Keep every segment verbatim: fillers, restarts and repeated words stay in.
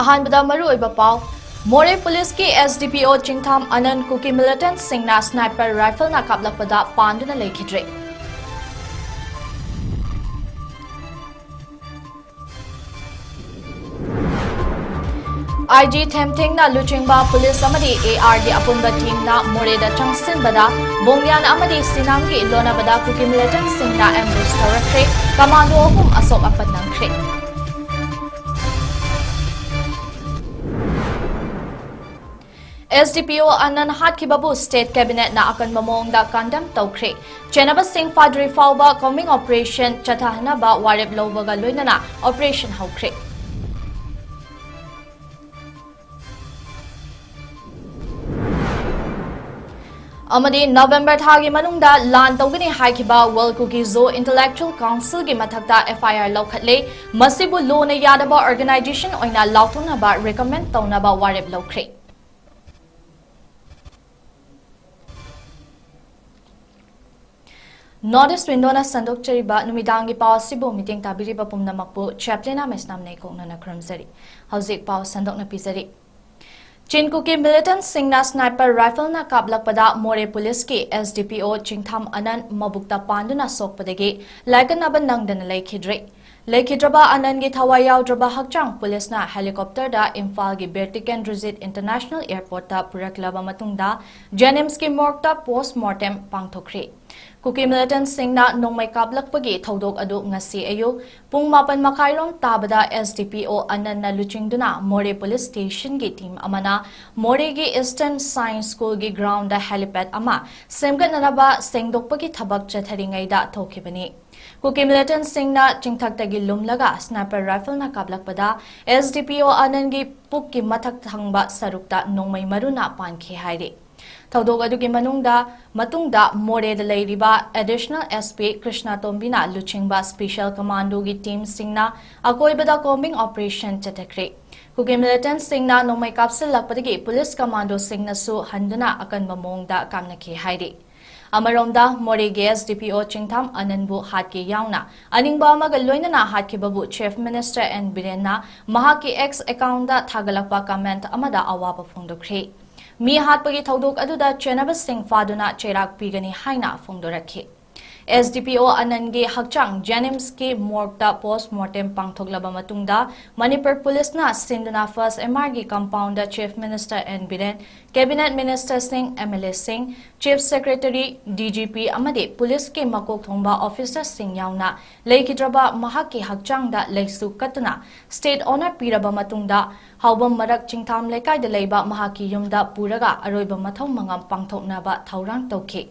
ꯑꯍꯥꯟꯕꯗ ꯃꯔꯨꯑꯣꯏꯕ ꯄꯥꯎ꯫ ꯃꯣꯔꯦ ꯄꯨꯂꯤꯁꯀꯤ S D P O ꯆꯤꯡꯊꯥꯝ ꯑꯅꯟ ꯀꯨꯀꯤ ꯃꯤꯂꯤꯇꯦꯟꯠꯁꯤꯡꯅ sniper rifleꯅ ꯀꯥꯞꯂꯛꯄꯗ ꯄꯥꯟꯗꯨꯅ ꯂꯩꯈꯤꯗ꯭ꯔꯦ꯫ IG ꯊꯦꯝꯊꯤꯡꯅ ꯂꯨꯆꯤꯡꯕ ꯄꯨꯂꯤꯁ ꯑꯃꯗꯤ ARꯒꯤ ꯑꯄꯨꯟꯕ teamꯅ ꯃꯣꯔꯦꯗ ꯆꯪꯁꯤꯟꯕꯗ ꯕꯣꯡꯌꯥꯟ ꯑꯃꯗꯤ ꯁꯤꯅꯥꯝꯒꯤ ꯂꯣꯟꯅꯕꯗ ꯀꯨꯀꯤ ꯃꯤꯂꯤꯇꯦꯟꯠꯁꯤꯡꯅ ambush ꯇꯧꯔꯛꯈ꯭ꯔꯦ꯫ Commando ꯑꯍꯨꯝ ꯑꯁꯣꯛ ꯑꯄꯟ ꯅꯪꯈ꯭ꯔꯦ꯫ S D P O ꯑꯅꯟ ꯍꯥꯠꯈꯤꯕꯕꯨ state cabinetꯅ ꯑꯀꯟꯕ ꯃꯑꯣꯡꯗ condemn ꯇꯧꯈ꯭ꯔꯦ꯫ ꯆꯦꯟꯅꯕꯁꯤꯡ ꯐꯥꯗ꯭ꯔꯤ ꯐꯥꯎꯕ combing operation ꯆꯠꯊꯍꯟꯅꯕ ꯋꯥꯔꯦꯞ ꯂꯧꯕꯒ ꯂꯣꯏꯅꯅ operation ꯍꯧꯈ꯭ꯔꯦ꯫ ꯑꯃꯗꯤ November ꯊꯥꯒꯤ ꯃꯅꯨꯡꯗ ꯂꯥꯟ ꯇꯧꯒꯅꯤ ꯍꯥꯏꯈꯤꯕ World Kuki Zo Intellectual Councilꯒꯤ ꯃꯊꯛꯇ FIR ꯂꯧꯈꯠꯂꯦ꯫ ꯃꯁꯤꯕꯨ ꯂꯣꯅ ꯌꯥꯗꯕ organization ꯑꯣꯏꯅ ꯂꯥꯎꯊꯣꯛꯅꯕ recommend ꯇꯧꯅꯕ ꯋꯥꯔꯦꯞ ꯂꯧꯈ꯭ꯔꯦ꯫ North East Windowꯅ ꯁꯟꯗꯣꯛꯆꯔꯤꯕ ꯅꯨꯃꯤꯗꯥꯡꯒꯤ ꯄꯥꯎ ꯑꯁꯤꯕꯨ ꯃꯤꯠꯌꯦꯡ ꯇꯥꯕꯤꯔꯤꯕ ꯄꯨꯝꯅꯃꯛꯄꯨ Chaplain ꯑꯃꯦꯁꯅꯥꯝ ꯅꯩꯀꯣꯛꯅꯅ ꯈꯨꯔꯨꯝꯖꯔꯤ꯫ ꯍꯧꯖꯤꯛ ꯄꯥꯎ ꯁꯟꯗꯣꯛꯅ ꯄꯤꯖꯔꯤ꯫ ꯆꯤꯟ ꯀꯨꯀꯤ militantꯁꯤꯡꯅ sniper rifleꯅ ꯀꯥꯞꯂꯛꯄꯗ ꯃꯣꯔꯦ ꯄꯨꯂꯤꯁꯀꯤ S D P O ꯆꯤꯡꯊꯥꯝ ꯑꯅꯟ ꯃꯕꯨꯛꯇ ꯄꯥꯟꯗꯨꯅ ꯁꯣꯛꯄꯗꯒꯤ ꯂꯥꯏꯀꯠꯅꯕ ꯅꯪꯗꯅ ꯂꯩꯈꯤꯗ꯭ꯔꯦ꯫ ꯂꯩꯈꯤꯗ꯭ꯔꯕ ꯑꯅꯟꯒꯤ ꯊꯋꯥꯏ ꯌꯥꯎꯗ꯭ꯔꯕ ꯍꯛꯆꯥꯡ ꯄꯨꯂꯤꯁꯅ helicopterꯗ ꯏꯝꯐꯥꯜꯒꯤ ꯕꯤꯔ ꯇꯤꯀꯦꯟꯗ꯭ꯔꯖꯤꯠ International Airportꯇ ꯄꯨꯔꯛꯂꯕ ꯃꯇꯨꯡꯗ JNIMSꯀꯤ morgueꯇ post mortem ꯄꯥꯡꯊꯣꯛꯈ꯭ꯔꯦ꯫ ꯀꯨꯀꯤ militantꯁꯤꯡꯅ ꯅꯣꯡꯃꯩ ꯀꯥꯞꯂꯛꯄꯒꯤ ꯊꯧꯗꯣꯛ ꯑꯗꯨ ꯉꯁꯤ ꯑꯌꯨꯛ ꯄꯨꯡ ꯃꯥꯄꯟ ꯃꯈꯥꯏꯔꯣꯝ ꯇꯥꯕꯗ S D P O ꯑꯅꯟꯅ ꯂꯨꯆꯤꯡꯗꯨꯅ ꯃꯣꯔꯦ police stationꯒꯤ team ꯑꯃꯅ ꯃꯣꯔꯦꯒꯤ Eastern Science Schoolꯒꯤ groundꯗ helipad ꯑꯃ ꯁꯦꯝꯒꯠꯅꯅꯕ ꯁꯦꯡꯗꯣꯛꯄꯒꯤ ꯊꯕꯛ ꯆꯠꯊꯔꯤꯉꯩꯗ ꯊꯣꯛꯈꯤꯕꯅꯤ꯫ ꯀꯨꯀꯤ militantꯁꯤꯡꯅ ꯆꯤꯡꯊꯛꯇꯒꯤ ꯂꯨꯝꯂꯒ sniper rifleꯅ ꯀꯥꯞꯂꯛꯄꯗ S D P O ꯑꯅꯟꯒꯤ ꯄꯨꯛꯀꯤ ꯃꯊꯛ ꯊꯪꯕ ꯁꯔꯨꯛꯇ ꯅꯣꯡꯃꯩ ꯃꯔꯨꯅ ꯄꯥꯟꯈꯤ ꯍꯥꯏꯔꯤ꯫ ꯊꯧꯗꯣꯛ ꯑꯗꯨꯒꯤ ꯃꯅꯨꯡꯗ, ꯃꯇꯨꯡꯗ ꯃꯣꯔꯦꯗ ꯂꯩꯔꯤꯕ Additional S P ꯀ꯭ꯔꯤꯁꯅꯥ ꯇꯣꯝꯕꯤꯅ ꯂꯨꯆꯤꯡꯕ Special Commandoꯒꯤ teamꯁꯤꯡꯅ ꯑꯀꯣꯏꯕꯗ combing operation ꯆꯠꯊꯈ꯭ꯔꯦ꯫ ꯀꯨꯀꯤ militantꯁꯤꯡꯅ ꯅꯣꯡꯃꯩ ꯀꯥꯞꯁꯤꯜꯂꯛꯄꯗꯒꯤ police commandoꯁꯤꯡꯅꯁꯨ ꯍꯟꯗꯨꯅ ꯑꯀꯟꯕ ꯃꯑꯣꯡꯗ ꯀꯥꯞꯅꯈꯤ ꯍꯥꯏꯔꯤ꯫ ꯑꯃꯔꯣꯝꯗ, ꯃꯣꯔꯦꯒꯤ S D P O ꯆꯤꯡꯊꯥꯝ ꯑꯅꯟꯕꯨ ꯍꯥꯠꯀꯦ ꯌꯥꯎꯅ ꯑꯅꯤꯡꯕ ꯑꯃꯒ ꯂꯣꯏꯅꯅ ꯍꯥꯠꯈꯤꯕꯕꯨ Chief Minister N ꯕꯤꯔꯦꯟꯅ ꯃꯍꯥꯛꯀꯤ X account ꯗ ꯊꯥꯒꯠꯂꯛꯄ comment ꯑꯃꯗ ꯑꯋꯥꯕ ꯐꯣꯡꯗꯣꯛꯈ꯭ꯔꯦ꯫ ꯃꯤ ꯍꯥꯠꯄꯒꯤ ꯊꯧꯗꯣꯛ ꯑꯗꯨꯗ ꯆꯦꯟꯅꯕꯁꯤꯡ ꯐꯥꯗꯨꯅ ꯆꯩꯔꯥꯛ ꯄꯤꯒꯅꯤ ꯍꯥꯏꯅ ꯐꯣꯡꯗꯣꯔꯛꯈꯤ꯫ S D P O ꯑꯅꯟꯒꯤ ꯍꯛꯆꯥꯡ JNIMS ꯀꯤ morgue ꯇ post mortem ꯄꯥꯡꯊꯣꯛꯂꯕ ꯃꯇꯨꯡꯗ, ꯃꯅꯤꯄꯨꯔ ꯄꯨꯂꯤꯁꯅ ꯁꯤꯟꯗꯨꯅ First M R ꯒꯤ compound ꯗ Chief Minister N Biren, Cabinet Minister ꯁꯤꯡ, M L A ꯁꯤꯡ, Chief Secretary, D G P ꯑꯃꯗꯤ ꯄꯨꯂꯤꯁꯀꯤ ꯃꯀꯣꯛ ꯊꯣꯡꯕ officer ꯁꯤꯡ ꯌꯥꯎꯅ ꯂꯩꯈꯤꯗ꯭ꯔꯕ ꯃꯍꯥꯛꯀꯤ ꯍꯛꯆꯥꯡꯗ ꯂꯩꯁꯨ ꯀꯠꯇꯨꯅ state honour ꯄꯤꯔꯕ ꯃꯇꯨꯡꯗ, ꯍꯥꯎꯕꯝ ꯃꯔꯛ ꯆꯤꯡꯊꯥꯝ ꯂꯩꯀꯥꯏꯗ ꯂꯩꯕ ꯃꯍꯥꯛꯀꯤ ꯌꯨꯝꯗ ꯄꯨꯔꯒ ꯑꯔꯣꯏꯕ ꯃꯊꯧ ꯃꯉꯝ ꯄꯥꯡꯊꯣꯛꯅꯕ ꯊꯧꯔꯥꯡ ꯇꯧꯈꯤ꯫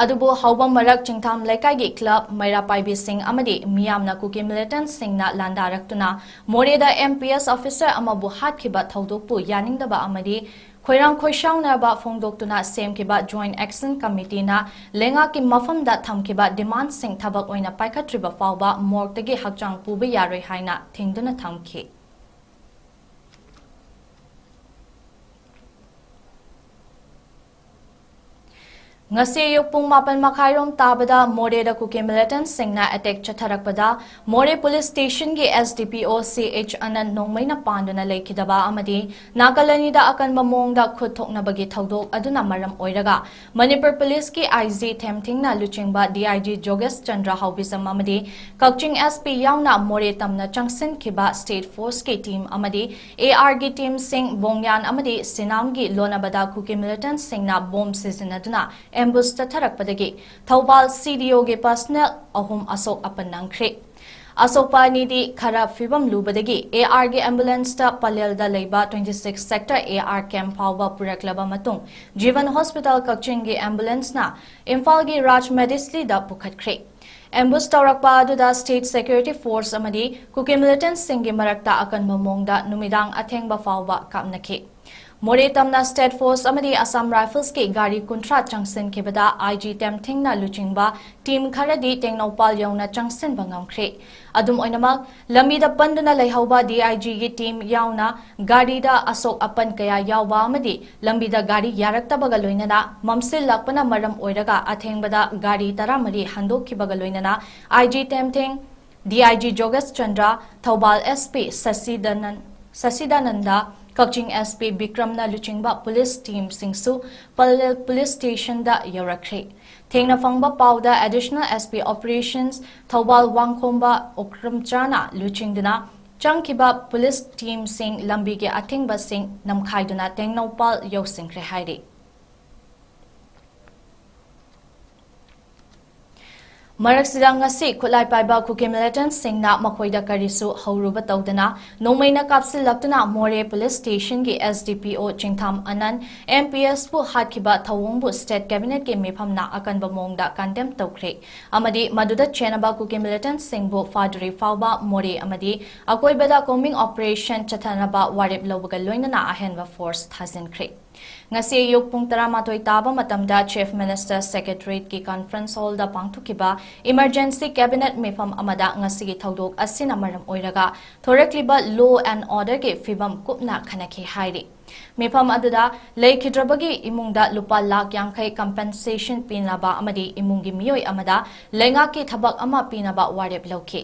ꯑꯗꯨꯕꯨ ꯍꯥꯎꯕꯝ ꯃꯔꯛ ꯆꯤꯡꯊꯥꯝ ꯂꯩꯀꯥꯏꯒꯤ club, ꯃꯩꯔꯥ ꯄꯥꯏꯕꯤꯁꯤꯡ ꯑꯃꯗꯤ ꯃꯤꯌꯥꯝꯅ ꯀꯨꯀꯤ militant ꯁꯤꯡꯅ ꯂꯥꯟꯗꯥꯔꯛꯇꯨꯅ ꯃꯣꯔꯦꯗ M P S officer ꯑꯃꯕꯨ ꯍꯥꯠꯈꯤꯕ ꯊꯧꯗꯣꯛꯄꯨ ꯌꯥꯅꯤꯡꯗꯕ ꯑꯃꯗꯤ ꯈꯣꯏꯔꯥꯡ ꯈꯣꯏꯁꯥꯎꯅꯕ ꯐꯣꯡꯗꯣꯛꯇꯨꯅ ꯁꯦꯝꯈꯤꯕ Joint Action Committee ꯅ ꯂꯩꯉꯥꯛꯀꯤ ꯃꯐꯝꯗ ꯊꯝꯈꯤꯕ demand ꯁꯤꯡ ꯊꯕꯛ ꯑꯣꯏꯅ ꯄꯥꯏꯈꯠꯇ꯭ꯔꯤꯕ ꯐꯥꯎꯕ morgue ꯇꯒꯤ ꯍꯛꯆꯥꯡ ꯄꯨꯕ ꯌꯥꯔꯣꯏ ꯍꯥꯏꯅ ꯊꯤꯡꯗꯨꯅ ꯊꯝꯈꯤ꯫ ꯉꯁꯤ ꯑꯌꯨꯛ ꯄꯨꯡ ꯃꯥꯄꯟ ꯃꯈꯥꯏꯔꯣꯝ ꯇꯥꯕꯗ ꯃꯣꯔꯦꯗ ꯀꯨꯀꯤ militant ꯁꯤꯡꯅ attack ꯆꯠꯊꯔꯛꯄꯗ, ꯃꯣꯔꯦ police station ꯒꯤ S D P O C H ꯑꯅꯟ ꯅꯣꯡꯃꯩꯅ ꯄꯥꯟꯗꯨꯅ ꯂꯩꯈꯤꯗꯕ ꯑꯃꯗꯤ ꯅꯥꯀꯜ ꯑꯅꯤꯗ ꯑꯀꯟꯕ ꯃꯑꯣꯡꯗ ꯈꯨꯠ ꯊꯣꯛꯅꯕꯒꯤ ꯊꯧꯗꯣꯛ ꯑꯗꯨꯅ ꯃꯔꯝ ꯑꯣꯏꯔꯒ, ꯃꯅꯤꯄꯨꯔ ꯄꯨꯂꯤꯁꯀꯤ I G ꯊꯦꯝꯊꯤꯡꯅ ꯂꯨꯆꯤꯡꯕ D I G ꯖꯣꯒꯦꯁ ꯆꯟꯗ꯭ꯔ ꯍꯥꯎꯕꯤꯖꯝ ꯑꯃꯗꯤ ꯀꯛꯆꯤꯡ S P ꯌꯥꯎꯅ ꯃꯣꯔꯦ ꯇꯝꯅ ꯆꯪꯁꯤꯟꯈꯤꯕ state force ꯀꯤ team ꯑꯃꯗꯤ A R ꯒꯤ team ꯁꯤꯡ ꯕꯣꯡꯌꯥꯟ ꯑꯃꯗꯤ ꯁꯤꯅꯥꯝꯒꯤ ꯂꯣꯟꯅꯕꯗ ꯀꯨꯀꯤ militant ꯁꯤꯡꯅ bomb ꯁꯤꯖꯤꯟꯅꯗꯨꯅ ambush ꯆꯠꯊꯔꯛꯄꯗꯒꯤ Thoubal C D O ꯒꯤ personnel ꯑꯍꯨꯝ ꯑꯁꯣꯛ ꯑꯄꯟ ꯅꯪꯈ꯭ꯔꯦ꯫ ꯑꯁꯣꯛꯄ ꯑꯅꯤꯗꯤ ꯈꯔ ꯐꯤꯕꯝ ꯂꯨꯕꯗꯒꯤ A R ꯒꯤ ambulance ꯇ ꯄꯂꯦꯜꯗ ꯂꯩꯕ twenty six sector A R camp ꯐꯥꯎꯕ ꯄꯨꯔꯛꯂꯕ ꯃꯇꯨꯡ, ꯖꯤꯕꯟ hospital ꯀꯛꯆꯤꯡꯒꯤ ambulance ꯅ ꯏꯝꯐꯥꯜꯒꯤ ꯔꯥꯖ ꯃꯦꯗꯤꯁꯂꯤꯗ ꯄꯨꯈꯠꯈ꯭ꯔꯦ꯫ Ambush ꯇꯧꯔꯛꯄ ꯑꯗꯨꯗ state security force ꯑꯃꯗꯤ ꯀꯨꯀꯤ militant ꯁꯤꯡꯒꯤ ꯃꯔꯛꯇ ꯑꯀꯟꯕ ꯃꯑꯣꯡꯗ ꯅꯨꯃꯤꯗꯥꯡ ꯑꯊꯦꯡꯕ ꯐꯥꯎꯕ ꯀꯥꯞꯅꯈꯤ꯫ ꯃꯣꯔꯦ ꯇꯝꯅ State Force ꯑꯃꯗꯤ Assam Riflesꯀꯤ ꯒꯥꯔꯤ ꯀꯨꯟꯊ꯭ꯔꯥ ꯆꯪꯁꯤꯟꯈꯤꯕꯗ I G ꯇꯦꯝꯊꯤꯡꯅ ꯂꯨꯆꯤꯡꯕ team ꯈꯔꯗꯤ ꯇꯦꯡꯅꯧꯄꯥꯜ ꯌꯧꯅ ꯆꯪꯁꯤꯟꯕ ꯉꯝꯈ꯭ꯔꯦ꯫ ꯑꯗꯨꯝ ꯑꯣꯏꯅꯃꯛ, ꯂꯝꯕꯤꯗ ꯄꯟꯗꯨꯅ ꯂꯩꯍꯧꯕ D I Gꯒꯤ team ꯌꯥꯎꯅ ꯒꯥꯔꯤꯗ ꯑꯁꯣꯛ ꯑꯄꯟ ꯀꯌꯥ ꯌꯥꯎꯕ ꯑꯃꯗꯤ ꯂꯝꯕꯤꯗ ꯒꯥꯔꯤ ꯌꯥꯔꯛꯇꯕꯒ ꯂꯣꯏꯅꯅ ꯃꯝꯁꯤꯜꯂꯛꯄꯅ ꯃꯔꯝ ꯑꯣꯏꯔꯒ ꯑꯊꯦꯡꯕꯗ ꯒꯥꯔꯤ ꯇꯔꯥꯃꯔꯤ ꯍꯟꯗꯣꯛꯈꯤꯕꯒ ꯂꯣꯏꯅꯅ I G ꯇꯦꯝꯊꯤꯡ, D I G ꯖꯣꯒꯦꯁ Chandra, Thoubal S P ꯁꯁꯤꯗꯥꯅꯟ-, ꯁꯁꯤꯗꯥꯅꯟꯗ, Kakching S P ꯕꯤꯀ꯭ꯔꯝꯅ ꯂꯨꯆꯤꯡꯕ police teamꯁꯤꯡꯁꯨ ꯄꯂꯦꯜ police stationꯗ ꯌꯧꯔꯛꯈ꯭ꯔꯦ꯫ ꯊꯦꯡꯅ ꯐꯪꯕ ꯄꯥꯎꯗ Additional S P Operations Thoubal ꯋꯥꯡꯈꯣꯝꯕ ꯑꯣꯀ꯭ꯔꯝꯆꯥꯅ ꯂꯨꯆꯤꯡꯗꯨꯅ ꯆꯪꯈꯤꯕ police teamꯁꯤꯡ ꯂꯝꯕꯤꯒꯤ ꯑꯊꯤꯡꯕꯁꯤꯡ ꯅꯝꯈꯥꯏꯗꯨꯅ ꯇꯦꯡꯅꯧꯄꯥꯜ ꯌꯧꯁꯤꯟꯈ꯭ꯔꯦ ꯍꯥꯏꯔꯤ꯫ ꯃꯔꯛꯁꯤꯗ ꯉꯁꯤ ꯈꯨꯠꯂꯥꯏ ꯄꯥꯏꯕ ꯀꯨꯀꯤ militantꯁꯤꯡꯅ ꯃꯈꯣꯏꯗ ꯀꯔꯤꯁꯨ ꯍꯧꯔꯨꯕ ꯇꯧꯗꯅ ꯅꯣꯡꯃꯩꯅ ꯀꯥꯞꯁꯤꯜꯂꯛꯇꯨꯅ ꯃꯣꯔꯦ police stationꯒꯤ S D P O ꯆꯤꯡꯊꯥꯝ ꯑꯅꯟ M P Sꯄꯨ ꯍꯥꯠꯈꯤꯕ ꯊꯧꯑꯣꯡꯕꯨ state cabinetꯀꯤ ꯃꯤꯐꯝꯅ ꯑꯀꯟꯕ ꯃꯑꯣꯡꯗ condemn ꯇꯧꯈ꯭ꯔꯦ ꯑꯃꯗꯤ ꯃꯗꯨꯗ ꯆꯦꯟꯅꯕ ꯀꯨꯀꯤ militantꯁꯤꯡꯕꯨ ꯐꯥꯗ꯭ꯔꯤ ꯐꯥꯎꯕ ꯃꯣꯔꯦ ꯑꯃꯗꯤ ꯑꯀꯣꯏꯕꯗ combing operation ꯆꯠꯊꯅꯕ ꯋꯥꯔꯦꯞ ꯂꯧꯕꯒ ꯂꯣꯏꯅꯅ ꯑꯍꯦꯟꯕ force ꯊꯥꯖꯤꯟꯈ꯭ꯔꯦ꯫ ꯉꯁꯤ ꯑꯌꯨꯛ ꯄꯨꯡ ꯇꯔꯥꯃꯥꯊꯣꯏ ꯇꯥꯕ ꯃꯇꯝꯗ Chief Minister Secretariatꯀꯤ conference hallꯗ ꯄꯥꯡꯊꯣꯛꯈꯤꯕ emergency cabinet ꯃꯤꯐꯝ ꯑꯃꯗ ꯉꯁꯤꯒꯤ ꯊꯧꯗꯣꯛ ꯑꯁꯤꯅ ꯃꯔꯝ ꯑꯣꯏꯔꯒ ꯊꯣꯔꯛꯂꯤꯕ law and orderꯒꯤ ꯐꯤꯕꯝ ꯀꯨꯞꯅ ꯈꯟꯅꯈꯤ ꯍꯥꯏꯔꯤ꯫ ꯃꯤꯐꯝ ꯑꯗꯨꯗ ꯂꯩꯈꯤꯗ꯭ꯔꯕꯒꯤ ꯏꯃꯨꯡꯗ ꯂꯨꯄꯥ ꯂꯥꯈ ꯌꯥꯡꯈꯩ compensation ꯄꯤꯅꯕ ꯑꯃꯗꯤ ꯏꯃꯨꯡꯒꯤ ꯃꯤꯑꯣꯏ ꯑꯃꯗ ꯂꯩꯉꯥꯛꯀꯤ ꯊꯕꯛ ꯑꯃ ꯄꯤꯅꯕ ꯋꯥꯔꯦꯞ ꯂꯧꯈꯤ꯫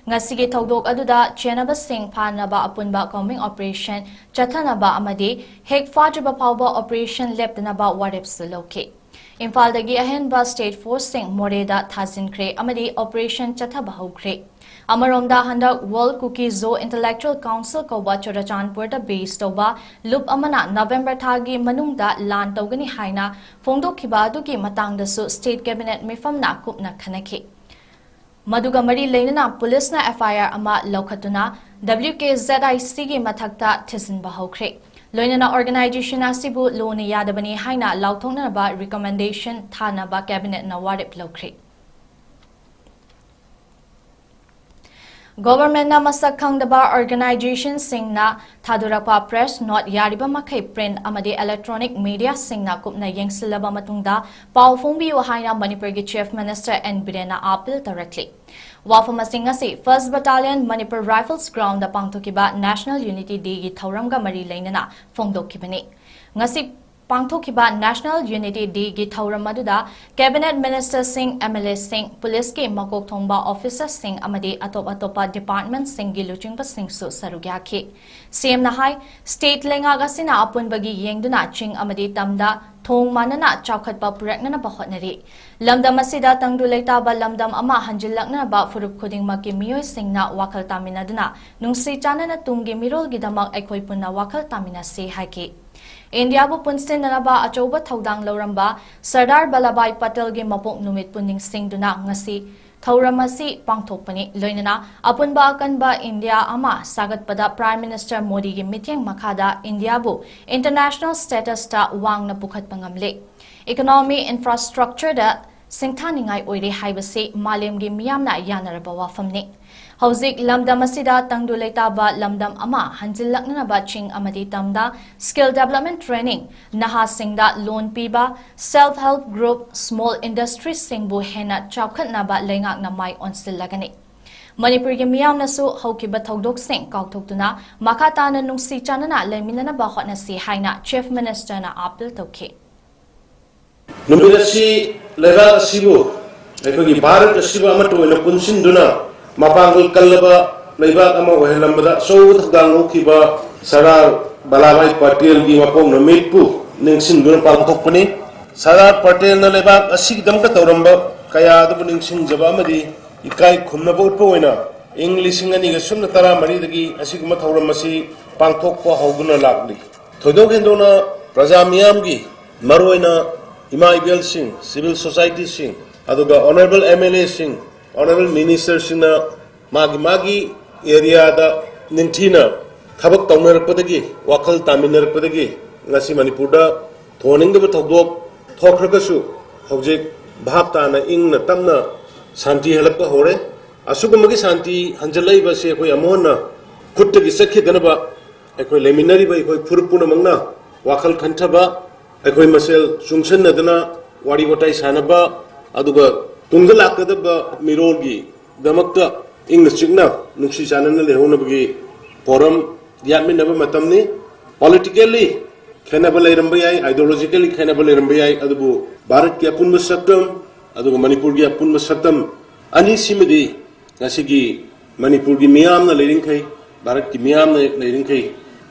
ꯉꯁꯤꯒꯤ ꯊꯧꯗꯣꯛ ꯑꯗꯨꯗ ꯆꯦꯟꯅꯕꯁꯤꯡ ꯐꯥꯅꯕ ꯑꯄꯨꯟꯕ combing operation ꯆꯠꯊꯅꯕ ꯑꯃꯗꯤ ꯍꯦꯛ ꯐꯥꯗ꯭ꯔꯤꯕ ꯐꯥꯎꯕ operation ꯂꯦꯞꯇꯅꯕ ꯋꯥꯔꯦꯞꯁꯨ ꯂꯧꯈꯤ꯫ ꯏꯝꯐꯥꯜꯗꯒꯤ ꯑꯍꯦꯟꯕ state forceꯁꯤꯡ ꯃꯣꯔꯦꯗ ꯊꯥꯖꯤꯟꯈ꯭ꯔꯦ ꯑꯃꯗꯤ operation ꯆꯠꯊꯕ ꯍꯧꯈ꯭ꯔꯦ꯫ ꯑꯃꯔꯣꯝꯗ, ꯍꯟꯗꯛ World Kuki Zo Intellectual Council ꯀꯧꯕ ꯆꯨꯔꯆꯥꯟꯄꯨꯔꯗ base ꯇꯧꯕ ꯂꯨꯞ ꯑꯃꯅ November ꯊꯥꯒꯤ ꯃꯅꯨꯡꯗ ꯂꯥꯟ ꯇꯧꯒꯅꯤ ꯍꯥꯏꯅ ꯐꯣꯡꯗꯣꯛꯈꯤꯕ ꯑꯗꯨꯒꯤ ꯃꯇꯥꯡꯗꯁꯨ state cabinet ꯃꯤꯐꯝꯅ ꯀꯨꯞꯅ ꯈꯟꯅꯈꯤ꯫ ꯃꯗꯨꯒ ꯃꯔꯤ ꯂꯩꯅꯅ policeꯅ F I R ꯑꯃ ꯂꯧꯈꯠꯇꯨꯅ W K Z I Cꯒꯤ ꯃꯊꯛꯇ ꯊꯤꯖꯤꯟꯕ ꯍꯧꯈ꯭ꯔꯦ꯫ ꯂꯣꯏꯅꯅ organization ꯑꯁꯤꯕꯨ lawꯅ ꯌꯥꯗꯕꯅꯤ ꯍꯥꯏꯅ ꯂꯥꯎꯊꯣꯛꯅꯅꯕ recommendation ꯊꯥꯅꯕ cabinetꯅ ꯋꯥꯔꯦꯞ ꯂꯧꯈ꯭ꯔꯦ꯫ ꯒꯣꯚꯔꯟꯃꯦꯟꯠꯅ ꯃꯁꯛ ꯈꯪꯗꯕ ꯑꯣꯔꯒꯅꯥꯏꯖꯦꯁꯟꯁꯤꯡꯅ ꯊꯥꯗꯣꯔꯛꯄ ꯄ꯭ꯔꯦꯁ ꯅꯣꯠ ꯌꯥꯔꯤꯕ ꯃꯈꯩ ꯄ꯭ꯔꯤꯟꯠ ꯑꯃꯗꯤ ꯏꯂꯦꯛꯇ꯭ꯔꯣꯅꯤꯛ ꯃꯤꯗꯤꯌꯥꯁꯤꯡꯅ ꯀꯨꯞꯅ ꯌꯦꯡꯁꯤꯜꯂꯕ ꯃꯇꯨꯡꯗ ꯄꯥꯎ ꯐꯣꯡꯕꯤꯌꯨ ꯍꯥꯏꯅ ꯃꯅꯤꯄꯨꯔꯒꯤ ꯆꯤꯐ ꯃꯤꯅꯤꯁꯇꯔ ꯑꯦꯟ ꯕꯤꯔꯦꯟꯅ ꯑꯥꯄꯤꯜ ꯇꯧꯔꯛꯂꯤ꯫ ꯋꯥꯐꯝ ꯑꯁꯤ ꯉꯁꯤ first battalion Manipur rifles ground ꯄꯥꯡꯊꯣꯛꯈꯤꯕ ꯅꯦꯁꯅꯦꯜ ꯌꯨꯅꯤꯇꯤ ꯗꯦꯒꯤ ꯊꯧꯔꯝꯒ ꯃꯔꯤ ꯂꯩꯅꯅ ꯐꯣꯡꯗꯣꯛꯈꯤꯕꯅꯤ꯫ ꯉꯁꯤ ꯄꯥꯡꯊꯣꯛꯈꯤꯕ ꯅꯦꯁꯅꯦꯜ ꯌꯨꯅꯤꯇꯤ ꯗꯦꯒꯤ ꯊꯧꯔꯝ ꯑꯗꯨꯗ ꯀꯦꯕꯤꯅꯦꯠ ꯃꯤꯅꯤꯁꯇꯔꯁꯤꯡ, ꯑꯦꯝ ꯑꯦꯜ ꯑꯦꯁꯤꯡ, ꯄꯨꯂꯤꯁꯀꯤ ꯃꯀꯣꯛ ꯊꯣꯡꯕ ꯑꯣꯐꯤꯁꯔꯁꯤꯡ ꯑꯃꯗꯤ ꯑꯇꯣꯞ ꯑꯇꯣꯞꯄ ꯗꯤꯄꯥꯔꯠꯃꯦꯟꯠꯁꯤꯡꯒꯤ ꯂꯨꯆꯤꯡꯕꯁꯤꯡꯁꯨ ꯁꯔꯨꯛ ꯌꯥꯈꯤ꯫ ꯁꯤꯑꯦꯝꯅ ꯍꯥꯏ, ꯁ꯭ꯇꯦꯠ ꯂꯩꯉꯥꯛ ꯑꯁꯤꯅ ꯑꯄꯨꯟꯕꯒꯤ ꯌꯦꯡꯗꯨꯅ ꯆꯤꯡ ꯑꯃꯗꯤ ꯇꯝꯗ ꯊꯣꯡ ꯃꯥꯟꯅꯅ ꯆꯥꯎꯈꯠꯄ ꯄꯨꯔꯛꯅꯅꯕ ꯍꯣꯠꯅꯔꯤ꯫ ꯂꯝꯗꯝ ꯑꯁꯤꯗ ꯇꯪꯗꯨ ꯂꯩꯇꯥꯕ ꯂꯝꯗꯝ ꯑꯃ ꯍꯟꯖꯤꯜꯂꯛꯅꯅꯕ ꯐꯨꯔꯨꯞ ꯈꯨꯗꯤꯡꯃꯛꯀꯤ ꯃꯤꯑꯣꯏꯁꯤꯡꯅ ꯋꯥꯈꯜ ꯇꯥꯃꯤꯟꯅꯗꯨꯅ ꯅꯨꯡꯁꯤ ꯆꯥꯟꯅꯅ ꯇꯨꯡꯒꯤ ꯃꯤꯔꯣꯜꯒꯤꯗꯃꯛ ꯑꯩꯈꯣꯏ ꯄꯨꯟꯅ ꯋꯥꯈꯜ ꯇꯥꯃꯤꯟꯅꯁꯤ ꯍꯥꯏꯈꯤ꯫ ꯏꯟꯗꯤꯌꯥꯕꯨ ꯄꯨꯟꯁꯤꯟꯅꯅꯕ ꯑꯆꯧꯕ ꯊꯧꯗꯥꯡ ꯂꯧꯔꯝꯕ ꯁꯔꯗꯥꯔ ꯚꯜꯂꯚꯚꯥꯏ ꯄꯇꯦꯜꯒꯤ ꯃꯄꯣꯛ ꯅꯨꯃꯤꯠꯄꯨ ꯅꯤꯡꯁꯤꯡꯗꯨꯅ ꯉꯁꯤ ꯊꯧꯔꯝ ꯑꯁꯤ ꯄꯥꯡꯊꯣꯛꯄꯅꯤ꯫ ꯂꯣꯏꯅꯅ ꯑꯄꯨꯟꯕ ꯑꯀꯟꯕ ꯏꯟꯗꯤꯌꯥ ꯑꯃ ꯁꯥꯒꯠꯄꯗ ꯄ꯭ꯔꯥꯏꯝ ꯃꯤꯅꯤꯁꯇꯔ ꯃꯣꯗꯤꯒꯤ ꯃꯤꯠꯌꯦꯡ ꯃꯈꯥꯗ ꯏꯟꯗꯤꯌꯥꯕꯨ ꯏꯟꯇꯔꯅꯦꯁꯅꯦꯜ ꯁ꯭ꯇꯦꯇꯁꯇ ꯋꯥꯡꯅ ꯄꯨꯈꯠꯄ ꯉꯝꯂꯦ꯫ ꯏꯀꯣꯅꯣꯃꯤ, ꯏꯟꯐ꯭ꯔꯥꯁ꯭ꯇ꯭ꯔꯛꯆꯔꯗ ꯁꯤꯡꯊꯥꯅꯤꯡꯉꯥꯏ ꯑꯣꯏꯔꯦ ꯍꯥꯏꯕꯁꯤ ꯃꯥꯂꯦꯝꯒꯤ ꯃꯤꯌꯥꯝꯅ ꯌꯥꯅꯔꯕ ꯋꯥꯐꯝꯅꯤ꯫ ꯍꯧꯖꯤꯛ ꯂꯝꯗꯝ ꯑꯁꯤꯗ ꯇꯪꯗꯨ ꯂꯩꯇꯥꯕ ꯂꯝꯗꯝ ꯑꯃ ꯍꯟꯖꯤꯜꯂꯛꯅꯅꯕ ꯆꯤꯡ ꯑꯃꯗꯤ ꯇꯝꯗ skill development training, ꯅꯍꯥꯁꯤꯡꯗ ꯂꯣꯟ ꯄꯤꯕ, self help group, small industryꯁꯤꯡꯕꯨ ꯍꯦꯟꯅ ꯆꯥꯎꯈꯠꯅꯕ ꯂꯩꯉꯥꯛꯅ ꯃꯥꯏ ꯑꯣꯟꯁꯤꯜꯂꯒꯅꯤ꯫ ꯃꯅꯤꯄꯨꯔꯒꯤ ꯃꯤꯌꯥꯝꯅꯁꯨ ꯍꯧꯈꯤꯕ ꯊꯧꯗꯣꯛꯁꯤꯡ ꯀꯥꯎꯊꯣꯛꯇꯨꯅ ꯃꯈꯥ ꯇꯥꯅ ꯅꯨꯡꯁꯤ ꯆꯥꯟꯅꯅ ꯂꯩꯃꯤꯟꯅꯅꯕ ꯍꯣꯠꯅꯁꯤ ꯍꯥꯏꯅ ꯆꯤꯐ ꯃꯤꯅꯤꯁꯇꯔꯅ ꯑꯥꯄꯤꯜ ꯇꯧꯈꯤ꯫ ꯅꯨꯃꯤꯠ ꯑꯁꯤ ꯂꯩꯕꯥꯛ ꯑꯁꯤꯕꯨ, ꯑꯩꯈꯣꯏꯒꯤ ꯚꯥꯔꯠ ꯑꯁꯤꯕꯨ ꯑꯃꯠꯇ ꯑꯣꯏꯅ ꯄꯨꯟꯁꯤꯟꯗꯨꯅ ꯃꯄꯥꯡꯒꯜ ꯀꯜꯂꯕ ꯂꯩꯕꯥꯛ ꯑꯃ ꯑꯣꯏꯍꯜꯂꯝꯕꯗ ꯑꯆꯧꯕ ꯊꯧꯗꯥꯡ ꯂꯧꯈꯤꯕ ꯁꯔꯗꯥꯔ ꯚꯜꯂꯥꯚꯥꯏ ꯄꯇꯦꯜꯒꯤ ꯃꯄꯣꯛ ꯅꯨꯃꯤꯠꯄꯨ ꯅꯤꯡꯁꯤꯡꯗꯨꯅ ꯄꯥꯡꯊꯣꯛꯄꯅꯤ꯫ ꯁꯔꯗꯥꯔ ꯄꯇꯦꯜꯅ ꯂꯩꯕꯥꯛ ꯑꯁꯤꯒꯤꯗꯃꯛꯇ ꯇꯧꯔꯝꯕ ꯀꯌꯥ ꯑꯗꯨꯕꯨ ꯅꯤꯡꯁꯤꯡꯖꯕ ꯑꯃꯗꯤ ꯏꯀꯥꯏ ꯈꯨꯝꯅꯕ ꯎꯠꯄ ꯑꯣꯏꯅ ꯏꯪ ꯂꯤꯁꯤꯡ ꯑꯅꯤꯒ ꯁꯨꯞꯅ ꯇꯔꯥꯃꯔꯤꯗꯒꯤ ꯑꯁꯤꯒꯨꯝꯕ ꯊꯧꯔꯝ ꯑꯁꯤ ꯄꯥꯡꯊꯣꯛꯄ ꯍꯧꯗꯨꯅ ꯂꯥꯛꯂꯤ꯫ ꯊꯣꯏꯗꯣꯛ ꯍꯦꯟꯗꯣꯛꯅ ꯄ꯭ꯔꯖꯥ ꯃꯤꯌꯥꯝꯒꯤ, ꯃꯔꯨꯑꯣꯏꯅ ꯏꯃꯥ ꯏꯕꯦꯜꯁꯤꯡ, civil societyꯁꯤꯡ, ꯑꯗꯨꯒ honourable MLAꯁꯤꯡ, honourable ministerꯁꯤꯡꯅ ꯃꯥꯒꯤ ꯃꯥꯒꯤ areaꯗ ꯅꯤꯡꯊꯤꯅ ꯊꯕꯛ ꯇꯧꯅꯔꯛꯄꯗꯒꯤ, ꯋꯥꯈꯜ ꯇꯥꯃꯤꯟꯅꯔꯛꯄꯗꯒꯤ ꯉꯁꯤ ꯃꯅꯤꯄꯨꯔꯗ ꯊꯣꯛꯍꯟꯅꯤꯡꯗꯕ ꯊꯧꯗꯣꯛ ꯊꯣꯛꯈ꯭ꯔꯒꯁꯨ ꯍꯧꯖꯤꯛ ꯚꯥꯞ ꯇꯥꯅ ꯏꯪꯅ ꯇꯞꯅ ꯁꯥꯟꯇꯤ ꯍꯜꯂꯛꯄ ꯍꯧꯔꯦ꯫ ꯑꯁꯤꯒꯨꯝꯕꯒꯤ ꯁꯥꯟꯇꯤ ꯍꯟꯖꯤꯜꯂꯛꯏꯕ ꯑꯁꯤ ꯑꯩꯈꯣꯏ ꯑꯃꯨꯛ ꯍꯟꯅ ꯈꯨꯠꯇꯒꯤ ꯆꯠꯈꯤꯗꯅꯕ ꯑꯩꯈꯣꯏ ꯂꯩꯃꯤꯟꯅꯔꯤꯕ ꯑꯩꯈꯣꯏ ꯐꯨꯔꯨꯞ ꯄꯨꯝꯅꯃꯛꯅ ꯋꯥꯈꯜ ꯈꯟꯊꯕ, ꯑꯩꯈꯣꯏ ꯃꯁꯦꯜ ꯆꯨꯡꯁꯤꯟꯅꯗꯅ ꯋꯥꯔꯤ ꯋꯥꯇꯥꯏ ꯁꯥꯟꯅꯕ, ꯑꯗꯨꯒ ꯇꯨꯡꯗ ꯂꯥꯛꯀꯗꯕ ꯃꯤꯔꯣꯜꯒꯤꯗꯃꯛꯇ ꯏꯪꯅ ꯆꯤꯛꯅ ꯅꯨꯡꯁꯤ ꯆꯥꯟꯅꯅ ꯂꯩꯍꯧꯅꯕꯒꯤ ꯄꯣꯔꯝ ꯌꯥꯠꯃꯤꯟꯅꯕ ꯃꯇꯝꯅꯤ꯫ Politically ꯈꯦꯠꯅꯕ ꯂꯩꯔꯝꯕ ꯌꯥꯏ, ideologically ꯈꯦꯠꯅꯕ ꯂꯩꯔꯝꯕ ꯌꯥꯏ, ꯑꯗꯨꯕꯨ ꯚꯥꯔꯠꯀꯤ ꯑꯄꯨꯟꯕ ꯁꯛꯇꯝ ꯑꯗꯨꯒ ꯃꯅꯤꯄꯨꯔꯒꯤ ꯑꯄꯨꯟꯕ ꯁꯛꯇꯝ ꯑꯅꯤꯁꯤꯃꯗꯤ ꯉꯁꯤꯒꯤ ꯃꯅꯤꯄꯨꯔꯒꯤ ꯃꯤꯌꯥꯝꯅ ꯂꯩꯔꯤꯡꯈꯩ, ꯚꯥꯔꯠꯀꯤ ꯃꯤꯌꯥꯝꯅ ꯂꯩꯔꯤꯡꯈꯩ,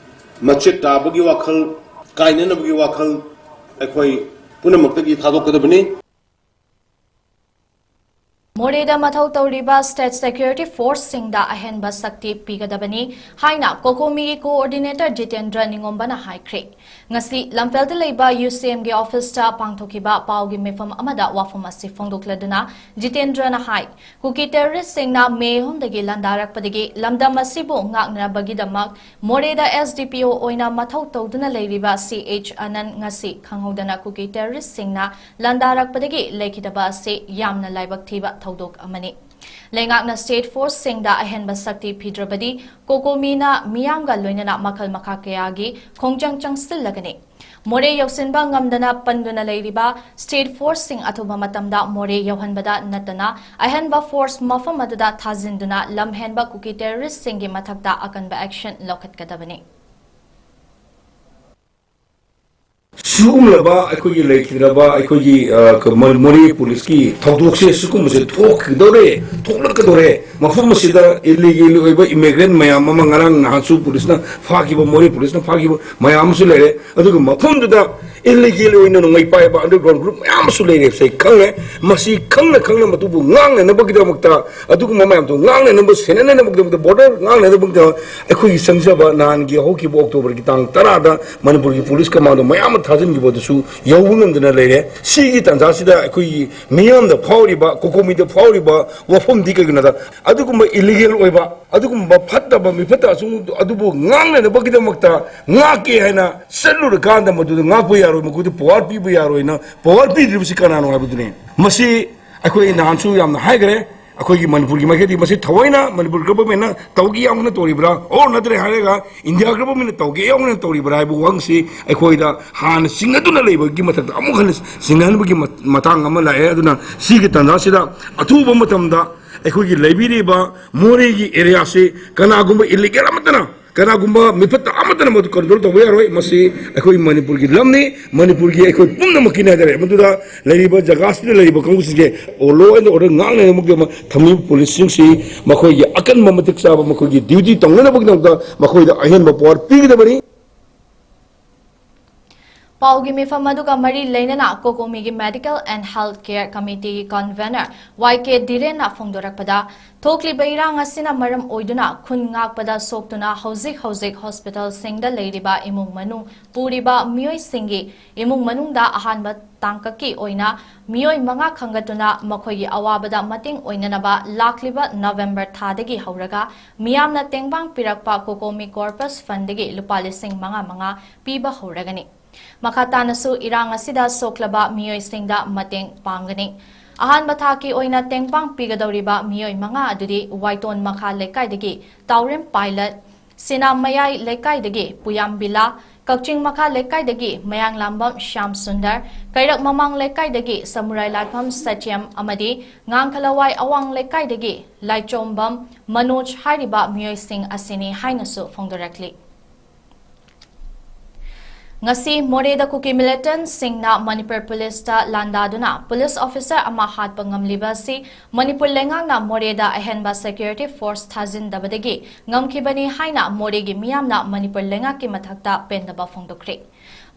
ꯃꯆꯦꯠ ꯇꯥꯕꯒꯤ ꯋꯥꯈꯜ, ꯀꯥꯏꯅꯅꯕꯒꯤ ꯋꯥꯈꯜ ꯑꯩꯈꯣꯏ ꯄꯨꯝꯅꯃꯛꯇꯒꯤ ꯊꯥꯗꯣꯛꯀꯗꯕꯅꯤ꯫ ꯃꯣꯔꯦꯗ ꯃꯊꯧ ꯇꯧꯔꯤꯕ ꯁ꯭ꯇꯦꯠ ꯁꯦꯀ꯭ꯌꯨꯔꯤꯇꯤ ꯐꯣꯔꯁꯁꯤꯡꯗ ꯑꯍꯦꯟꯕ ꯁꯛꯇꯤ ꯄꯤꯒꯗꯕꯅꯤ ꯍꯥꯏꯅ ꯀꯣꯀꯣꯃꯤꯒꯤ ꯀꯣꯑꯣꯔꯗꯤꯅꯦꯇꯔ ꯖꯤꯇꯦꯟꯗ꯭ꯔ ꯅꯤꯉꯣꯝꯕꯅ ꯍꯥꯏꯈ꯭ꯔꯦ꯫ ꯉꯁꯤ ꯂꯝꯐꯦꯜꯗ ꯂꯩꯕ ꯌꯨ ꯁꯤ ꯑꯦꯝꯒꯤ ꯑꯣꯐꯤꯁꯇ ꯄꯥꯡꯊꯣꯛꯈꯤꯕ ꯄꯥꯎꯒꯤ ꯃꯤꯐꯝ ꯑꯃꯗ ꯋꯥꯐꯝ ꯑꯁꯤ ꯐꯣꯡꯗꯣꯛꯂꯗꯨꯅ ꯖꯤꯇꯦꯟꯗ꯭ꯔꯅ ꯍꯥꯏ, ꯀꯨꯀꯤ ꯇꯦꯔꯣꯔꯤꯁꯁꯤꯡꯅ ꯃꯦ ꯑꯍꯨꯝꯗꯒꯤ ꯂꯥꯟꯗꯥꯔꯛꯄꯗꯒꯤ ꯂꯝꯗꯝ ꯑꯁꯤꯕꯨ ꯉꯥꯛꯅꯅꯕꯒꯤꯗꯃꯛ ꯃꯣꯔꯦꯗ ꯑꯦꯁ ꯗꯤ ꯄꯤ ꯑꯣ ꯑꯣꯏꯅ ꯃꯊꯧ ꯇꯧꯗꯨꯅ ꯂꯩꯔꯤꯕ ꯁꯤ ꯑꯩꯆ ꯑꯅꯟ ꯉꯁꯤ ꯈꯪꯍꯧꯗꯅ ꯀꯨꯀꯤ ꯇꯦꯔꯣꯔꯤꯁꯁꯤꯡꯅ ꯂꯥꯟꯗꯥꯔꯛꯄꯗꯒꯤ ꯂꯩꯈꯤꯗꯕ ꯑꯁꯤ ꯌꯥꯝꯅ ꯂꯥꯏꯕꯛ ꯊꯤꯕ ꯊꯧꯗꯣꯛ ꯑꯃꯅꯤ꯫ ꯂꯩꯉꯥꯛꯅ ꯁ꯭ꯇꯦꯠ ꯐꯣꯔꯁꯁꯤꯡꯗ ꯑꯍꯦꯟꯕ ꯁꯛꯇꯤ ꯄꯤꯗ꯭ꯔꯕꯗꯤ ꯀꯣꯀꯣꯃꯤꯅ ꯃꯤꯌꯥꯝꯒ ꯂꯣꯏꯅꯅ ꯃꯈꯜ ꯃꯈꯥ ꯀꯌꯥꯒꯤ ꯈꯣꯡꯖꯪ ꯆꯪꯁꯤꯜꯂꯒꯅꯤ꯫ ꯃꯣꯔꯦ ꯌꯧꯁꯤꯟꯕ ꯉꯝꯗꯅ ꯄꯟꯗꯨꯅ ꯂꯩꯔꯤꯕ ꯁ꯭ꯇꯦꯠ ꯐꯣꯔꯁꯁꯤꯡ ꯑꯊꯨꯕ ꯃꯇꯝꯗ ꯃꯣꯔꯦ ꯌꯧꯍꯟꯕꯗ ꯅꯠꯇꯅ ꯑꯍꯦꯟꯕ ꯐꯣꯔꯁ ꯃꯐꯝ ꯑꯗꯨꯗ ꯊꯥꯖꯤꯟꯗꯨꯅ ꯂꯝꯍꯦꯟꯕ ꯀꯨꯀꯤ ꯇꯦꯔꯣꯔꯤꯁꯁꯤꯡꯒꯤ ꯃꯊꯛꯇ ꯑꯀꯟꯕ ꯑꯦꯛꯁꯟ ꯂꯧꯈꯠꯀꯗꯕꯅꯤ꯫ ꯁꯤꯒꯨꯝꯂꯕ ꯑꯩꯈꯣꯏꯒꯤ ꯂꯩꯈꯤꯗ꯭ꯔꯕ ꯑꯩꯈꯣꯏꯒꯤ ꯃꯣꯔꯦ ꯄꯨꯂꯤꯁꯀꯤ ꯊꯧꯗꯣꯛꯁꯦ ꯁꯤꯒꯨꯝꯕꯁꯦ ꯊꯣꯛꯈꯤꯗꯧꯔꯦ, ꯊꯣꯛꯂꯛꯀꯗꯧꯔꯦ꯫ ꯃꯐꯝ ꯑꯁꯤꯗ ꯏꯜꯂꯤꯒꯦꯜ ꯑꯣꯏꯕ ꯏꯃꯤꯒ꯭ꯔꯦꯟ ꯃꯌꯥꯝ ꯑꯃ ꯉꯔꯥꯡ ꯅꯍꯥꯟꯁꯨ ꯄꯨꯂꯤꯁꯅ ꯐꯥꯈꯤꯕ, ꯃꯣꯔꯦ ꯄꯨꯂꯤꯁꯅ ꯐꯥꯈꯤꯕ ꯃꯌꯥꯝ ꯑꯃꯁꯨ ꯂꯩꯔꯦ꯫ ꯑꯗꯨꯒ ꯃꯐꯝꯗꯨꯗ ꯏꯜꯂꯤꯒꯦꯜ ꯑꯣꯏꯅ ꯅꯣꯡꯃꯩ ꯄꯥꯏꯕ ꯑꯟꯗꯔꯒ꯭ꯔꯥꯎꯟ ꯒ꯭ꯔꯨꯞ ꯃꯌꯥꯝ ꯑꯃꯁꯨ ꯂꯩꯔꯦ꯫ ꯁꯤ ꯈꯪꯉꯦ꯫ ꯃꯁꯤ ꯈꯪꯅ ꯈꯪꯅ ꯃꯗꯨꯕꯨ ꯉꯥꯛꯅꯅꯕꯒꯤꯗꯃꯛꯇ ꯑꯗꯨꯒꯨꯝꯕ ꯃꯌꯥꯝꯗꯣ ꯉꯥꯛꯅꯅꯕ, ꯁꯦꯟꯅꯅꯕꯒꯤꯗꯃꯛꯇ, ꯕꯣꯔꯗꯔ ꯉꯥꯛꯅꯅꯕꯒꯤꯗꯃꯛꯇ ꯑꯩꯈꯣꯏꯒꯤ ꯆꯪꯖꯕ ꯅꯍꯥꯟꯒꯤ ꯍꯧꯈꯤꯕ ꯑꯣꯛꯇꯣꯕꯔꯒꯤ ꯇꯥꯡ ꯇꯔꯥꯗ ꯃꯅꯤꯄꯨꯔꯒꯤ ꯄꯨꯂꯤꯁ ꯀꯃꯥꯟꯗꯣ ꯃꯌꯥꯝ ꯑꯃ ꯊꯥꯖꯤꯟꯈꯤꯕ ꯑꯗꯨꯁꯨ ꯌꯧꯕ ꯉꯝꯗꯅ ꯂꯩꯔꯦ꯫ ꯁꯤꯒꯤ ꯇꯥꯟꯖꯥꯁꯤꯗ ꯑꯩꯈꯣꯏꯒꯤ ꯃꯤꯌꯥꯝꯗ ꯐꯥꯎꯔꯤꯕ, ꯀꯣꯀꯣꯃꯤꯗ ꯐꯥꯎꯔꯤꯕ ꯋꯥꯐꯝꯗꯤ ꯀꯩꯒꯤꯅꯣꯗ, ꯑꯗꯨꯒꯨꯝꯕ ꯏꯂꯤꯒꯦꯜ ꯑꯣꯏꯕ, ꯑꯗꯨꯒꯨꯝꯕ ꯐꯠꯇꯕ ꯃꯤꯐꯠꯇ ꯑꯁꯨꯝ ꯑꯗꯨꯕꯨ ꯉꯥꯛꯅꯅꯕꯒꯤꯗꯃꯛꯇ ꯉꯥꯛꯀꯦ ꯍꯥꯏꯅ ꯆꯠꯂꯨꯔꯀꯥꯟꯗ ꯃꯗꯨꯗ ꯉꯥꯛꯄ ꯌꯥꯔꯣꯏ, ꯃꯈꯣꯏꯗ ꯄꯋꯥꯔ ꯄꯤꯕ ꯌꯥꯔꯣꯏꯅ ꯄꯋꯥꯔ ꯄꯤꯗ꯭ꯔꯤꯕꯁꯤ ꯀꯅꯥꯅꯣ ꯍꯥꯏꯕꯗꯨꯅꯤ꯫ ꯃꯁꯤ ꯑꯩꯈꯣꯏ ꯅꯍꯥꯟꯁꯨ ꯌꯥꯝꯅ ꯍꯥꯏꯈ꯭ꯔꯦ꯫ ꯑꯩꯈꯣꯏꯒꯤ ꯃꯅꯤꯄꯨꯔꯒꯤ ꯃꯥꯏꯀꯩꯗꯒꯤ ꯃꯁꯤ ꯊꯑꯣꯏꯅ ꯃꯅꯤꯄꯨꯔ ꯒꯚꯔꯟꯃꯦꯟꯅ ꯇꯧꯒꯦ ꯌꯥꯎꯅ ꯇꯧꯔꯤꯕ꯭ꯔꯥ, ꯑꯣꯔ ꯅꯠꯇ꯭ꯔꯦ ꯍꯥꯏꯔꯒ ꯏꯟꯗꯤꯌꯥ ꯒꯚꯔꯟꯃꯦꯟꯅ ꯇꯧꯒꯦ ꯌꯥꯎꯅ ꯇꯧꯔꯤꯕ꯭ꯔꯥ ꯍꯥꯏꯕ ꯋꯥꯍꯪꯁꯤ ꯑꯩꯈꯣꯏꯗ ꯍꯥꯟꯅ ꯆꯤꯡꯅꯗꯨꯅ ꯂꯩꯕꯒꯤ ꯃꯊꯛꯇ ꯑꯃꯨꯛ ꯍꯟꯅ ꯆꯤꯡꯅꯍꯟꯕꯒꯤ ꯃ-, ꯃꯇꯥꯡ ꯑꯃ ꯂꯥꯛꯑꯦ꯫ ꯑꯗꯨꯅ ꯁꯤꯒꯤ ꯇꯥꯟꯖꯥꯁꯤꯗ ꯑꯊꯨꯕ ꯃꯇꯝꯗ ꯑꯩꯈꯣꯏꯒꯤ ꯂꯩꯕꯤꯔꯤꯕ ꯃꯣꯔꯦꯒꯤ ꯑꯦꯔꯤꯌꯥꯁꯤ ꯀꯅꯥꯒꯨꯝꯕ ꯏꯂꯤꯒꯦꯜ ꯑꯃꯠꯇꯅ, ꯀꯅꯥꯒꯨꯝꯕ ꯃꯤꯐꯠꯇ ꯑꯃꯠꯇꯅ ꯃꯗꯨ ꯀꯟꯇ꯭ꯔꯣꯜ ꯇꯧꯕ ꯌꯥꯔꯣꯏ꯫ ꯃꯁꯤ ꯑꯩꯈꯣꯏ ꯃꯅꯤꯄꯨꯔꯒꯤ ꯂꯝꯅꯤ, ꯃꯅꯤꯄꯨꯔꯒꯤ ꯑꯩꯈꯣꯏ ꯄꯨꯝꯅꯃꯛꯀꯤꯅꯤ ꯍꯥꯏꯇꯥꯔꯦ꯫ ꯃꯗꯨꯗ ꯂꯩꯔꯤꯕ ꯖꯒꯥꯁꯤꯗ ꯂꯩꯔꯤꯕ ꯀꯥꯡꯕꯨꯁꯤꯡꯁꯦ ꯂꯣ ꯑꯦꯟ ꯑꯣꯔꯗꯔ ꯉꯥꯛꯅꯅꯕꯒꯤꯗꯃꯛ ꯊꯝꯃꯤꯕ ꯄꯨꯂꯤꯁꯁꯤꯡꯁꯤ ꯃꯈꯣꯏꯒꯤ ꯑꯀꯟꯕ ꯃꯇꯤꯛ ꯆꯥꯕ ꯃꯈꯣꯏꯒꯤ ꯗ꯭ꯌꯨꯇꯤ ꯇꯧꯅꯅꯕꯒꯤꯗꯃꯛꯇ ꯃꯈꯣꯏꯗ ꯑꯍꯦꯟꯕ ꯄꯋꯥꯔ ꯄꯤꯒꯗꯕꯅꯤ꯫ ꯄꯥꯎꯒꯤ ꯃꯤꯐꯝ ꯑꯗꯨꯒ ꯃꯔꯤ ꯂꯩꯅꯅ ꯀꯣꯀꯣꯃꯤꯒꯤ Medical and Health Care Committeeꯒꯤ convenor ꯋꯥꯏ ꯀꯦ ꯙꯤꯔꯦꯟꯅ ꯐꯣꯡꯗꯣꯔꯛꯄꯗ, ꯊꯣꯛꯂꯤꯕ ꯏꯔꯥꯡ ꯑꯁꯤꯅ ꯃꯔꯝ ꯑꯣꯏꯗꯨꯅ ꯈꯨꯟ ꯉꯥꯛꯄꯗ ꯁꯣꯛꯇꯨꯅ ꯍꯧꯖꯤꯛ ꯍꯧꯖꯤꯛ ꯍꯣꯁꯄꯤꯇꯥꯜꯁꯤꯡꯗ ꯂꯩꯔꯤꯕ ꯏꯃꯨꯡ ꯃꯅꯨꯡ ꯄꯨꯔꯤꯕ ꯃꯤꯑꯣꯏꯁꯤꯡꯒꯤ ꯏꯃꯨꯡ ꯃꯅꯨꯡꯗ ꯑꯍꯥꯟꯕ ꯇꯥꯡꯀꯛꯀꯤ ꯑꯣꯏꯅ ꯃꯤꯑꯣꯏ ꯃꯉꯥ ꯈꯟꯒꯠꯇꯨꯅ ꯃꯈꯣꯏꯒꯤ ꯑꯋꯥꯕꯗ ꯃꯇꯦꯡ ꯑꯣꯏꯅꯅꯕ ꯂꯥꯛꯂꯤꯕ ꯅꯕꯦꯝꯕꯔ ꯊꯥꯗꯒꯤ ꯍꯧꯔꯒ ꯃꯤꯌꯥꯝꯅ ꯇꯦꯡꯕꯥꯡ ꯄꯤꯔꯛꯄ ꯀꯣꯀꯣꯃꯤ ꯀꯣꯔꯄꯁ ꯐꯟꯗꯒꯤ ꯂꯨꯄꯥ ꯂꯤꯁꯤꯡ ꯃꯉꯥ ꯃꯉꯥ ꯄꯤꯕ ꯍꯧꯔꯒꯅꯤ꯫ ꯃꯈꯥ ꯇꯥꯅꯁꯨ ꯏꯔꯥꯡ ꯑꯁꯤꯗ ꯁꯣꯛꯂꯕ ꯃꯤꯑꯣꯏꯁꯤꯡꯗ ꯃꯇꯦꯡ ꯄꯥꯡꯒꯅꯤ꯫ ꯑꯍꯥꯟꯕ ꯊꯥꯛꯀꯤ ꯑꯣꯏꯅ ꯇꯦꯡꯕꯥꯡ ꯄꯤꯒꯗꯧꯔꯤꯕ ꯃꯤꯑꯣꯏ ꯃꯉꯥ ꯑꯗꯨꯗꯤ ꯋꯥꯏꯇꯣꯟ ꯃꯈꯥ ꯂꯩꯀꯥꯏꯗꯒꯤ ꯇꯥꯎꯔꯦꯝ ꯄꯥꯏꯂꯠ, ꯁꯤꯅꯥꯃꯌꯥꯏ ꯂꯩꯀꯥꯏꯗꯒꯤ ꯄꯨꯌꯥꯝ ꯕꯤꯂꯥ, ꯀꯛꯆꯤꯡ ꯃꯈꯥ ꯂꯩꯀꯥꯏꯗꯒꯤ ꯃꯌꯥꯡꯂꯥꯝꯕꯝ ꯁ꯭ꯌꯥꯝ ꯁꯨꯟꯗꯔ, ꯀꯩꯔꯛ ꯃꯃꯥꯡ ꯂꯩꯀꯥꯏꯗꯒꯤ ꯁꯃꯨꯔꯥꯏ ꯂꯥꯏꯐꯝ ꯁꯇ꯭ꯌꯝ ꯑꯃꯗꯤ ꯉꯥꯡꯈꯂꯋꯥꯏ ꯑꯋꯥꯡ ꯂꯩꯀꯥꯏꯗꯒꯤ ꯂꯥꯏꯆꯣꯝꯕꯝ ꯃꯅꯣꯖ ꯍꯥꯏꯔꯤꯕ ꯃꯤꯑꯣꯏꯁꯤꯡ ꯑꯁꯤꯅꯤ ꯍꯥꯏꯅꯁꯨ ꯐꯣꯡꯗꯣꯔꯛꯂꯤ꯫ ꯉꯁꯤ ꯃꯣꯔꯦꯗ ꯀꯨꯀꯤ ꯃꯤꯂꯤꯇꯦꯟꯠꯁꯤꯡꯅ ꯃꯅꯤꯄꯨꯔ ꯄꯨꯂꯤꯁꯇ ꯂꯥꯟꯗꯥꯗꯨꯅ ꯄꯨꯂꯤꯁ ꯑꯣꯐꯤꯁꯔ ꯑꯃ ꯍꯥꯠꯄ ꯉꯝꯂꯤꯕ ꯑꯁꯤ ꯃꯅꯤꯄꯨꯔ ꯂꯩꯉꯥꯛꯅ ꯃꯣꯔꯦꯗ ꯑꯍꯦꯟꯕ ꯁꯦꯀ꯭ꯌꯨꯔꯤꯇꯤ ꯐꯣꯔꯁ ꯊꯥꯖꯤꯟꯗꯕꯗꯒꯤ ꯉꯝꯈꯤꯕꯅꯤ ꯍꯥꯏꯅ ꯃꯣꯔꯦꯒꯤ ꯃꯤꯌꯥꯝꯅ ꯃꯅꯤꯄꯨꯔ ꯂꯩꯉꯥꯛꯀꯤ ꯃꯊꯛꯇ ꯄꯦꯟꯗꯕ ꯐꯣꯡꯗꯣꯛꯈ꯭ꯔꯦ꯫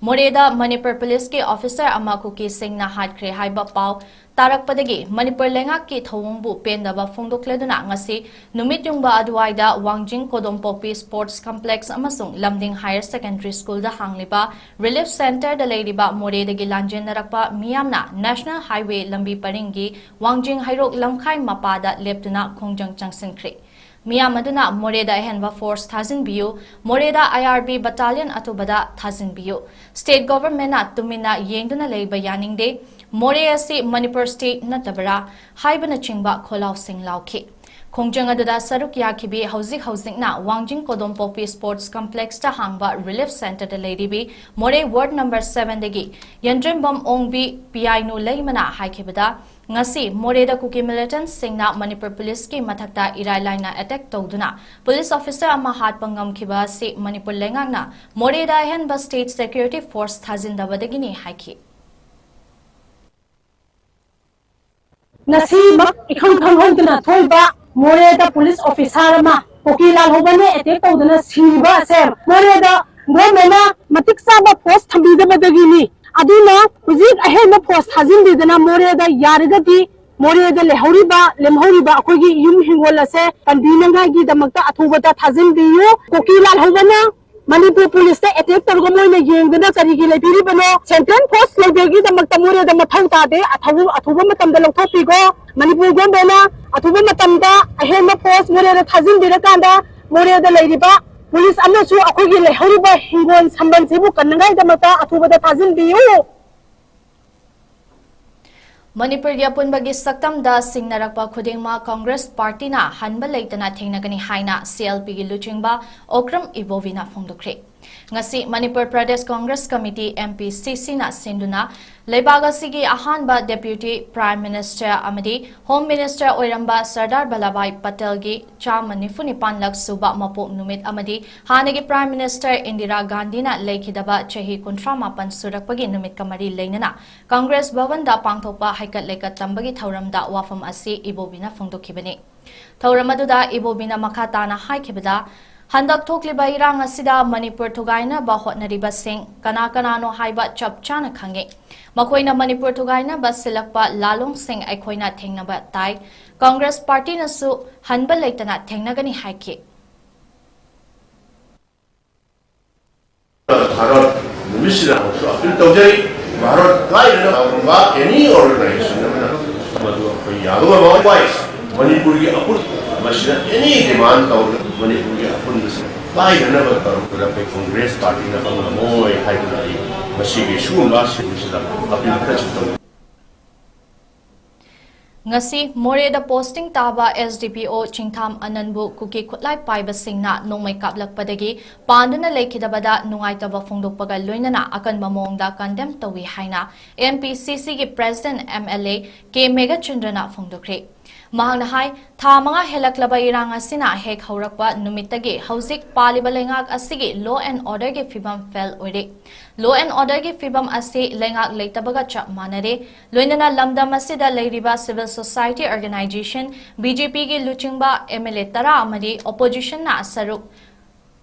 ꯃꯣꯔꯦꯗ ꯃꯅꯤꯄꯨꯔ ꯄꯨꯂꯤꯁꯀꯤ ꯑꯣꯐꯤꯁꯔ ꯑꯃ ꯀꯨꯀꯤꯁꯤꯡꯅ ꯍꯥꯠꯈ꯭ꯔꯦ ꯍꯥꯏꯕ ꯄꯥꯎ ꯇꯥꯔꯛꯄꯗꯒꯤ ꯃꯅꯤꯄꯨꯔ ꯂꯩꯉꯥꯛꯀꯤ ꯊꯧꯑꯣꯡꯕꯨ ꯄꯦꯟꯗꯕ ꯐꯣꯡꯗꯣꯛꯂꯗꯨꯅ ꯉꯁꯤ ꯅꯨꯃꯤꯠ ꯌꯨꯡꯕ ꯑꯗꯨꯋꯥꯏꯗ ꯋꯥꯡꯖꯤꯡ ꯀꯣꯗꯣꯝꯄꯣꯛꯄꯤ ꯁ꯭ꯄꯣꯔꯠꯁ ꯀꯝꯄ꯭ꯂꯦꯛꯁ ꯑꯃꯁꯨꯡ ꯂꯝꯗꯤꯡ ꯍꯥꯌꯔ ꯁꯦꯀꯦꯟꯗꯔꯤ ꯁ꯭ꯀꯨꯜꯗ ꯍꯥꯡꯂꯤꯕ ꯔꯤꯂꯤꯐ ꯁꯦꯟꯇꯔꯗ ꯂꯩꯔꯤꯕ ꯃꯣꯔꯦꯗꯒꯤ ꯂꯥꯟꯖꯦꯟꯅꯔꯛꯄ ꯃꯤꯌꯥꯝꯅ ꯅꯦꯁꯅꯦꯜ ꯍꯥꯏꯋꯦ ꯂꯝꯕꯤ ꯄꯔꯤꯡꯒꯤ ꯋꯥꯡꯖꯤꯡ ꯍꯩꯔꯣꯛ ꯂꯝꯈꯥꯏ ꯃꯄꯥꯗ ꯂꯦꯞꯇꯨꯅ ꯈꯣꯡꯖꯪ ꯆꯪꯁꯤꯟꯈ꯭ꯔꯦ꯫ ꯃꯤꯌꯥꯝ ꯑꯗꯨꯅ ꯃꯣꯔꯦꯗ ꯑꯍꯦꯟꯕ ꯐꯣꯔꯁ ꯊꯥꯖꯤꯟꯕꯤꯌꯨ, ꯃꯣꯔꯦꯗ ꯑꯥꯏ ꯑꯥꯔ ꯕꯤ ꯕꯠꯇꯥꯂꯤꯌꯟ ꯑꯊꯨꯕꯗ ꯊꯥꯖꯤꯟꯕꯤꯌꯨ, ꯁ꯭ꯇꯦꯠ ꯒꯣꯚꯔꯟꯃꯦꯟꯠꯅ ꯇꯨꯃꯤꯟꯅ ꯌꯦꯡꯗꯨꯅ ꯂꯩꯕ ꯌꯥꯅꯤꯡꯗꯦ, ꯃꯣꯔꯦ ꯑꯁꯤ ꯃꯅꯤꯄꯨꯔ ꯁ꯭ꯇꯦꯠ ꯅꯠꯇꯕꯔꯥ ꯍꯥꯏꯕꯅꯆꯤꯡꯕ ꯈꯣꯜꯂꯥꯎꯁꯤꯡ ꯂꯥꯎꯈꯤ꯫ ꯈꯣꯡꯖꯪ ꯑꯗꯨꯗ ꯁꯔꯨꯛ ꯌꯥꯈꯤꯕꯤ ꯍꯧꯖꯤꯛ ꯍꯧꯖꯤꯛꯅ ꯋꯥꯡꯖꯤꯡ ꯀꯣꯗꯣꯝꯄꯣꯛꯄꯤ ꯁ꯭ꯄꯣꯔꯠꯁ ꯀꯝꯄ꯭ꯂꯦꯛꯁꯇ ꯍꯥꯡꯕ ꯔꯤꯂꯤꯐ ꯁꯦꯟꯇꯔꯗ ꯂꯩꯔꯤꯕꯤ ꯃꯣꯔꯦ ꯋꯥꯔꯗ ꯅꯝꯕꯔ ꯁꯚꯦꯟꯗꯒꯤ ꯌꯦꯟꯗ꯭ꯔꯤꯝꯕꯝ ꯑꯣꯡꯕꯤ ꯄꯤꯌꯥꯏꯅꯨ ꯂꯩꯃꯅ ꯍꯥꯏꯈꯤꯕꯗ, ꯉꯁꯤ ꯃꯣꯔꯦꯗ ꯀꯨꯀꯤ ꯃꯤꯂꯤꯇꯦꯟꯠꯁꯤꯡꯅ ꯃꯅꯤꯄꯨꯔ ꯄꯨꯂꯤꯁꯀꯤ ꯃꯊꯛꯇ ꯏꯔꯥꯏ ꯂꯥꯏꯅ ꯑꯦꯇꯦꯛ ꯇꯧꯗꯨꯅ ꯄꯨꯂꯤꯁ ꯑꯣꯐꯤꯁꯔ ꯑꯃ ꯍꯥꯠꯄ ꯉꯝꯈꯤꯕ ꯑꯁꯤ ꯃꯅꯤꯄꯨꯔ ꯂꯩꯉꯥꯛꯅ ꯃꯣꯔꯦꯗ ꯑꯍꯦꯟꯕ ꯁ꯭ꯇꯦꯠ ꯁꯦꯀ꯭ꯌꯨꯔꯤꯇꯤ ꯐꯣꯔꯁ ꯊꯥꯖꯤꯟꯗꯕꯗꯒꯤꯅꯤ ꯍꯥꯏꯈꯤ꯫ ꯉꯁꯤꯃꯛ ꯏꯈꯪ ꯈꯪꯍꯧꯗꯅ ꯊꯣꯛꯏꯕ ꯃꯣꯔꯦꯗ ꯄꯨꯂꯤꯁ ꯑꯣꯐꯤꯁꯥꯔ ꯑꯃ ꯀꯨꯀꯤ ꯂꯥꯜꯍꯧꯕꯅ ꯑꯦꯇꯦꯛ ꯇꯧꯗꯨꯅ ꯁꯤꯔꯤꯕ ꯑꯁꯦ ꯃꯣꯔꯦꯗ ꯒꯣꯔꯃꯦꯟꯅ ꯃꯇꯤꯛ ꯆꯥꯕ ꯐꯣꯔꯁ ꯊꯝꯕꯤꯗꯕꯗꯒꯤꯅꯤ꯫ ꯑꯗꯨꯅ ꯍꯧꯖꯤꯛ ꯑꯍꯦꯟꯕ ꯐꯣꯔꯁ ꯊꯥꯖꯤꯟꯕꯤꯗꯅ ꯃꯣꯔꯦꯗ ꯌꯥꯔꯒꯗꯤ ꯃꯣꯔꯦꯗ ꯂꯩꯍꯧꯔꯤꯕ, ꯂꯦꯝꯍꯧꯔꯤꯕ ꯑꯩꯈꯣꯏꯒꯤ ꯌꯨꯝ ꯍꯤꯡꯒꯣꯜ ꯑꯁꯦ ꯀꯟꯕꯤꯅꯉꯥꯏꯒꯤꯗꯃꯛꯇ ꯑꯊꯨꯕꯗ ꯊꯥꯖꯤꯟꯕꯤꯌꯨ꯫ ꯀꯨꯀꯤ ꯂꯥꯜꯍꯧꯕꯅ ꯃꯅꯤꯄꯨꯔ ꯄꯨꯂꯤꯁꯇ ꯑꯦꯇꯦꯛ ꯇꯧꯔꯒ ꯃꯣꯏꯅ ꯌꯦꯡꯗꯅ ꯀꯔꯤꯒꯤ ꯂꯩꯕꯤꯔꯤꯕꯅꯣ? ꯁꯦꯟꯇ꯭ꯔꯦꯜ ꯐꯣꯔꯁ ꯂꯩꯕꯒꯤꯗꯃꯛꯇ ꯃꯣꯔꯦꯗ ꯃꯊꯧ ꯇꯥꯗꯦ꯫ ꯑꯊꯧ-, ꯑꯊꯨꯕ ꯃꯇꯝꯗ ꯂꯧꯊꯣꯛꯄꯤꯈꯣ꯫ ꯃꯅꯤꯄꯨꯔ ꯒꯣꯔꯃꯦꯟꯅ ꯑꯊꯨꯕ ꯃꯇꯝꯗ ꯑꯍꯦꯟꯕ ꯐꯣꯔꯁ ꯃꯣꯔꯦꯗ ꯊꯥꯖꯤꯟꯕꯤꯔꯀꯥꯟꯗ ꯃꯣꯔꯦꯗ ꯂꯩꯔꯤꯕ ꯄꯨꯂꯤꯁ ꯑꯃꯁꯨ ꯑꯩꯈꯣꯏꯒꯤ ꯂꯩꯍꯧꯔꯤꯕ ꯍꯤꯡꯒꯣꯜ ꯁꯝꯕꯜꯁꯤꯕꯨ ꯀꯟꯅꯉꯥꯏꯗꯃꯛꯇ ꯑꯊꯨꯕꯗ ꯊꯥꯖꯤꯟꯕꯤꯌꯨ꯫ ꯃꯅꯤꯄꯨꯔꯒꯤ ꯑꯄꯨꯟꯕꯒꯤ ꯁꯛꯇꯝꯗ ꯁꯤꯡꯅꯔꯛꯄ ꯈꯨꯗꯤꯡꯃꯛ ꯀꯪꯒ꯭ꯔꯦꯁ ꯄꯥꯔꯇꯤꯅ ꯍꯟꯕ ꯂꯩꯇꯅ ꯊꯦꯡꯅꯒꯅꯤ ꯍꯥꯏꯅ ꯁꯤ ꯑꯦꯜ ꯄꯤꯒꯤ ꯂꯨꯆꯤꯡꯕ ꯑꯣꯀ꯭ꯔꯝ ꯏꯕꯣꯕꯤꯅ ꯐꯣꯡꯗꯣꯛꯈ꯭ꯔꯦ꯫ ꯉꯁꯤ Manipur Pradesh Congress committee, M P ꯁꯤ ꯁꯤꯅ ꯁꯤꯟꯗꯨꯅ ꯂꯩꯕꯥꯛ ꯑꯁꯤꯒꯤ ꯑꯍꯥꯟꯕ ꯗꯦꯄ꯭ꯌꯨꯇꯤ ꯄ꯭ꯔꯥꯏꯝ ꯃꯤꯅꯤꯁꯇꯔ ꯑꯃꯗꯤ ꯍꯣꯝ ꯃꯤꯅꯤꯁꯇꯔ ꯑꯣꯏꯔꯝꯕ ꯁꯔꯗꯥꯔ ꯚꯜꯂꯚꯚꯥꯏ ꯄꯇꯦꯜꯒꯤ ꯆꯥꯝꯃ ꯅꯤꯐꯨ ꯅꯤꯄꯥꯟꯂꯛ ꯁꯨꯕ ꯃꯄꯣꯛ ꯅꯨꯃꯤꯠ ꯑꯃꯗꯤ ꯍꯥꯟꯅꯒꯤ ꯄ꯭ꯔꯥꯏꯝ ꯃꯤꯅꯤꯁꯇꯔ ꯏꯟꯗꯤꯔꯥ ꯒꯥꯟꯙꯤꯅ ꯂꯩꯈꯤꯗꯕ ꯆꯍꯤ ꯀꯨꯟꯊ꯭ꯔꯥ ꯃꯥꯄꯟ ꯁꯨꯔꯛꯄꯒꯤ ꯅꯨꯃꯤꯠꯀ ꯃꯔꯤ ꯂꯩꯅꯅ ꯀꯪꯒ꯭ꯔꯦꯁ ꯚꯕꯟꯗ ꯄꯥꯡꯊꯣꯛꯄ ꯍꯩꯀꯠ ꯂꯩꯀꯠ ꯇꯝꯕꯒꯤ ꯊꯧꯔꯝꯗ ꯋꯥꯐꯝ ꯑꯁꯤ ꯏꯕꯣꯕꯤꯅ ꯐꯣꯡꯗꯣꯛꯈꯤꯕꯅꯤ꯫ ꯊꯧꯔꯝ ꯑꯗꯨꯗ ꯏꯕꯣꯕꯤꯅ ꯃꯈꯥ ꯇꯥꯅ ꯍꯥꯏꯈꯤꯕꯗ, ꯍꯟꯗꯛ ꯊꯣꯛꯂꯤꯕ ꯏꯔꯥꯡ ꯑꯁꯤꯗ ꯃꯅꯤꯄꯨꯔ ꯊꯨꯒꯥꯏꯅꯕ ꯍꯣꯠꯅꯔꯤꯕꯁꯤꯡ ꯀꯅꯥ ꯀꯅꯥꯅꯣ ꯍꯥꯏꯕ ꯆꯞ ꯆꯥꯅ ꯈꯪꯉꯤ꯫ ꯃꯈꯣꯏꯅ ꯃꯅꯤꯄꯨꯔ ꯊꯨꯒꯥꯏꯅꯕ ꯁꯤꯜꯂꯛꯄ ꯂꯥꯂꯣꯡꯁꯤꯡ ꯑꯩꯈꯣꯏꯅ ꯊꯦꯡꯅꯕ ꯇꯥꯏ꯫ ꯀꯪꯒ꯭ꯔꯦꯁ ꯄꯥꯔꯇꯤꯅꯁꯨ ꯍꯟꯕ ꯂꯩꯇꯅ ꯊꯦꯡꯅꯒꯅꯤ ꯍꯥꯏꯈꯤ꯫ ꯚꯥꯔꯠ ꯅꯨꯃꯤꯠꯁꯤꯗ ꯑꯃꯨꯛꯁꯨ ꯑꯄꯤꯜ ꯇꯧꯖꯔꯤ꯫ ꯚꯥꯔꯠ ꯀꯥꯏꯗꯅ ꯀꯅꯥꯒꯨꯝꯕ any organization ꯑꯃꯅ ꯃꯗꯨ ꯑꯩꯈꯣꯏ ꯌꯥꯕ ꯉꯝꯃꯣꯏ꯫ ꯃꯅꯤꯄꯨꯔꯒꯤ ꯑꯄꯨꯟ ꯃꯁꯤꯗ any demand ꯇꯧꯔꯒ ꯃꯅꯤꯄꯨꯔꯒꯤ ꯑꯄꯨꯟꯕꯁꯤ ꯀꯥꯏꯗꯅꯕ ꯇꯧꯔꯛꯄꯗ ꯑꯩꯈꯣꯏ ꯀꯪꯒ꯭ꯔꯦꯁ ꯄꯥꯔꯇꯤꯅ ꯉꯝꯃꯣꯏ ꯍꯥꯏꯗꯨꯅ ꯑꯩ ꯃꯁꯤꯒꯤ ꯁꯤꯒꯨꯝꯕ ꯁꯤꯒꯨꯝꯕꯁꯤꯗ ꯑꯄꯤꯜ ꯈꯔꯁꯨ ꯇꯧꯏ꯫ ꯉꯁꯤ ꯃꯣꯔꯦꯗ ꯄꯣꯁꯇꯤꯡ ꯇꯥꯕ ꯑꯦꯁ ꯗꯤ ꯄꯤ ꯑꯣ ꯆꯤꯡꯊꯥꯝ ꯑꯅꯟꯕꯨ ꯀꯨꯀꯤ ꯈꯨꯠꯂꯥꯏ ꯄꯥꯏꯕꯁꯤꯡꯅ ꯅꯣꯡꯃꯩ ꯀꯥꯞꯂꯛꯄꯗꯒꯤ ꯄꯥꯟꯗꯨꯅ ꯂꯩꯈꯤꯗꯕꯗ ꯅꯨꯡꯉꯥꯏꯇꯕ ꯐꯣꯡꯗꯣꯛꯄꯒ ꯂꯣꯏꯅꯅ ꯑꯀꯟꯕ ꯃꯑꯣꯡꯗ ꯀꯟꯗꯦꯝ ꯇꯧꯏ ꯍꯥꯏꯅ ꯑꯦꯝ ꯄꯤ ꯁꯤ ꯁꯤꯒꯤ president M L A K ꯃꯦꯘꯆꯟꯗ꯭ꯔꯅ ꯐꯣꯡꯗꯣꯛꯈ꯭ꯔꯦ꯫ ꯃꯍꯥꯛꯅ ꯍꯥꯏ, ꯊꯥ ꯃꯉꯥ ꯍꯦꯜꯂꯛꯂꯕ ꯏꯔꯥꯡ ꯑꯁꯤꯅ ꯍꯦꯛ ꯍꯧꯔꯛꯄ ꯅꯨꯃꯤꯠꯇꯒꯤ ꯍꯧꯖꯤꯛ ꯄꯥꯜꯂꯤꯕ ꯂꯩꯉꯥꯛ ꯑꯁꯤꯒꯤ law and orderꯒꯤ ꯐꯤꯕꯝ fail ꯑꯣꯏꯔꯦ꯫ Law and orderꯒꯤ ꯐꯤꯕꯝ ꯑꯁꯤ ꯂꯩꯉꯥꯛ ꯂꯩꯇꯕꯒ ꯆꯞ ꯃꯥꯟꯅꯔꯦ꯫ ꯂꯣꯏꯅꯅ ꯂꯝꯗꯝ ꯑꯁꯤꯗ ꯂꯩꯔꯤꯕ civil society organisation, B J ꯄꯤꯒꯤ ꯂꯨꯆꯤꯡꯕ ꯑꯦꯝ ꯑꯦꯜ ꯑꯦ ꯇꯔꯥ ꯑꯃꯗꯤ oppositionꯅ ꯁꯔꯨꯛ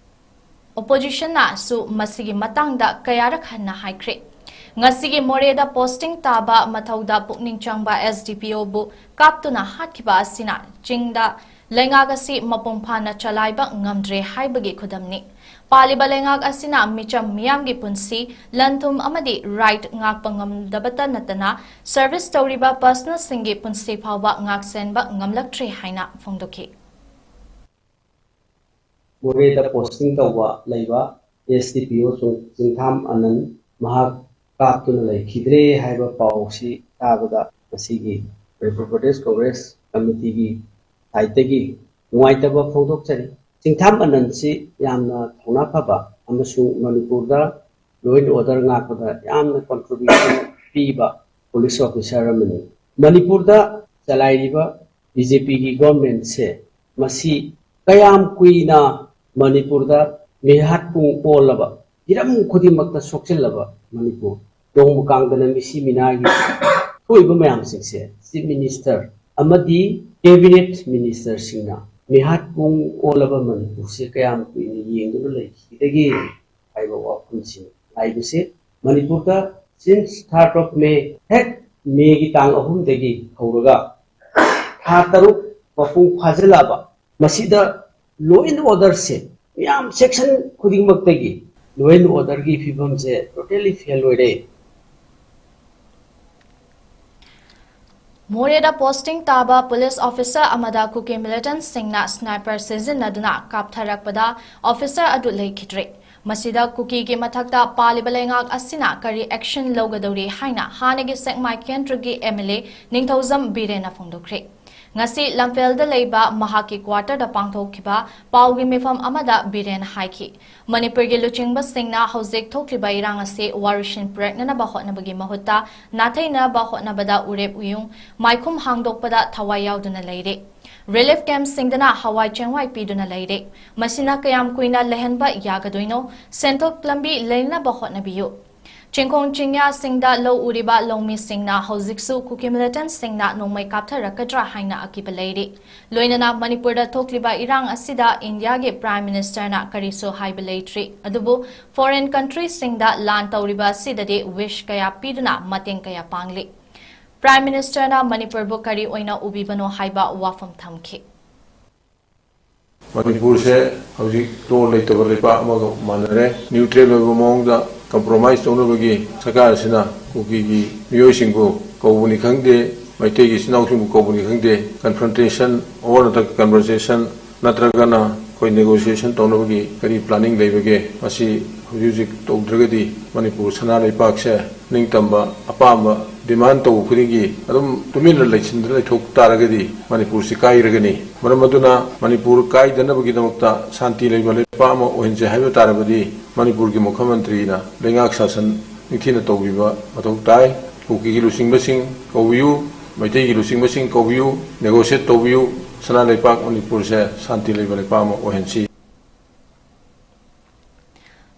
oppositionꯅꯁꯨ ꯃꯁꯤꯒꯤ ꯃꯇꯥꯡꯗ ꯀꯌꯥꯔꯛ ꯍꯟꯅ ꯍꯥꯏꯈ꯭ꯔꯦ꯫ ꯉꯁꯤꯒꯤ ꯃꯣꯔꯦꯗ ꯄꯣꯁꯇꯤꯡ ꯇꯥꯕ ꯃꯊꯧꯗ ꯄꯨꯛꯅꯤꯡ ꯆꯪꯕ ꯑꯦꯁ ꯗꯤ ꯄꯤ ꯑꯣꯕꯨ ꯀꯥꯞꯇꯨꯅ ꯍꯥꯠꯈꯤꯕ ꯑꯁꯤꯅ ꯆꯤꯡꯗ ꯂꯩꯉꯥꯛ ꯑꯁꯤ ꯃꯄꯨꯡ ꯐꯥꯅ ꯆꯂꯥꯏꯕ ꯉꯝꯗ꯭ꯔꯦ ꯍꯥꯏꯕꯒꯤ ꯈꯨꯗꯝꯅꯤ꯫ ꯄꯥꯜꯂꯤꯕ ꯂꯩꯉꯥꯛ ꯑꯁꯤꯅ ꯃꯤꯆꯝ ꯃꯤꯌꯥꯝꯒꯤ ꯄꯨꯟꯁꯤ, ꯂꯟ-ꯊꯨꯝ ꯑꯃꯗꯤ right ꯉꯥꯛꯄ ꯉꯝꯗꯕꯇ ꯅꯠꯇꯅ service ꯇꯧꯔꯤꯕ personnelꯁꯤꯡꯒꯤ ꯄꯨꯟꯁꯤ ꯐꯥꯎꯕ ꯉꯥꯛꯁꯦꯟꯕ ꯉꯝꯂꯛꯇ꯭ꯔꯦ ꯍꯥꯏꯅ ꯐꯣꯡꯗꯣꯛꯈꯤ꯫ ꯃꯣꯔꯦꯗ ꯄꯣꯁꯇꯤꯡ ꯇꯧꯕ ꯂꯩꯕ ꯑꯦꯁ ꯗꯤ ꯄꯤ ꯑꯣ ꯆꯤꯡꯊꯥꯝ ꯑꯅꯟ ꯃꯍꯥꯛ ꯀꯥꯞꯇꯨꯅ ꯂꯩꯈꯤꯗ꯭ꯔꯦ ꯍꯥꯏꯕ ꯄꯥꯎꯁꯤ ꯇꯥꯕꯗ ꯉꯁꯤꯒꯤ ꯃꯅꯤꯄꯨꯔ ꯄ꯭ꯔꯗꯦꯁ ꯀꯪꯒ꯭ꯔꯦꯁ ꯀꯃꯤꯇꯤꯒꯤ ꯁꯥꯏꯠꯇꯒꯤ ꯅꯨꯡꯉꯥꯏꯇꯕ ꯐꯣꯡꯗꯣꯛꯆꯔꯤ꯫ ꯆꯤꯡꯊꯥꯝ ꯑꯅꯟꯁꯤ ꯌꯥꯝꯅ ꯊꯧꯅꯥ ꯐꯕ ꯑꯃꯁꯨꯡ ꯃꯅꯤꯄꯨꯔꯗ law and order ꯉꯥꯛꯄꯗ ꯌꯥꯝꯅ contribution ꯄꯤꯕ police officer ꯑꯃꯅꯤ꯫ ꯃꯅꯤꯄꯨꯔꯗ ꯆꯂꯥꯏꯔꯤꯕ ꯕꯤ ꯖꯦ ꯄꯤꯒꯤ governmentꯁꯦ ꯃꯁꯤ ꯀꯌꯥꯝ ꯀꯨꯏꯅ ꯃꯅꯤꯄꯨꯔꯗ ꯃꯤꯍꯥꯠ ꯄꯨꯡ ꯑꯣꯜꯂꯕ, ꯍꯤꯔꯝ ꯈꯨꯗꯤꯡꯃꯛꯇ ꯁꯣꯛꯆꯤꯜꯂꯕ ꯃꯅꯤꯄꯨꯔ, ꯅꯣꯡꯃ ꯀꯥꯡꯗꯅ ꯃꯤꯁꯤ ꯃꯤꯅꯥꯒꯤ ꯊꯣꯛꯏꯕ ꯃꯌꯥꯝꯁꯤꯡꯁꯦ Chief Minister ꯑꯃꯗꯤ Cabinet Ministerꯁꯤꯡꯅ ꯃꯤꯍꯥꯠ ꯄꯨꯡ ꯑꯣꯜꯂꯕ ꯃꯅꯤꯄꯨꯔꯁꯦ ꯀꯌꯥꯝ ꯀꯨꯏꯅ ꯌꯦꯡꯗꯨꯅ ꯂꯩꯈꯤꯒꯗꯒꯦ ꯍꯥꯏꯕ ꯋꯥꯐꯝꯁꯤꯡ ꯍꯥꯏꯕꯁꯤ ꯃꯅꯤꯄꯨꯔꯗ since third of May, ꯍꯦꯛ ꯃꯦꯒꯤ ꯇꯥꯡ ꯑꯍꯨꯝꯗꯒꯤ ꯍꯧꯔꯒ ꯊꯥ ꯇꯔꯨꯛ ꯃꯄꯨꯡ ꯐꯥꯖꯤꯜꯂꯛꯑꯕ ꯃꯁꯤꯗ law and orderꯁꯦ ꯃꯤꯌꯥꯝ section ꯈꯨꯗꯤꯡꯃꯛꯇꯒꯤ law and orderꯒꯤ ꯐꯤꯕꯝꯁꯦ totally fail ꯑꯣꯏꯔꯦ꯫ ꯃꯣꯔꯦꯗ ꯄꯣꯁꯇꯤꯡ ꯇꯥꯕ ꯄꯨꯂꯤꯁ ꯑꯣꯐꯤꯁꯥꯔ ꯑꯃꯗ ꯀꯨꯀꯤ ꯃꯤꯂꯤꯇꯦꯟꯠꯁꯤꯡꯅ sniper ꯁꯤꯖꯤꯟꯅꯗꯨꯅ ꯀꯥꯞꯊꯔꯛꯄꯗ ꯑꯣꯐꯤꯁꯥꯔ ꯑꯗꯨ ꯂꯩꯈꯤꯗ꯭ꯔꯦ꯫ ꯃꯁꯤꯗ ꯀꯨꯀꯤꯒꯤ ꯃꯊꯛꯇ ꯄꯥꯜꯂꯤꯕ ꯂꯩꯉꯥꯛ ꯑꯁꯤꯅ ꯀꯔꯤ action ꯂꯧꯒꯗꯧꯔꯤ ꯍꯥꯏꯅ ꯍꯥꯟꯅꯒꯤ ꯁꯦꯛꯃꯥꯏ ꯀꯦꯟꯗ꯭ꯔꯒꯤ M L A ꯅꯤꯡꯊꯧꯖꯝ ꯕꯤꯔꯦꯟꯅ ꯐꯣꯡꯗꯣꯛꯈ꯭ꯔꯦ꯫ ꯉꯁꯤ ꯂꯝꯐꯦꯜꯗ ꯂꯩꯕ ꯃꯍꯥꯛꯀꯤ quarter ꯗ ꯄꯥꯡꯊꯣꯛꯈꯤꯕ ꯄꯥꯎꯒꯤ ꯃꯤꯐꯝ ꯑꯃꯗ ꯕꯤꯔꯦꯟ ꯍꯥꯏꯈꯤ, ꯃꯅꯤꯄꯨꯔꯒꯤ ꯂꯨꯆꯤꯡꯕꯁꯤꯡꯅ ꯍꯧꯖꯤꯛ ꯊꯣꯛꯂꯤꯕ ꯏꯔꯥꯡ ꯑꯁꯤ ꯋꯥꯔꯣꯏꯁꯤꯟ ꯄꯨꯔꯛꯅꯅꯕ ꯍꯣꯠꯅꯕꯒꯤ ꯃꯍꯨꯠꯇ ꯅꯥꯊꯩꯅꯕ ꯍꯣꯠꯅꯕꯗ ꯎꯔꯦꯞ ꯎꯌꯨꯡ ꯃꯥꯏꯈꯨꯝ ꯍꯥꯡꯗꯣꯛꯄꯗ ꯊꯋꯥꯏ ꯌꯥꯎꯗꯨꯅ ꯂꯩꯔꯦ꯫ Relief camp ꯁꯤꯡꯗꯅ ꯍꯋꯥꯏ ꯆꯦꯡꯋꯥꯏ ꯄꯤꯗꯨꯅ ꯂꯩꯔꯦ꯫ ꯃꯁꯤꯅ ꯀꯌꯥꯝ ꯀꯨꯏꯅ ꯂꯩꯍꯟꯕ ꯌꯥꯒꯗꯣꯏꯅꯣ? ꯁꯦꯟꯊꯣꯛ ꯂꯝꯕꯤ ꯂꯩꯅꯕ ꯍꯣꯠꯅꯕꯤꯌꯨ꯫ ꯆꯤꯡꯈꯣꯡ ꯆꯤꯡꯌꯥꯁꯤꯡꯗ ꯂꯧ ꯎꯔꯤꯕ ꯂꯧꯃꯤꯁꯤꯡꯅ ꯍꯧꯖꯤꯛꯁꯨ ꯀꯨꯀꯤ militant ꯁꯤꯡꯅ ꯅꯣꯡꯃꯩ ꯀꯥꯞꯊꯔꯛꯀꯗ꯭ꯔꯥ ꯍꯥꯏꯅ ꯑꯀꯤꯕ ꯂꯩꯔꯤ꯫ ꯂꯣꯏꯅꯅ ꯃꯅꯤꯄꯨꯔꯗ ꯊꯣꯛꯂꯤꯕ ꯏꯔꯥꯡ ꯑꯁꯤꯗ ꯏꯟꯗꯤꯌꯥꯒꯤ Prime Minister ꯅ ꯀꯔꯤꯁꯨ ꯍꯥꯏꯕ ꯂꯩꯇ꯭ꯔꯤ꯫ ꯑꯗꯨꯕꯨ foreign country ꯁꯤꯡꯗ ꯂꯥꯟ ꯇꯧꯔꯤꯕ ꯑꯁꯤꯗꯗꯤ wish ꯀꯌꯥ ꯄꯤꯗꯨꯅ ꯃꯇꯦꯡ ꯀꯌꯥ ꯄꯥꯡꯂꯤ꯫ Prime Minister ꯅ ꯃꯅꯤꯄꯨꯔꯕꯨ ꯀꯔꯤ ꯑꯣꯏꯅ ꯎꯕꯤꯕꯅꯣ ꯍꯥꯏꯕ ꯋꯥꯐꯝ ꯊꯝꯈꯤ꯫ ꯃꯅꯤꯄꯨꯔꯁꯦ ꯍꯧꯖꯤꯛ ꯂꯣꯟ ꯂꯩꯇꯕ ꯂꯩꯕꯥꯛ ꯑꯃꯒ ꯃꯥꯟꯅꯔꯦ꯫ Neutral ꯑꯣꯏꯕ ꯃꯑꯣꯡꯗ compromise ꯇꯧꯅꯕꯒꯤ ꯁꯔꯀꯥꯔ ꯑꯁꯤꯅ ꯀꯨꯀꯤꯒꯤ ꯃꯤꯑꯣꯏꯁꯤꯡꯕꯨ ꯀꯧꯕꯅꯤ ꯈꯪꯗꯦ, ꯃꯩꯇꯩꯒꯤ ꯏꯆꯤꯟ ꯏꯅꯥꯎꯁꯤꯡꯕꯨ ꯀꯧꯕꯅꯤ ꯈꯪꯗꯦ, confrontation, ꯑꯣꯔ ꯅꯠꯇ꯭ꯔꯒ conversation ꯅꯠꯇ꯭ꯔꯒꯅ ꯑꯩꯈꯣꯏ negotiation ꯇꯧꯅꯕꯒꯤ ꯀꯔꯤ planning ꯂꯩꯕꯒꯦ? ꯃꯁꯤ ꯍꯧꯖꯤꯛ ꯍꯧꯖꯤꯛ ꯇꯧꯗ꯭ꯔꯒꯗꯤ ꯃꯅꯤꯄꯨꯔ ꯁꯅꯥ ꯂꯩꯕꯥꯛꯁꯦ ꯅꯤꯡꯇꯝꯕ ꯑꯄꯥꯝꯕ demand ꯇꯧꯕ ꯈꯨꯗꯤꯡꯒꯤ ꯑꯗꯨꯝ ꯇꯨꯃꯤꯟꯅ ꯂꯩꯁꯤꯟꯗꯨꯅ ꯂꯩꯊꯣꯛ ꯇꯥꯔꯒꯗꯤ ꯃꯅꯤꯄꯨꯔꯁꯤ ꯀꯥꯏꯔꯒꯅꯤ꯫ ꯃꯔꯝ ꯑꯗꯨꯅ ꯃꯅꯤꯄꯨꯔ ꯀꯥꯏꯗꯅꯕꯒꯤꯗꯃꯛꯇ ꯁꯥꯟꯇꯤ ꯂꯩꯕ ꯂꯩꯕꯥꯛ ꯑꯃ ꯑꯣꯏꯍꯟꯁꯦ ꯍꯥꯏꯕ ꯇꯥꯔꯕꯗꯤ ꯃꯅꯤꯄꯨꯔꯒꯤ ꯃꯨꯈ꯭ꯌ ꯃꯟꯇ꯭ꯔꯤꯅ ꯂꯩꯉꯥꯛ ꯁꯥꯁꯟ ꯅꯤꯡꯊꯤꯅ ꯇꯧꯕꯤꯕ ꯃꯊꯧ ꯇꯥꯏ꯫ ꯀꯨꯀꯤꯒꯤ ꯂꯨꯆꯤꯡꯕꯁꯤꯡ ꯀꯧꯕꯤꯌꯨ, ꯃꯩꯇꯩꯒꯤ ꯂꯨꯆꯤꯡꯕꯁꯤꯡ ꯀꯧꯕꯤꯌꯨ, negotiate ꯇꯧꯕꯤꯌꯨ, ꯁꯅꯥ ꯂꯩꯕꯥꯛ ꯃꯅꯤꯄꯨꯔꯁꯦ ꯁꯥꯟꯇꯤ ꯂꯩꯕ ꯂꯩꯕꯥꯛ ꯑꯃ ꯑꯣꯏꯍꯟꯁꯤ꯫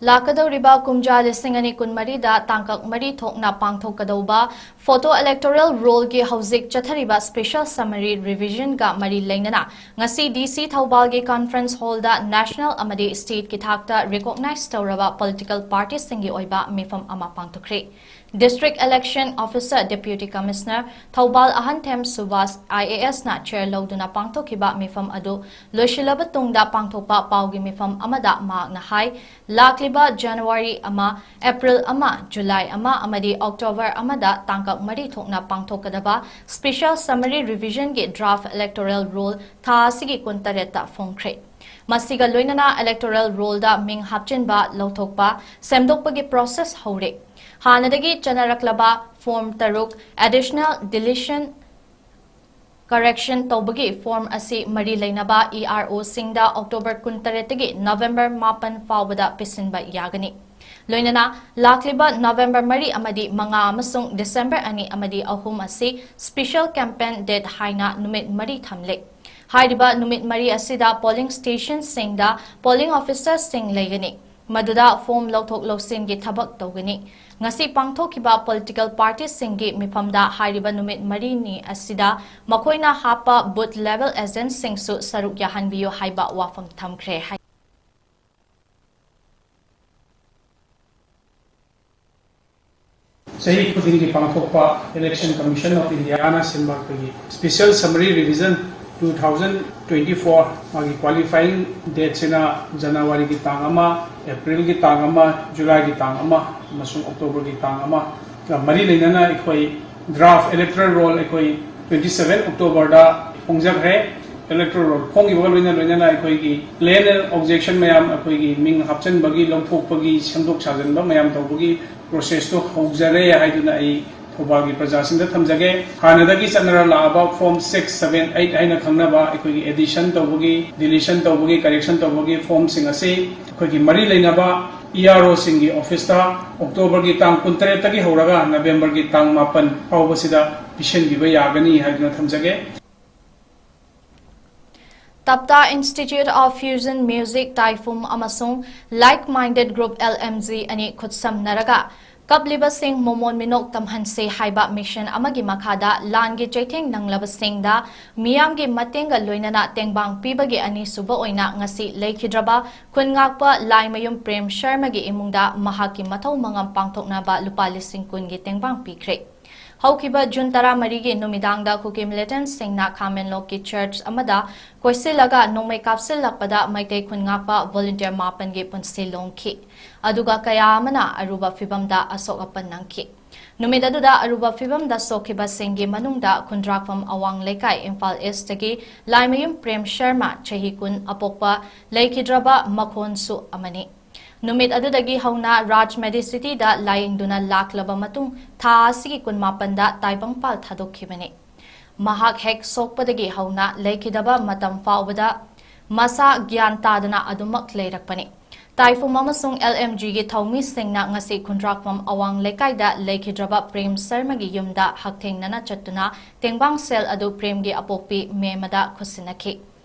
ꯂꯥꯛꯀꯗꯧꯔꯤꯕ ꯀꯨꯝꯖꯥ ꯂꯤꯁꯤꯡ ꯑꯅꯤ ꯀꯨꯟꯃꯔꯤꯗ ꯇꯥꯡꯀꯛ ꯃꯔꯤ ꯊꯣꯛꯅ ꯄꯥꯡꯊꯣꯛꯀꯗꯧꯕ photo electoral roll ꯒꯤ ꯍꯧꯖꯤꯛ ꯆꯠꯊꯔꯤꯕ special summary revision ꯒ ꯃꯔꯤ ꯂꯩꯅꯅ ꯉꯁꯤ D C ꯊꯧꯕꯥꯜꯒꯤ conference hall ꯗ national ꯑꯃꯗꯤ state ꯀꯤ ꯊꯥꯛꯇ recognize ꯇꯧꯔꯕ political party ꯁꯤꯡꯒꯤ ꯑꯣꯏꯕ ꯃꯤꯐꯝ ꯑꯃ ꯄꯥꯡꯊꯣꯛꯈ꯭ꯔꯦ꯫ District Election Officer, Deputy Commissioner, Thoubal ꯑꯍꯟꯊꯦꯝ Subhas, I A S ꯅ chair ꯂꯧꯗꯨꯅ ꯄꯥꯡꯊꯣꯛꯈꯤꯕ ꯃꯤꯐꯝ ꯑꯗꯨ ꯂꯣꯏꯁꯤꯜꯂꯕ ꯇꯨꯡꯗ ꯄꯥꯡꯊꯣꯛꯄ ꯄꯥꯎꯒꯤ ꯃꯤꯐꯝ ꯑꯃꯗ ꯃꯍꯥꯛꯅ ꯍꯥꯏ, ꯂꯥꯛꯂꯤꯕ January ꯑꯃ, April ꯑꯃ, July ꯑꯃ ꯑꯃꯗꯤ October ꯑꯃꯗ ꯇꯥꯡꯀꯛ ꯃꯔꯤ ꯊꯣꯛꯅ ꯄꯥꯡꯊꯣꯛꯀꯗꯕ special summary revision ꯒꯤ draft electoral roll ꯊꯥ ꯑꯁꯤꯒꯤ ꯀꯨꯟꯇꯔꯦꯠꯇ ꯐꯣꯡꯈ꯭ꯔꯦ꯫ ꯃꯁꯤꯒ ꯂꯣꯏꯅꯅ electoral rollꯗ ꯃꯤꯡ ꯍꯥꯞꯆꯤꯟꯕ, ꯂꯧꯊꯣꯛꯄ, ꯁꯦꯝꯗꯣꯛꯄꯒꯤ process ꯍꯧꯔꯦ꯫ ꯍꯥꯟꯅꯗꯒꯤ ꯆꯠꯅꯔꯛꯂꯕ form ꯇꯔꯨꯛ additional deletion correction ꯇꯧꯕꯒꯤ form ꯑꯁꯤ ꯃꯔꯤ ꯂꯩꯅꯕ EROꯁꯤꯡꯗ October ꯀꯨꯟꯇꯔꯦꯠꯇꯒꯤ November ꯃꯥꯄꯟ ꯐꯥꯎꯕꯗ ꯄꯤꯁꯤꯟꯕ ꯌꯥꯒꯅꯤ꯫ ꯂꯣꯏꯅꯅ ꯂꯥꯛꯂꯤꯕ November ꯃꯔꯤ ꯑꯃꯗꯤ ꯃꯉꯥ ꯑꯃꯁꯨꯡ December ꯑꯅꯤ ꯑꯃꯗꯤ ꯑꯍꯨꯝ ꯑꯁꯤ special campaign date ꯍꯥꯏꯅ ꯅꯨꯃꯤꯠ ꯃꯔꯤ ꯊꯝꯂꯦ꯫ ꯍꯥꯏꯔꯤꯕ ꯅꯨꯃꯤꯠ ꯃꯔꯤ ꯑꯁꯤꯗ polling stationꯁꯤꯡꯗ polling officerꯁꯤꯡ ꯂꯩꯒꯅꯤ꯫ ꯃꯗꯨꯗ form ꯂꯧꯊꯣꯛ ꯂꯧꯁꯤꯟꯒꯤ ꯊꯕꯛ ꯇꯧꯒꯅꯤ꯫ ꯉꯁꯤ ꯄꯥꯡꯊꯣꯛꯈꯤꯕ political partyꯁꯤꯡꯒꯤ ꯃꯤꯐꯝꯗ ꯍꯥꯏꯔꯤꯕ ꯅꯨꯃꯤꯠ ꯃꯔꯤꯅꯤ ꯑꯁꯤꯗ ꯃꯈꯣꯏꯅ ꯍꯥꯞꯄ booth level agentꯁꯤꯡꯁꯨ ꯁꯔꯨꯛ ꯌꯥꯍꯟꯕꯤꯌꯨ ꯍꯥꯏꯕ ꯋꯥꯐꯝ ꯊꯝꯈ꯭ꯔꯦ ꯍꯥꯏ꯫ ꯆꯍꯤ ꯈꯨꯗꯤꯡꯒꯤ ꯄꯥꯡꯊꯣꯛꯄ Election Commission of Indiaꯅ ꯁꯤꯟꯕ ꯑꯩꯈꯣꯏꯒꯤ Special Summary Revision two thousand twenty-four, ꯃꯥꯒꯤ qualifying dateꯁꯤꯅ Januaryꯒꯤ ꯇꯥꯡ ꯑꯃ, Aprilꯒꯤ ꯇꯥꯡ ꯑꯃ, Julyꯒꯤ ꯇꯥꯡ ꯑꯃ ꯑꯃꯁꯨꯡ Octoberꯒꯤ ꯇꯥꯡ ꯑꯃꯒ ꯃꯔꯤ ꯂꯩꯅꯅ ꯑꯩꯈꯣꯏ draft electoral roll ꯑꯩꯈꯣꯏ twenty seven Octoberꯗ ꯐꯣꯡꯖꯈ꯭ꯔꯦ꯫ Electoral roll ꯐꯣꯡꯈꯤꯕꯒ ꯂꯣꯏꯅ ꯂꯣꯏꯅꯅ ꯑꯩꯈꯣꯏꯒꯤ plan and objection ꯃꯌꯥꯝ, ꯑꯩꯈꯣꯏꯒꯤ ꯃꯤꯡ ꯍꯥꯞꯆꯤꯟꯕꯒꯤ, ꯂꯧꯊꯣꯛꯄꯒꯤ, ꯁꯦꯝꯗꯣꯛ ꯁꯥꯖꯤꯟꯕ ꯃꯌꯥꯝ ꯇꯧꯕꯒꯤ processꯇꯣ ꯍꯧꯖꯔꯦ ꯍꯥꯏꯗꯨꯅ ꯑꯩ ꯊꯧꯕꯥꯜꯒꯤ ꯄ꯭ꯔꯖꯥꯁꯤꯡꯗ ꯊꯝꯖꯒꯦ꯫ ꯍꯥꯟꯅꯗꯒꯤ ꯆꯠꯅꯔ ꯂꯥꯛꯑꯕ form six, seven, eight ꯍꯥꯏꯅ ꯈꯪꯅꯕ ꯑꯩꯈꯣꯏꯒꯤ addition ꯇꯧꯕꯒꯤ, deletion ꯇꯧꯕꯒꯤ, correction ꯇꯧꯕꯒꯤ formꯁꯤꯡ ꯑꯁꯤ ꯑꯩꯈꯣꯏꯒꯤ ꯃꯔꯤ ꯂꯩꯅꯕ EROꯁꯤꯡꯒꯤ officeꯇ Octoberꯒꯤ ꯇꯥꯡ ꯀꯨꯟꯇꯔꯦꯠꯇꯒꯤ ꯍꯧꯔꯒ Novemberꯒꯤ ꯇꯥꯡ ꯃꯥꯄꯟ ꯐꯥꯎꯕꯁꯤꯗ ꯄꯤꯁꯤꯟꯕꯤꯕ ꯌꯥꯒꯅꯤ ꯍꯥꯏꯗꯨꯅ ꯊꯝꯖꯒꯦ꯫ ꯇꯞꯇꯥ Institute of Fusion Music ꯇꯥꯏꯐꯨꯝ ꯑꯃꯁꯨꯡ Like Minded Group LMG ꯑꯅꯤ ꯈꯨꯠꯁꯝꯅꯔꯒ ꯀꯞꯂꯤꯕꯁꯤꯡ ꯃꯣꯃꯣꯟ ꯃꯤꯅꯣꯛ ꯇꯝꯍꯟꯁꯦ ꯍꯥꯏꯕ mission ꯑꯃꯒꯤ ꯃꯈꯥꯗ ꯂꯥꯟꯒꯤ ꯆꯩꯊꯦꯡ ꯅꯪꯂꯕꯁꯤꯡꯗ ꯃꯤꯌꯥꯝꯒꯤ ꯃꯇꯦꯡꯒ ꯂꯣꯏꯅꯅ ꯇꯦꯡꯕꯥꯡ ꯄꯤꯕꯒꯤ ꯑꯅꯤꯁꯨꯕ ꯑꯣꯏꯅ ꯉꯁꯤ ꯂꯩꯈꯤꯗ꯭ꯔꯕ ꯈꯨꯟ ꯉꯥꯛꯄ ꯂꯥꯏꯃꯌꯨꯝ ꯄ꯭ꯔꯦꯝ ꯁꯔꯃꯒꯤ ꯏꯃꯨꯡꯗ ꯃꯍꯥꯛꯀꯤ ꯃꯊꯧ ꯃꯉꯝ ꯄꯥꯡꯊꯣꯛꯅꯕ ꯂꯨꯄꯥ ꯂꯤꯁꯤꯡ ꯀꯨꯟꯒꯤ ꯇꯦꯡꯕꯥꯡ ꯄꯤꯈ꯭ꯔꯦ꯫ ꯍꯧꯈꯤꯕ June ꯇꯔꯥꯃꯔꯤꯒꯤ ꯅꯨꯃꯤꯗꯥꯡꯗ ꯀꯨꯀꯤ militantꯁꯤꯡꯅ ꯈꯥꯃꯦꯟꯂꯣꯛꯀꯤ church ꯑꯃꯗ ꯀꯣꯏꯁꯤꯜꯂꯒ ꯅꯣꯡꯃꯩ ꯀꯥꯞꯁꯤꯜꯂꯛꯄꯗ ꯃꯩꯇꯩ ꯈꯨꯟ ꯉꯥꯛꯄ volunteer ꯃꯥꯄꯟꯒꯤ ꯄꯨꯟꯁꯤ ꯂꯣꯡꯈꯤ꯫ ꯑꯗꯨꯒ ꯀꯌꯥ ꯑꯃꯅ ꯑꯔꯨꯕ ꯐꯤꯚꯝꯗ ꯑꯁꯣꯛ ꯑꯄꯟ ꯅꯪꯈꯤ꯫ ꯅꯨꯃꯤꯠ ꯑꯗꯨꯗ ꯑꯔꯨꯕ ꯐꯤꯚꯝꯗ ꯁꯣꯛꯈꯤꯕꯁꯤꯡꯒꯤ ꯃꯅꯨꯡꯗ ꯈꯨꯟꯗ꯭ꯔꯥꯛꯐꯝ ꯑꯋꯥꯡ ꯂꯩꯀꯥꯏ, ꯏꯝꯐꯥꯜ ꯏꯁꯇꯒꯤ ꯂꯥꯏꯃꯌꯨꯝ ꯄ꯭ꯔꯦꯝ ꯁꯔꯃ, ꯆꯍꯤ ꯀꯨꯟ, ꯑꯄꯣꯛꯄ, ꯂꯩꯈꯤꯗ꯭ꯔꯕ ꯃꯈꯣꯟꯁꯨ ꯑꯃꯅꯤ꯫ ꯅꯨꯃꯤꯠ ꯑꯗꯨꯗꯒꯤ ꯍꯧꯅ ꯔꯥꯖ ꯃꯦꯗꯤꯁꯤꯇꯤꯗ ꯂꯥꯌꯦꯡꯗꯨꯅ ꯂꯥꯛꯂꯕ ꯃꯇꯨꯡ ꯊꯥ ꯑꯁꯤꯒꯤ ꯀꯨꯟꯃꯥꯄꯟꯗ ꯇꯥꯏꯕꯪꯄꯥꯜ ꯊꯥꯗꯣꯛꯈꯤꯕꯅꯤ꯫ ꯃꯍꯥꯛ ꯍꯦꯛ ꯁꯣꯛꯄꯗꯒꯤ ꯍꯧꯅ ꯂꯩꯈꯤꯗꯕ ꯃꯇꯝ ꯐꯥꯎꯕꯗ ꯃꯁꯥ ꯒ꯭ꯌꯥꯟ ꯇꯥꯗꯅ ꯑꯗꯨꯃꯛ ꯂꯩꯔꯛꯄꯅꯤ꯫ ꯇꯥꯏꯐꯨꯝ ꯑꯃꯁꯨꯡ LMGꯒꯤ ꯊꯧꯃꯤꯁꯤꯡꯅ ꯉꯁꯤ ꯈꯨꯟꯗ꯭ꯔꯥꯛꯐꯝ ꯑꯋꯥꯡ ꯂꯩꯀꯥꯏꯗ ꯂꯩꯈꯤꯗ꯭ꯔꯕ ꯄ꯭ꯔꯦꯝ ꯁꯔꯃꯒꯤ ꯌꯨꯝꯗ ꯍꯛꯊꯦꯡꯅꯅ ꯆꯠꯇꯨꯅ ꯇꯦꯡꯕꯥꯡ ꯁꯦꯜ ꯑꯗꯨ ꯄ꯭ꯔꯦꯝꯒꯤ ꯑꯄꯣꯛꯄꯤ ꯃꯦꯃꯗ ꯈꯨꯠꯁꯤꯟꯅꯈꯤ꯫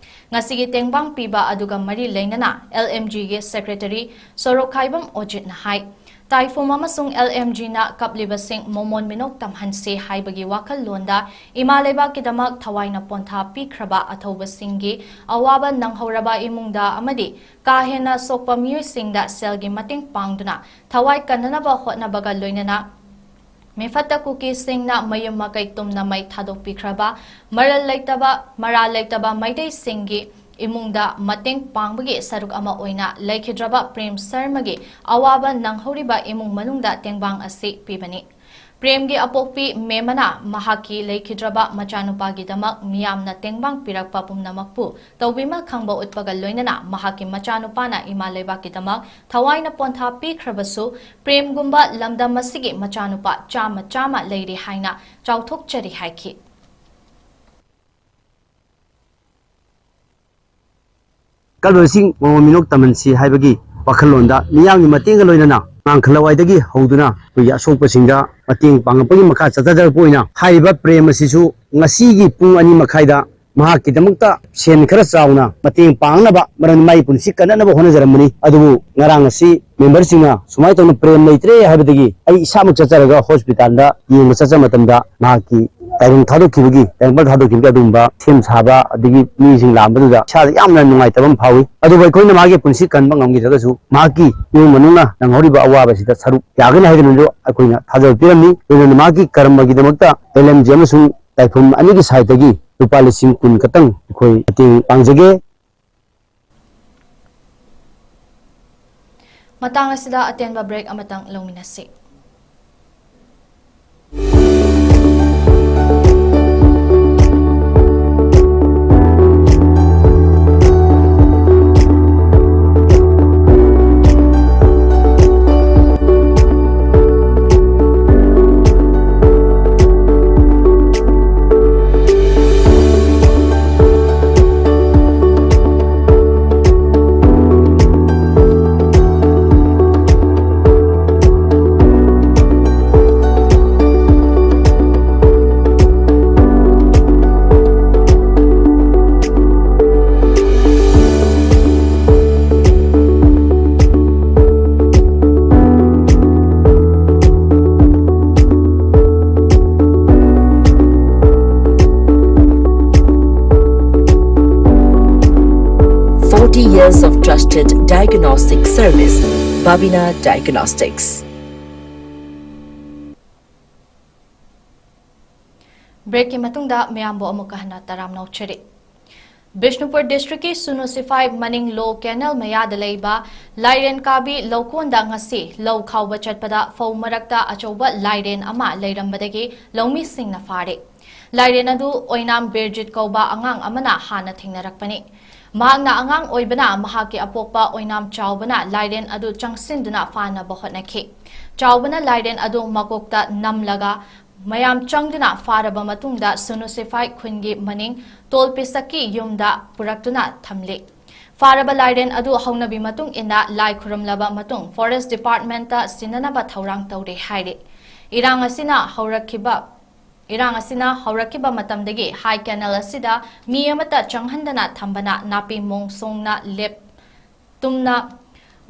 ꯉꯁꯤꯒꯤ ꯇꯦꯡꯕꯥꯡ ꯄꯤꯕ ꯑꯗꯨꯒ ꯃꯔꯤ ꯂꯩꯅꯅ LMGꯒꯤ ꯁꯦꯀ꯭ꯔꯦꯇꯔꯤ ꯁꯣꯔꯣꯛꯈꯥꯏꯕꯝ ꯑꯣꯖꯤꯠꯅ ꯍꯥꯏ, ꯇꯥꯏꯐꯨꯝ ꯑꯃꯁꯨꯡ LMGꯅ ꯀꯞꯂꯤꯕꯁꯤꯡ ꯃꯣꯃꯣꯟ ꯃꯤꯅꯣꯛ ꯇꯝꯍꯟꯁꯤ ꯍꯥꯏꯕꯒꯤ ꯋꯥꯈꯜꯂꯣꯟꯗ ꯏꯃꯥ ꯂꯩꯕꯥꯛꯀꯤꯗꯃꯛ ꯊꯋꯥꯏꯅ ꯄꯣꯟꯊꯥ ꯄꯤꯈ꯭ꯔꯕ ꯑꯊꯧꯕꯁꯤꯡꯒꯤ ꯑꯋꯥꯕ ꯅꯪꯍꯧꯔꯕ ꯏꯃꯨꯡꯗ ꯑꯃꯗꯤ ꯀꯥ ꯍꯦꯟꯅ ꯁꯣꯛꯄ ꯃꯤꯑꯣꯏꯁꯤꯡꯗ ꯁꯦꯜꯒꯤ ꯃꯇꯦꯡ ꯄꯥꯡꯗꯨꯅ ꯊꯋꯥꯏ ꯀꯟꯅꯅꯕ ꯍꯣꯠꯅꯕꯒ ꯂꯣꯏꯅꯅ ꯃꯤꯐꯠꯇ ꯀꯨꯀꯤꯁꯤꯡꯅ ꯃꯌꯨꯝ ꯃꯀꯩ ꯇꯨꯝꯅ ꯃꯩ ꯊꯥꯗꯣꯛꯄꯤꯈ꯭ꯔꯕ ꯃꯔꯜ ꯂꯩꯇꯕ, ꯃꯔꯥꯜ ꯂꯩꯇꯕ ꯃꯩꯇꯩꯁꯤꯡꯒꯤ ꯏꯃꯨꯡꯗ ꯃꯇꯦꯡ ꯄꯥꯡꯕꯒꯤ ꯁꯔꯨꯛ ꯑꯃ ꯑꯣꯏꯅ ꯂꯩꯈꯤꯗ꯭ꯔꯕ ꯄ꯭ꯔꯦꯝ ꯁꯔꯃꯒꯤ ꯑꯋꯥꯕ ꯅꯪꯍꯧꯔꯤꯕ ꯏꯃꯨꯡ ꯃꯅꯨꯡꯗ ꯇꯦꯡꯕꯥꯡ ꯑꯁꯤ ꯄꯤꯕꯅꯤ꯫ ꯄ꯭ꯔꯦꯝꯒꯤ ꯑꯄꯣꯛꯄꯤ ꯃꯦꯃꯅ ꯃꯍꯥꯛꯀꯤ ꯂꯩꯈꯤꯗ꯭ꯔꯕ ꯃꯆꯥꯅꯨꯄꯥꯒꯤꯗꯃꯛ ꯃꯤꯌꯥꯝꯅ ꯇꯦꯡꯕꯥꯡ ꯄꯤꯔꯛꯄ ꯄꯨꯝꯅꯃꯛꯄꯨ ꯇꯧꯕꯤꯃꯜ ꯈꯪꯕ ꯎꯠꯄꯒ ꯂꯣꯏꯅꯅ ꯃꯍꯥꯛꯀꯤ ꯃꯆꯥꯅꯨꯄꯥꯅ ꯏꯃꯥ ꯂꯩꯕꯥꯛꯀꯤꯗꯃꯛ ꯊꯋꯥꯏꯅ ꯄꯣꯟꯊꯥ ꯄꯤꯈ꯭ꯔꯕꯁꯨ ꯄ꯭ꯔꯦꯝꯒꯨꯝꯕ ꯂꯝꯗꯝ ꯑꯁꯤꯒꯤ ꯃꯆꯥꯅꯨꯄꯥ ꯆꯥꯝꯃ ꯆꯥꯝꯃ ꯂꯩꯔꯤ ꯍꯥꯏꯅ ꯆꯥꯎꯊꯣꯛꯆꯔꯤ ꯍꯥꯏꯈꯤ꯫ ꯀꯜꯂꯕꯁꯤꯡ ꯃꯃꯜ ꯃꯤꯅꯣꯛ ꯇꯝꯍꯟꯁꯤ ꯍꯥꯏꯕꯒꯤ ꯋꯥꯈꯜꯂꯣꯟꯗ ꯃꯤꯌꯥꯝꯒꯤ ꯃꯇꯦꯡꯒ ꯂꯣꯏꯅꯅ ꯉꯥꯡꯈꯠꯂꯋꯥꯏꯗꯒꯤ ꯍꯧꯗꯨꯅ ꯑꯩꯈꯣꯏꯒꯤ ꯑꯁꯣꯛꯄꯁꯤꯡꯗ ꯃꯇꯦꯡ ꯄꯥꯡꯉꯛꯄꯒꯤ ꯃꯈꯥ ꯆꯠꯊꯖꯔꯛꯄ ꯑꯣꯏꯅ ꯍꯥꯏꯔꯤꯕ ꯄ꯭ꯔꯦꯝ ꯑꯁꯤꯁꯨ ꯉꯁꯤꯒꯤ ꯄꯨꯡ ꯑꯅꯤ ꯃꯈꯥꯏꯗ ꯃꯍꯥꯛꯀꯤꯗꯃꯛꯇ ꯁꯦꯟ ꯈꯔ ꯆꯥꯎꯅ ꯃꯇꯦꯡ ꯄꯥꯡꯅꯕ, ꯃꯔꯝꯗꯤ ꯃꯥꯒꯤ ꯄꯨꯟꯁꯤ ꯀꯟꯅꯅꯕ ꯍꯣꯠꯅꯖꯔꯝꯕꯅꯤ꯫ ꯑꯗꯨꯕꯨ ꯉꯔꯥꯡ ꯑꯁꯤ ꯃꯦꯝꯕꯔꯁꯤꯡꯅ ꯁꯨꯃꯥꯏꯅ ꯇꯧꯅ ꯄ꯭ꯔꯦꯝ ꯂꯩꯇ꯭ꯔꯦ ꯍꯥꯏꯕꯗꯒꯤ ꯑꯩ ꯏꯁꯥꯃꯛ ꯆꯠꯆꯔꯒ ꯍꯣꯁꯄꯤꯇꯥꯜꯗ ꯌꯦꯡꯕ ꯆꯠꯆꯕ ꯃꯇꯝꯗ ꯃꯍꯥꯛꯀꯤ ꯇꯥꯏꯕꯪ ꯊꯥꯗꯣꯛꯈꯤꯕꯒꯤ, ꯇꯥꯏꯕꯪꯄꯥꯜ ꯊꯥꯗꯣꯛꯈꯤꯕꯒꯤ ꯑꯗꯨꯒꯨꯝꯕ ꯁꯦꯝ ꯁꯥꯕ ꯑꯗꯒꯤ ꯃꯤꯁꯤꯡ ꯂꯥꯛꯑꯝꯕꯗꯨꯗ ꯏꯁꯥꯗ ꯌꯥꯝꯅ ꯅꯨꯡꯉꯥꯏꯇꯕ ꯑꯃ ꯐꯥꯎꯏ꯫ ꯑꯗꯨꯕꯨ ꯑꯩꯈꯣꯏꯅ ꯃꯥꯒꯤ ꯄꯨꯟꯁꯤ ꯀꯟꯕ ꯉꯝꯈꯤꯗ꯭ꯔꯒꯁꯨ ꯃꯍꯥꯛꯀꯤ ꯏꯃꯨꯡ ꯃꯅꯨꯡꯅ ꯅꯪꯍꯧꯔꯤꯕ ꯑꯋꯥꯕꯁꯤꯗ ꯁꯔꯨꯛ ꯌꯥꯒꯅꯤ ꯍꯥꯏꯗꯨꯅꯁꯨ ꯑꯩꯈꯣꯏꯅ ꯊꯥꯖꯕ ꯄꯤꯔꯝꯃꯤ꯫ ꯂꯣꯏꯅꯅ ꯃꯍꯥꯛꯀꯤ ꯀꯔꯝꯕꯒꯤꯗꯃꯛꯇ ꯑꯦꯜ ꯑꯦꯝ ꯖꯤ ꯑꯃꯁꯨꯡ ꯇꯥꯏꯐꯝ ꯑꯅꯤꯒꯤ ꯁꯥꯏꯠꯇꯒꯤ ꯂꯨꯄꯥ ꯂꯤꯁꯤꯡ ꯀꯨꯟ ꯈꯛꯇꯪ ꯑꯩꯈꯣꯏ ꯃꯇꯦꯡ ꯄꯥꯡꯖꯒꯦ꯫ ꯃꯇꯥꯡ ꯑꯁꯤꯗ ꯑꯇꯦꯟꯕ ꯕ꯭ꯔꯦꯛ ꯑꯃꯇꯪ ꯂꯧꯃꯤꯟꯅꯁꯤ꯫ Thirty years of trusted diagnostic service, Babina Diagnostics. Breakꯀꯤ ꯃꯇꯨꯡꯗ ꯃꯌꯥꯝꯕꯨ ꯑꯃꯨꯛꯀ ꯍꯟꯅ ꯇꯔꯥꯝꯅ ꯑꯣꯛꯆꯔꯤ꯫ ꯕꯤꯁꯅꯨꯄꯨꯔ districtꯀꯤ ꯁꯨꯅꯨ ꯁꯤꯐꯥꯏ ꯃꯅꯤꯡ ꯂꯣ canal ꯃꯌꯥꯗ ꯂꯩꯕ ꯂꯥꯏꯔꯦꯟ ꯀꯥꯕꯤ ꯂꯧꯀꯣꯟꯗ ꯉꯁꯤ ꯂꯧ ꯈꯥꯎꯕ ꯆꯠꯄꯗ ꯐꯧ ꯃꯔꯛꯇ ꯑꯆꯧꯕ ꯂꯥꯏꯔꯦꯟ ꯑꯃ ꯂꯩꯔꯝꯕꯗꯒꯤ ꯂꯧꯃꯤꯁꯤꯡꯅ ꯐꯥꯔꯦ꯫ ꯂꯥꯏꯔꯦꯟ ꯑꯗꯨ ꯑꯣꯏꯅꯥꯝ ꯕꯤꯔꯖꯤꯠ ꯀꯧꯕ ꯑꯉꯥꯡ ꯑꯃꯅ ꯍꯥꯟꯅ ꯊꯦꯡꯅꯔꯛꯄꯅꯤ꯫ ꯃꯍꯥꯛꯅ ꯑꯉꯥꯡ ꯑꯣꯏꯕꯅ ꯃꯍꯥꯛꯀꯤ ꯑꯄꯣꯛꯄ ꯑꯣꯏꯅꯥꯝ ꯆꯥꯎꯕꯅ ꯂꯥꯏꯔꯦꯟ ꯑꯗꯨ ꯆꯪꯁꯤꯟꯗꯨꯅ ꯐꯥꯅꯕ ꯍꯣꯠꯅꯈꯤ꯫ ꯆꯥꯎꯕꯅ ꯂꯥꯏꯔꯦꯟ ꯑꯗꯨ ꯃꯀꯣꯛꯇ ꯅꯝꯂꯒ ꯃꯌꯥꯝ ꯆꯪꯗꯨꯅ ꯐꯥꯔꯕ ꯃꯇꯨꯡꯗ ꯁꯨꯅꯨ ꯁꯤꯐꯥꯏ ꯈꯨꯟꯒꯤ ꯃꯅꯤꯡ ꯇꯣꯜ ꯄꯤꯁꯛꯀꯤ ꯌꯨꯝꯗ ꯄꯨꯔꯛꯇꯨꯅ ꯊꯝꯂꯤ꯫ ꯐꯥꯔꯕ ꯂꯥꯏꯔꯦꯟ ꯑꯗꯨ ꯍꯧꯅꯕꯤ ꯃꯇꯨꯡ ꯏꯟꯅ ꯂꯥꯏ ꯈꯨꯔꯨꯝꯂꯕ ꯃꯇꯨꯡ Forest Departmentꯇ ꯁꯤꯟꯅꯅꯕ ꯊꯧꯔꯥꯡ ꯇꯧꯔꯦ ꯍꯥꯏꯔꯤ꯫ ꯏꯔꯥꯡ ꯑꯁꯤꯅ ꯍꯧꯔꯛꯈꯤꯕ, ꯏꯔꯥꯡ ꯑꯁꯤꯅ ꯍꯧꯔꯛꯈꯤꯕ ꯃꯇꯝꯗꯒꯤ ꯍꯥꯏ canal ꯑꯁꯤꯗ ꯃꯤ ꯑꯃꯠꯇ ꯆꯪꯍꯟꯗꯅ ꯊꯝꯕꯅ ꯅꯥꯄꯤ ꯃꯣꯡꯁꯣꯡꯅ ꯂꯦꯞ ꯇꯨꯝꯅ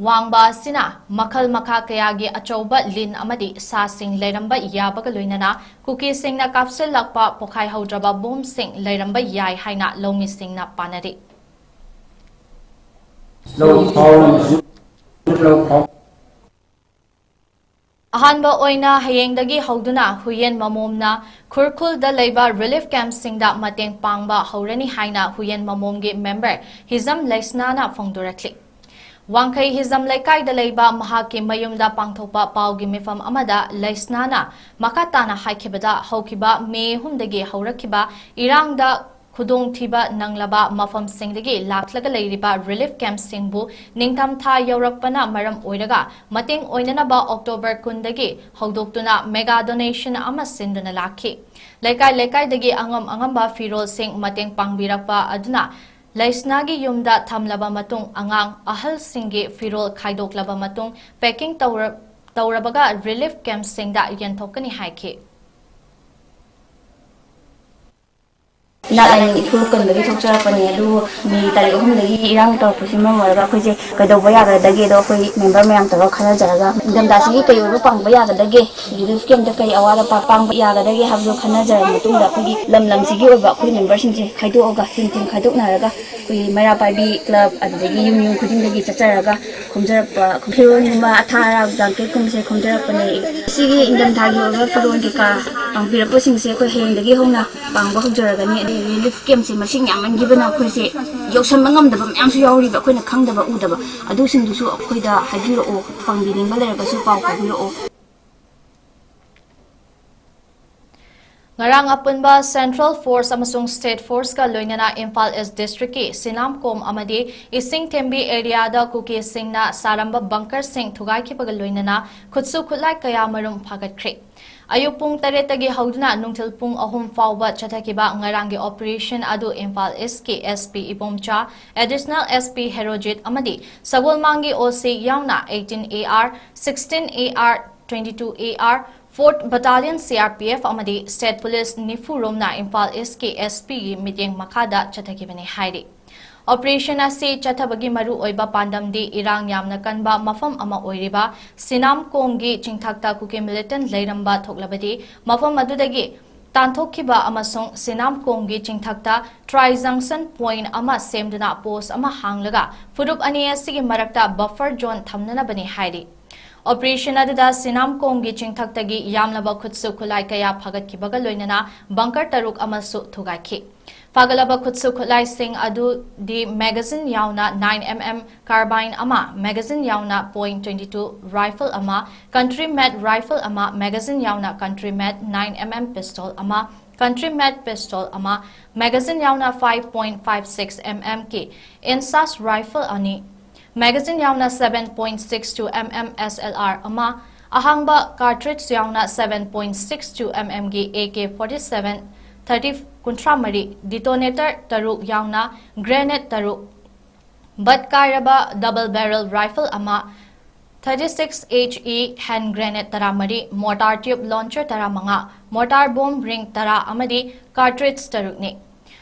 ꯋꯥꯡꯕ ꯑꯁꯤꯅ ꯃꯈꯜ ꯃꯈꯥ ꯀꯌꯥꯒꯤ ꯑꯆꯧꯕ ꯂꯤꯟ ꯑꯃꯗꯤ ꯁꯥꯁꯤꯡ ꯂꯩꯔꯝꯕ ꯌꯥꯕꯒ ꯂꯣꯏꯅꯅ ꯀꯨꯀꯤꯁꯤꯡꯅ ꯀꯥꯞꯁꯤꯜꯂꯛꯄ ꯄꯣꯈꯥꯏꯍꯧꯗ꯭ꯔꯕ ꯕꯣꯝꯁꯤꯡ ꯂꯩꯔꯝꯕ ꯌꯥꯏ ꯍꯥꯏꯅ ꯂꯧꯃꯤꯁꯤꯡꯅ ꯄꯥꯅꯔꯤ꯫ ꯂꯧ ꯈꯥꯎꯔꯝꯕꯁꯨ, ꯂꯧ ꯈꯥꯎ- ꯑꯍꯥꯟꯕ ꯑꯣꯏꯅ ꯍꯌꯦꯡꯗꯒꯤ ꯍꯧꯗꯨꯅ ꯍꯨꯌꯦꯟ ꯃꯃꯣꯝꯅ ꯈꯨꯔꯈꯨꯜꯗ ꯂꯩꯕ relief campꯁꯤꯡꯗ ꯃꯇꯦꯡ ꯄꯥꯡꯕ ꯍꯧꯔꯅꯤ ꯍꯥꯏꯅ ꯍꯨꯌꯦꯟ ꯃꯃꯣꯝꯒꯤ member ꯍꯤꯖꯝ ꯂꯩꯁꯅꯥꯅ ꯐꯣꯡꯗꯣꯔꯛꯂꯤ꯫ ꯋꯥꯡꯈꯩ ꯍꯤꯖꯝ ꯂꯩꯀꯥꯏꯗ ꯂꯩꯕ ꯃꯍꯥꯛꯀꯤ ꯃꯌꯨꯝꯗ ꯄꯥꯡꯊꯣꯛꯄ ꯄꯥꯎꯒꯤ ꯃꯤꯐꯝ ꯑꯃꯗ ꯂꯩꯁꯅꯥꯅ ꯃꯈꯥ ꯇꯥꯅ ꯍꯥꯏꯈꯤꯕꯗ, ꯍꯧꯈꯤꯕ ꯃꯦ ꯑꯍꯨꯝꯗꯒꯤ ꯍꯧꯔꯛꯈꯤꯕ ꯏꯔꯥꯡꯗ ꯈꯨꯗꯣꯡꯊꯤꯕ ꯅꯪꯂꯕ ꯃꯐꯝꯁꯤꯡꯗꯒꯤ ꯂꯥꯛꯂꯒ ꯂꯩꯔꯤꯕ relief campꯁꯤꯡꯕꯨ ꯅꯤꯡꯊꯝꯊꯥ ꯌꯧꯔꯛꯄꯅ ꯃꯔꯝ ꯑꯣꯏꯔꯒ ꯃꯇꯦꯡ ꯑꯣꯏꯅꯅꯕ October ꯀꯨꯟꯗꯒꯤ ꯍꯧꯗꯣꯛꯇꯨꯅ mega donation ꯑꯃ ꯁꯤꯟꯗꯨꯅ ꯂꯥꯛꯈꯤ꯫ ꯂꯩꯀꯥꯏ ꯂꯩꯀꯥꯏꯗꯒꯤ ꯑꯉꯝ ꯑꯉꯝꯕ ꯐꯤꯔꯣꯜꯁꯤꯡ ꯃꯇꯦꯡ ꯄꯥꯡꯕꯤꯔꯛꯄ ꯑꯗꯨꯅ ꯂꯩꯁꯅꯥꯒꯤ ꯌꯨꯝꯗ ꯊꯝꯂꯕ ꯃꯇꯨꯡ ꯑꯉꯥꯡ ꯑꯍꯜꯁꯤꯡꯒꯤ ꯐꯤꯔꯣꯜ ꯈꯥꯏꯗꯣꯛꯂꯕ ꯃꯇꯨꯡ packing ꯇꯧꯔ-, ꯇꯧꯔꯕꯒ relief campꯁꯤꯡꯗ ꯌꯦꯟꯊꯣꯛꯀꯅꯤ ꯍꯥꯏꯈꯤ꯫ ꯏꯅꯥꯠ ꯂꯥꯏꯅꯤꯡ ꯏꯊꯧ ꯀꯟꯕꯒꯤ ꯊꯣꯛꯆꯔꯛꯄꯅꯦ꯫ ꯑꯗꯨꯕꯨ ꯃꯦ ꯇꯥꯔꯤꯛ ꯑꯍꯨꯝꯗꯒꯤ ꯏꯔꯥꯡ ꯇꯧꯔꯛꯄꯁꯤꯅ ꯃꯔꯝ ꯑꯣꯏꯔꯒ ꯑꯩꯈꯣꯏꯁꯦ ꯀꯩꯗꯧꯕ ꯌꯥꯒꯗꯒꯦꯗꯣ ꯑꯩꯈꯣꯏ ꯃꯦꯝꯕꯔ ꯃꯌꯥꯝ ꯇꯧꯔꯒ ꯈꯟꯅꯖꯔꯒ ꯏꯪꯊꯝꯊꯥꯁꯤꯒꯤ ꯀꯩ ꯑꯣꯏꯕ ꯄꯥꯡꯕ ꯌꯥꯒꯗꯒꯦ, ꯔꯤꯂꯤꯐ ꯀꯦꯝꯞꯇ ꯀꯩ ꯑꯋꯥꯠ ꯑꯄꯥ ꯄꯥꯡꯕ ꯌꯥꯒꯗꯒꯦ ꯍꯥꯏꯕꯗꯣ ꯈꯟꯅꯖꯔꯕ ꯃꯇꯨꯡꯗ ꯑꯩꯈꯣꯏꯒꯤ ꯂꯝ ꯂꯝꯁꯤꯒꯤ ꯑꯣꯏꯕ ꯑꯩꯈꯣꯏ ꯃꯦꯝꯕꯔꯁꯤꯡꯁꯦ ꯈꯥꯏꯗꯣꯛꯑꯒ, ꯇꯤꯝ ꯇꯤꯝ ꯈꯥꯏꯗꯣꯛꯅꯔꯒ ꯑꯩꯈꯣꯏꯒꯤ ꯃꯩꯔꯥ ꯄꯥꯏꯕꯤ ꯀ꯭ꯂꯕ, ꯑꯗꯨꯗꯒꯤ ꯌꯨꯝ ꯌꯨꯝ ꯈꯨꯗꯤꯡꯗꯒꯤ ꯆꯠꯆꯔꯒ ꯈꯣꯝꯖꯔꯛꯄ ꯐꯤꯔꯣꯜꯒꯨꯝꯕ, ꯑꯊꯥ ꯑꯔꯥꯛ, ꯕ꯭ꯂꯥꯡꯀꯦꯠꯀꯨꯝꯕꯁꯦ ꯈꯣꯝꯖꯔꯛꯄꯅꯦ꯫ ꯁꯤꯒꯤ ꯏꯪꯊꯝꯊꯥꯒꯤ ꯑꯣꯏꯕ ꯐꯤꯔꯣꯜ ꯀꯩꯀꯥ ꯄꯥꯡꯕꯤꯔꯛꯄꯁꯤꯡꯁꯦ ꯑꯩꯈꯣꯏ ꯍꯌꯦꯡꯗꯒꯤ ꯍꯧꯅ ꯄꯥꯡꯕ ꯍꯧꯖꯔꯒꯅꯤ꯫ ꯑꯗꯩ ꯔꯤꯂꯤꯐ ꯀꯦꯝꯞꯁꯦ ꯃꯁꯤꯡ ꯌꯥꯝꯃꯟꯈꯤꯕꯅ ꯑꯩꯈꯣꯏꯁꯦ ꯌꯧꯁꯟꯕ ꯉꯝꯗꯕ ꯃꯌꯥꯝꯁꯨ ꯌꯥꯎꯔꯤꯕ, ꯑꯩꯈꯣꯏꯅ ꯈꯪꯗꯕ ꯎꯗꯕ꯫ ꯑꯗꯨꯁꯤꯡꯗꯨꯁꯨ ꯑꯩꯈꯣꯏꯗ ꯍꯥꯏꯕꯤꯔꯛꯑꯣ, ꯄꯥꯡꯕꯤꯅꯤꯡꯕ ꯂꯩꯔꯒꯁꯨ ꯄꯥꯎ ꯐꯥꯎꯕꯤꯔꯛꯑꯣ꯫ ꯉꯔꯥꯡ ꯑꯄꯨꯟꯕ ꯁꯦꯟꯇ꯭ꯔꯦꯜ ꯐꯣꯔꯁ ꯑꯃꯁꯨꯡ ꯁ꯭ꯇꯦꯠ ꯐꯣꯔꯁꯀ ꯂꯣꯏꯅꯅ ꯏꯝꯐꯥꯜ ꯏꯁ ꯗꯤꯁꯇ꯭ꯔꯤꯛꯀꯤ ꯁꯤꯅꯥꯝꯀꯣꯝ ꯑꯃꯗꯤ ꯏꯁꯤꯡ ꯊꯦꯝꯕꯤ ꯑꯦꯔꯤꯌꯥꯗ ꯀꯨꯀꯤꯁꯤꯡꯅ ꯁꯥꯔꯝꯕ ꯕꯪꯀꯔꯁꯤꯡ ꯊꯨꯒꯥꯏꯈꯤꯕꯒ ꯂꯣꯏꯅꯅ ꯈꯨꯠꯁꯨ ꯈꯨꯠꯂꯥꯏ ꯀꯌꯥ ꯃꯔꯨꯝ ꯐꯥꯒꯠꯈ꯭ꯔꯦ꯫ ꯑꯌꯨꯛ ꯄꯨꯡ ꯇꯔꯦꯠꯇꯒꯤ ꯍꯧꯗꯨꯅ ꯅꯨꯡꯊꯤꯜ ꯄꯨꯡ ꯑꯍꯨꯝ ꯐꯥꯎꯕ ꯆꯠꯊꯈꯤꯕ ꯉꯔꯥꯡꯒꯤ ꯑꯣꯄꯔꯦꯁꯟ ꯑꯗꯨ ꯏꯝꯐꯥꯜ ꯏꯁꯀꯤ S P Ibomcha, additional S P Herojit ꯑꯃꯗꯤ ꯁꯒꯣꯜꯃꯥꯡꯒꯤ ꯑꯣ ꯁꯤ ꯌꯥꯎꯅ eighteen A R, sixteen A R, twenty-two A R, Fourth Battalion C R P F ꯑꯃꯗꯤ State Police ꯅꯤꯐꯨ ꯔꯣꯝꯅ ꯏꯝꯐꯥꯜ ꯏꯁꯀꯤ ꯑꯦꯁ ꯄꯤꯒꯤ ꯃꯤꯠꯌꯦꯡ ꯃꯈꯥꯗ ꯆꯠꯊꯈꯤꯕꯅꯤ ꯍꯥꯏꯔꯤ꯫ ꯑꯣꯄꯔꯦꯁꯟ ꯑꯁꯤ ꯆꯠꯊꯕꯒꯤ ꯃꯔꯨꯑꯣꯏꯕ ꯄꯥꯟꯗꯝꯗꯤ ꯏꯔꯥꯡ ꯌꯥꯝꯅ ꯀꯟꯕ ꯃꯐꯝ ꯑꯃ ꯑꯣꯏꯔꯤꯕ ꯁꯤꯅꯥꯝꯀꯣꯡꯒꯤ ꯆꯤꯡꯊꯛꯇ ꯀꯨꯀꯤ ꯃꯤꯂꯤꯇꯦꯟꯠ ꯂꯩꯔꯝꯕ ꯊꯣꯛꯂꯕꯗꯤ ꯃꯐꯝ ꯑꯗꯨꯗꯒꯤ ꯇꯥꯟꯊꯣꯛꯈꯤꯕ ꯑꯃꯁꯨꯡ ꯁꯤꯅꯥꯝꯀꯣꯡꯒꯤ ꯆꯤꯡꯊꯛꯇ ꯇ꯭ꯔꯥꯏ ꯖꯪꯁꯟ ꯄꯣꯏꯟꯠ ꯑꯃ ꯁꯦꯝꯗꯨꯅ ꯄꯣꯁ ꯑꯃ ꯍꯥꯡꯂꯒ ꯐꯨꯔꯨꯞ ꯑꯅꯤ ꯑꯁꯤꯒꯤ ꯃꯔꯛꯇ ꯕꯐꯔ ꯖꯣꯟ ꯊꯝꯅꯅꯕꯅꯤ ꯍꯥꯏꯔꯤ꯫ ꯑꯣꯄꯔꯦꯁꯟ ꯑꯗꯨꯗ ꯁꯤꯅꯥꯝꯀꯣꯡꯒꯤ ꯆꯤꯡꯊꯛꯇꯒꯤ ꯌꯥꯝꯂꯕ ꯈꯨꯠꯁꯨ ꯈꯨꯠꯂꯥꯏ ꯀꯌꯥ ꯐꯥꯒꯠꯈꯤꯕꯒ ꯂꯣꯏꯅꯅ ꯕꯪꯀꯔ ꯇꯔꯨꯛ ꯑꯃꯁꯨ ꯊꯨꯒꯥꯏꯈꯤ꯫ ꯐꯥꯒꯠꯂꯕ ꯈꯨꯠꯁꯨ ꯈꯨꯠꯂꯥꯏꯁꯤꯡ ꯑꯗꯨꯗꯤ ꯃꯦꯒꯥꯖꯤꯟ ꯌꯥꯎꯅ nine M M carbine ꯑꯃ, ꯃꯦꯒꯥꯖꯤꯟ ꯌꯥꯎꯅ point twenty two rifle ꯑꯃ, country made rifle ꯑꯃ, ꯃꯦꯒꯥꯖꯤꯟ ꯌꯥꯎꯅ country made nine M M pistol ꯑꯃ, country made pistol ꯑꯃ, ꯃꯦꯒꯥꯖꯤꯟ ꯌꯥꯎꯅ five point five six M M ꯒꯤ INSAS rifle ꯑꯅꯤ, ꯃꯦꯒꯥꯖꯤꯟ ꯌꯥꯎꯅ seven point six two M M S L R ꯑꯃ, ꯑꯍꯥꯡꯕ cartridge ꯌꯥꯎꯅ seven point six two M M ꯒꯤ A K forty seven thirty ꯀꯨꯟꯊ꯭ꯔꯥ ꯃꯔꯤ, detonator ꯇꯔꯨꯛ ꯌꯥꯎꯅ grenade ꯇꯔꯨꯛ, butt ꯀꯥꯏꯔꯕ double barrel rifle ꯑꯃ, thirty six H E hand grenade ꯇꯔꯥꯃꯔꯤ, mortar tube launcher ꯇꯔꯥꯃꯉꯥ, mortar bomb ring ꯇꯔꯥ ꯑꯃꯗꯤ cartridge ꯇꯔꯨꯛꯅꯤ꯫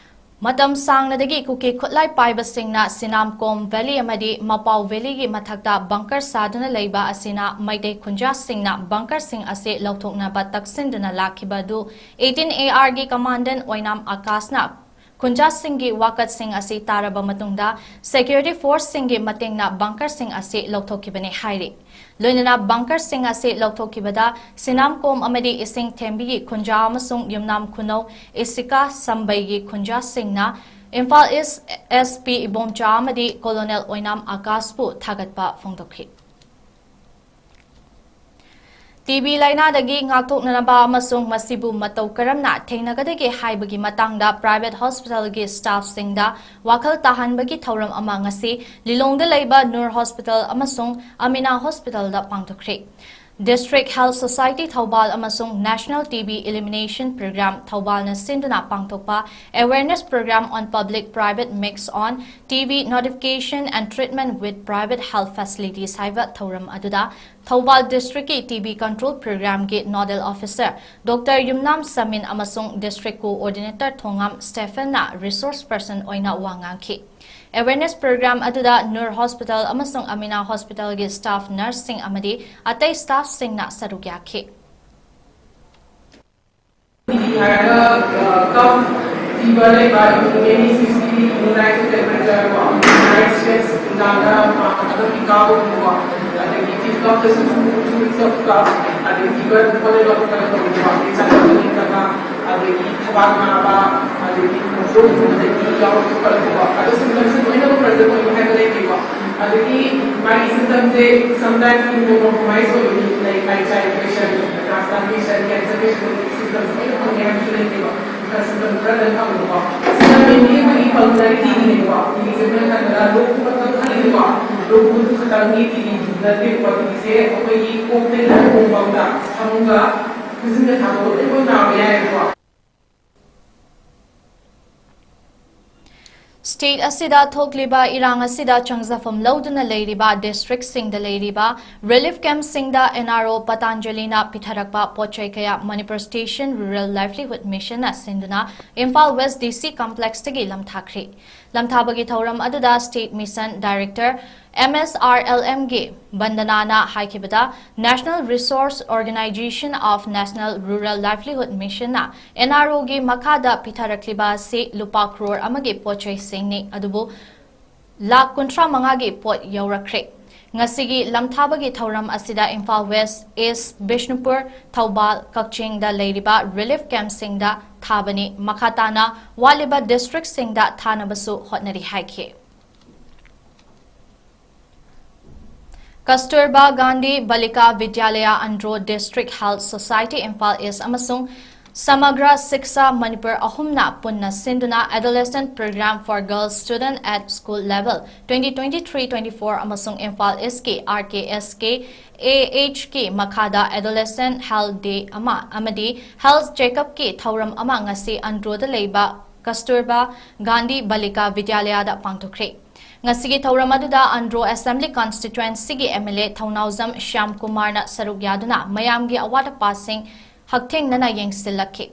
ꯃꯇꯝ ꯁꯥꯡꯅꯗꯒꯤ ꯀꯨꯀꯤ ꯈꯨꯠꯂꯥꯏ ꯄꯥꯏꯕꯁꯤꯡꯅ ꯁꯤꯅꯥꯝꯀꯣꯝ ꯚꯦꯂꯤ ꯑꯃꯗꯤ ꯃꯄꯥꯎ ꯚꯦꯂꯤꯒꯤ ꯃꯊꯛꯇ ꯕꯪꯀꯔ ꯁꯥꯗꯨꯅ ꯂꯩꯕ ꯑꯁꯤꯅ ꯃꯩꯇꯩ ꯈꯨꯟꯖꯥꯁꯤꯡꯅ ꯕꯪꯀꯔꯁꯤꯡ ꯑꯁꯤ ꯂꯧꯊꯣꯛꯅꯕ ꯇꯛꯁꯤꯟꯗꯨꯅ ꯂꯥꯛꯈꯤꯕ ꯑꯗꯨ eighteen A Rꯒꯤ ꯀꯃꯥꯟꯗꯦꯟ ꯑꯣꯏꯅꯥꯝ ꯑꯀꯥꯁꯅ ꯈꯨꯟꯖꯥꯁꯤꯡꯒꯤ ꯋꯥꯀꯠꯁꯤꯡ ꯑꯁꯤ ꯇꯥꯔꯕ ꯃꯇꯨꯡꯗ ꯁꯦꯀ꯭ꯌꯨꯔꯤꯇꯤ ꯐꯣꯔꯁꯁꯤꯡꯒꯤ ꯃꯇꯦꯡꯅ ꯕꯪꯀꯔꯁꯤꯡ ꯑꯁꯤ ꯂꯧꯊꯣꯛꯈꯤꯕꯅꯤ ꯍꯥꯏꯔꯤ꯫ ꯂꯣꯏꯅꯅ ꯕꯪꯀꯔꯁꯤꯡ ꯑꯁꯤ ꯂꯧꯊꯣꯛꯈꯤꯕꯗ ꯁꯤꯅꯥꯝꯀꯣꯝ ꯑꯃꯗꯤ ꯏꯁꯤꯡ ꯊꯦꯝꯕꯤꯒꯤ ꯈꯨꯟꯖꯥ ꯑꯃꯁꯨꯡ ꯌꯨꯝꯅꯥꯝ ꯈꯨꯅꯧ ꯏꯁꯤꯀꯥ ꯁꯝꯕꯩꯒꯤ ꯈꯨꯟꯖꯥꯁꯤꯡꯅ ꯏꯝꯐꯥꯜ ꯏꯁ S P ꯏꯕꯣꯝꯆꯥ ꯑꯃꯗꯤ ꯀꯣꯂꯣꯅꯦꯜ ꯑꯣꯏꯅꯥꯝ ꯑꯀꯥꯁꯄꯨ ꯊꯥꯒꯠꯄ ꯐꯣꯡꯗꯣꯛꯈꯤ꯫ ꯇꯤ ꯕꯤ ꯂꯥꯏꯅꯥꯗꯒꯤ ꯉꯥꯛꯊꯣꯛꯅꯅꯕ ꯑꯃꯁꯨꯡ ꯃꯁꯤꯕꯨ ꯃꯇꯧ ꯀꯔꯝꯅ ꯊꯦꯡꯅꯒꯗꯒꯦ ꯍꯥꯏꯕꯒꯤ ꯃꯇꯥꯡꯗ private hospitalꯒꯤ staffꯁꯤꯡꯗ ꯋꯥꯈꯜ ꯇꯥꯍꯟꯕꯒꯤ ꯊꯧꯔꯝ ꯑꯃ ꯉꯁꯤ ꯂꯤꯂꯣꯡꯗ ꯂꯩꯕ ꯅꯨꯔ hospital ꯑꯃꯁꯨꯡ ꯑꯃꯤꯅꯥ hospitalꯗ ꯄꯥꯡꯊꯣꯛꯈ꯭ꯔꯦ꯫ District Health Society ꯊꯧꯕꯥꯜ ꯑꯃꯁꯨꯡ National T B Elimination Program ꯊꯧꯕꯥꯜꯅ ꯁꯤꯟꯗꯨꯅ ꯄꯥꯡꯊꯣꯛꯄ Awareness Program on Public Private Mix on T B Notification and Treatment with Private Health Facilities ꯍꯥꯏꯕ ꯊꯧꯔꯝ ꯑꯗꯨꯗ Thoubal districtꯀꯤ T B Control Programꯒꯤ Nodal Officer Doctor ꯌꯨꯝꯅꯥꯝ ꯁꯃꯤꯟ ꯑꯃꯁꯨꯡ District Coordinator ꯊꯣꯉꯥꯝ ꯁ꯭ꯇꯦꯐꯦꯟꯅ resource person ꯑꯣꯏꯅ ꯋꯥ ꯉꯥꯡꯈꯤ꯫ Awareness program ꯑꯗꯨꯗ ꯅꯨꯔ hospital ꯑꯃꯁꯨꯡ ꯑꯃꯤꯅꯥ hospitalꯒꯤ staff nurseꯁꯤꯡ ꯑꯃꯗꯤ ꯑꯇꯩ staffꯁꯤꯡꯅ ꯁꯔꯨꯛ ꯌꯥꯈꯤ꯫ ꯍꯥꯏꯔꯒ, ꯑ, cough, fever ꯂꯩꯕ, immunity, immunity, temperature ꯀꯣ, night sweats, ꯅꯨꯡꯗꯥꯡꯗ, ꯑ, ꯑꯗꯨꯝ ꯏꯀꯥꯕꯒꯨꯝꯕ, ꯑꯗꯒꯤ cough ꯇꯁꯨ two, two weeks of cough, ꯑꯗꯒꯤ fever ꯐꯣꯂꯣ ꯑꯞ ꯈꯔ ꯇꯧꯕ, ꯑꯗꯒꯤ ꯆꯥꯛ ꯆꯥꯕ ꯅꯠꯇꯕ, ꯑꯗꯒꯤ ꯊꯕꯥꯛ ꯅꯥꯕ, ꯑꯗꯒꯤ ꯈꯣꯡꯖꯣꯝꯒꯨꯝꯕꯗꯒꯤ ꯌꯥꯎꯔꯛꯄ ꯈꯣꯠꯂꯛꯄ, ꯑꯗꯨ symptoms ꯂꯣꯏꯅꯃꯛ present ꯑꯣꯏꯕ ꯍꯥꯏꯕ ꯂꯩꯇꯦꯀꯣ꯫ ꯑꯗꯒꯤ ꯃꯥꯒꯤ symptomsꯁꯦ sometimes immunocompromise ꯑꯣꯏꯕ ꯃꯤ, like high child patient, transplant patient, cancer patient symptoms ꯂꯣꯏꯅ ꯐꯪꯉꯦ ꯍꯥꯏꯕꯁꯨ ꯂꯩꯇꯦꯕ꯫ ꯈꯔ symptom ꯈꯔꯗꯪ ꯐꯪꯕꯀꯣ꯫ ꯁꯤꯅ mainly ꯑꯩꯈꯣꯏꯒꯤ pulmonary T B ꯅꯦꯕꯀꯣ꯫ T B ꯁꯦ ꯑꯩꯈꯣꯏꯅ ꯈꯟꯕꯗ ꯂꯣꯛ ꯈꯨꯕ ꯈꯛꯇꯪ ꯈꯜꯂꯤꯅꯦꯀꯣ꯫ ꯂꯣꯛ ꯈꯨꯕꯗꯨ ꯈꯛꯇꯪꯒꯤ T B ꯅꯠꯇꯦꯕꯀꯣ꯫ T B ꯁꯦ ꯑꯩꯈꯣꯏꯒꯤ ꯀꯣꯛꯇꯒꯤ ꯈꯣꯡꯐꯥꯎꯗ, ꯁꯝꯒ ꯈꯨꯖꯤꯟꯒ ꯊꯥꯗꯣꯛꯑꯒ ꯂꯣꯏꯅꯃꯛ ꯅꯥꯕ ꯌꯥꯏꯌꯦꯕꯀꯣ꯫ State ꯑꯁꯤꯗ ꯊꯣꯛꯂꯤꯕ ꯏꯔꯥꯡ ꯑꯁꯤꯗ ꯆꯪꯖꯐꯝ ꯂꯧꯗꯨꯅ ꯂꯩꯔꯤꯕ districtꯁꯤꯡꯗ ꯂꯩꯔꯤꯕ relief campꯁꯤꯡꯗ N R O ꯄꯇꯥꯟꯖꯂꯤꯅ ꯄꯤꯊꯔꯛꯄ ꯄꯣꯠꯆꯩ ꯀꯌꯥ Manipur Station Rural Livelihood Missionꯅ ꯁꯤꯟꯗꯨꯅ ꯏꯝꯐꯥꯜ West D C Complexꯇꯒꯤ ꯂꯝꯊꯥꯈ꯭ꯔꯦ꯫ ꯂꯝꯊꯥꯕꯒꯤ ꯊꯧꯔꯝ ꯑꯗꯨꯗ State Mission Director M S R L Mꯒꯤ ꯕꯟꯗꯅꯥꯅ ꯍꯥꯏꯈꯤꯕꯗ, National Resource Organization of National Rural Livelihood Missionꯅ N R Oꯒꯤ ꯃꯈꯥꯗ ꯄꯤꯊꯔꯛꯂꯤꯕ ꯑꯁꯤ ꯂꯨꯄꯥ ꯀ꯭ꯔꯣꯔ ꯑꯃꯒꯤ ꯄꯣꯠꯆꯩꯁꯤꯡꯅꯤ, ꯑꯗꯨꯕꯨ ꯂꯥꯈ ꯀꯨꯟꯊ꯭ꯔꯥ ꯃꯉꯥꯒꯤ ꯄꯣꯠ ꯌꯧꯔꯛꯈ꯭ꯔꯦ꯫ ꯉꯁꯤꯒꯤ ꯂꯝꯊꯥꯕꯒꯤ ꯊꯧꯔꯝ ꯑꯁꯤꯗ ꯏꯝꯐꯥꯜ West, East, ꯕꯤꯁꯅꯨꯄꯨꯔ, ꯊꯧꯕꯥꯜ, ꯀꯛꯆꯤꯡꯗ ꯂꯩꯔꯤꯕ relief campꯁꯤꯡꯗ ꯊꯥꯕꯅꯤ꯫ ꯃꯈꯥ ꯇꯥꯅ ꯋꯥꯠꯂꯤꯕ districtꯁꯤꯡꯗ ꯊꯥꯅꯕꯁꯨ ꯍꯣꯠꯅꯔꯤ ꯍꯥꯏꯈꯤ꯫ Kasturba Gandhi Balika Vidyalaya, Andro District Health Society Imphal East ꯑꯃꯁꯨꯡ Samagra Shiksha Manipur ꯑꯍꯨꯝꯅ ꯄꯨꯟꯅ ꯁꯤꯟꯗꯨꯅ Adolescent Program for Girls Student at School Level twenty twenty-three twenty-four ꯑꯃꯁꯨꯡ Imphal Eastꯀꯤ R K S K A H ꯀꯤ ꯃꯈꯥꯗ Adolescent Health Day ꯑꯃ ꯑꯃꯗꯤ Health Checkupꯀꯤ ꯊꯧꯔꯝ ꯑꯃ ꯉꯁꯤ ꯑꯟꯗ꯭ꯔꯣꯗ ꯂꯩꯕ Kasturba Gandhi Balika Vidyalayada ꯄꯥꯡꯊꯣꯛꯈ꯭ꯔꯦ꯫ ꯉꯁꯤꯒꯤ ꯊꯧꯔꯝ ꯑꯗꯨꯗ Andro Assembly Constituencyꯒꯤ M L A ꯊꯧꯅꯥꯎꯖꯝ ꯁ꯭ꯌꯥꯝ ꯀꯨꯃꯥꯔꯅ ꯁꯔꯨꯛ ꯌꯥꯗꯨꯅ ꯃꯌꯥꯝꯒꯤ ꯑꯋꯥꯠ ꯑꯄꯥꯁꯤꯡ ꯍꯛꯊꯦꯡꯅꯅ ꯌꯦꯡꯁꯤꯜꯂꯛꯈꯤ꯫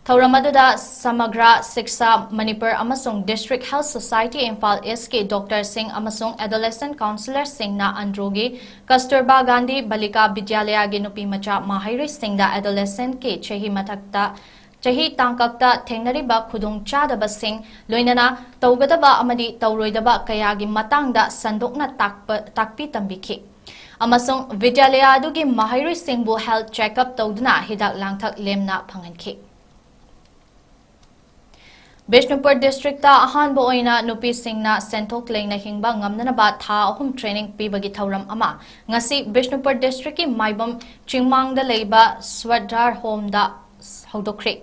ꯊꯧꯔꯝ ꯑꯗꯨꯗ Samagra Shiksha Manipur ꯑꯃꯁꯨꯡ District Health Society Imphal Eastꯀꯤ doctorꯁꯤꯡ ꯑꯃꯁꯨꯡ adolescent counsellorꯁꯤꯡꯅ ꯑꯟꯗ꯭ꯔꯣꯒꯤ Kasturba Gandhi Balika Vidyalayagꯤ ꯅꯨꯄꯤ ꯃꯆꯥ ꯃꯍꯩꯔꯣꯏꯁꯤꯡꯗ adolescentꯀꯤ ꯆꯍꯤ ꯃꯊꯛꯇ ꯆꯍꯤ ꯇꯥꯡꯀꯛꯇ ꯊꯦꯡꯅꯔꯤꯕ ꯈꯨꯗꯣꯡꯆꯥꯗꯕꯁꯤꯡ, ꯂꯣꯏꯅꯅ ꯇꯧꯒꯗꯕ ꯑꯃꯗꯤ ꯇꯧꯔꯣꯏꯗꯕ ꯀꯌꯥꯒꯤ ꯃꯇꯥꯡꯗ ꯁꯟꯗꯣꯛꯅ ꯇꯥꯛꯄ, ꯇꯥꯛꯄꯤ ꯇꯝꯕꯤꯈꯤ꯫ ꯑꯃꯁꯨꯡ ꯕꯤꯗ꯭ꯌꯥꯂꯌꯥ ꯑꯗꯨꯒꯤ ꯃꯍꯩꯔꯣꯏꯁꯤꯡꯕꯨ health checkup ꯇꯧꯗꯨꯅ ꯍꯤꯗꯥꯛ ꯂꯥꯡꯊꯛ ꯂꯦꯝꯅ ꯐꯪꯍꯟꯈꯤ꯫ ꯕꯤꯁꯅꯨꯄꯨꯔ districtꯇ ꯑꯍꯥꯟꯕ ꯑꯣꯏꯅ ꯅꯨꯄꯤꯁꯤꯡꯅ ꯁꯦꯟꯊꯣꯛ ꯂꯩꯅ ꯍꯤꯡꯕ ꯉꯝꯅꯅꯕ ꯊꯥ ꯑꯍꯨꯝ training ꯄꯤꯕꯒꯤ ꯊꯧꯔꯝ ꯑꯃ ꯉꯁꯤ ꯕꯤꯁꯅꯨꯄꯨꯔ districtꯀꯤ ꯃꯥꯏꯕꯝ ꯆꯤꯡꯃꯥꯡꯗ ꯂꯩꯕ Swadhar Homeꯗ ꯍꯧꯗꯣꯛꯈ꯭ꯔꯦ꯫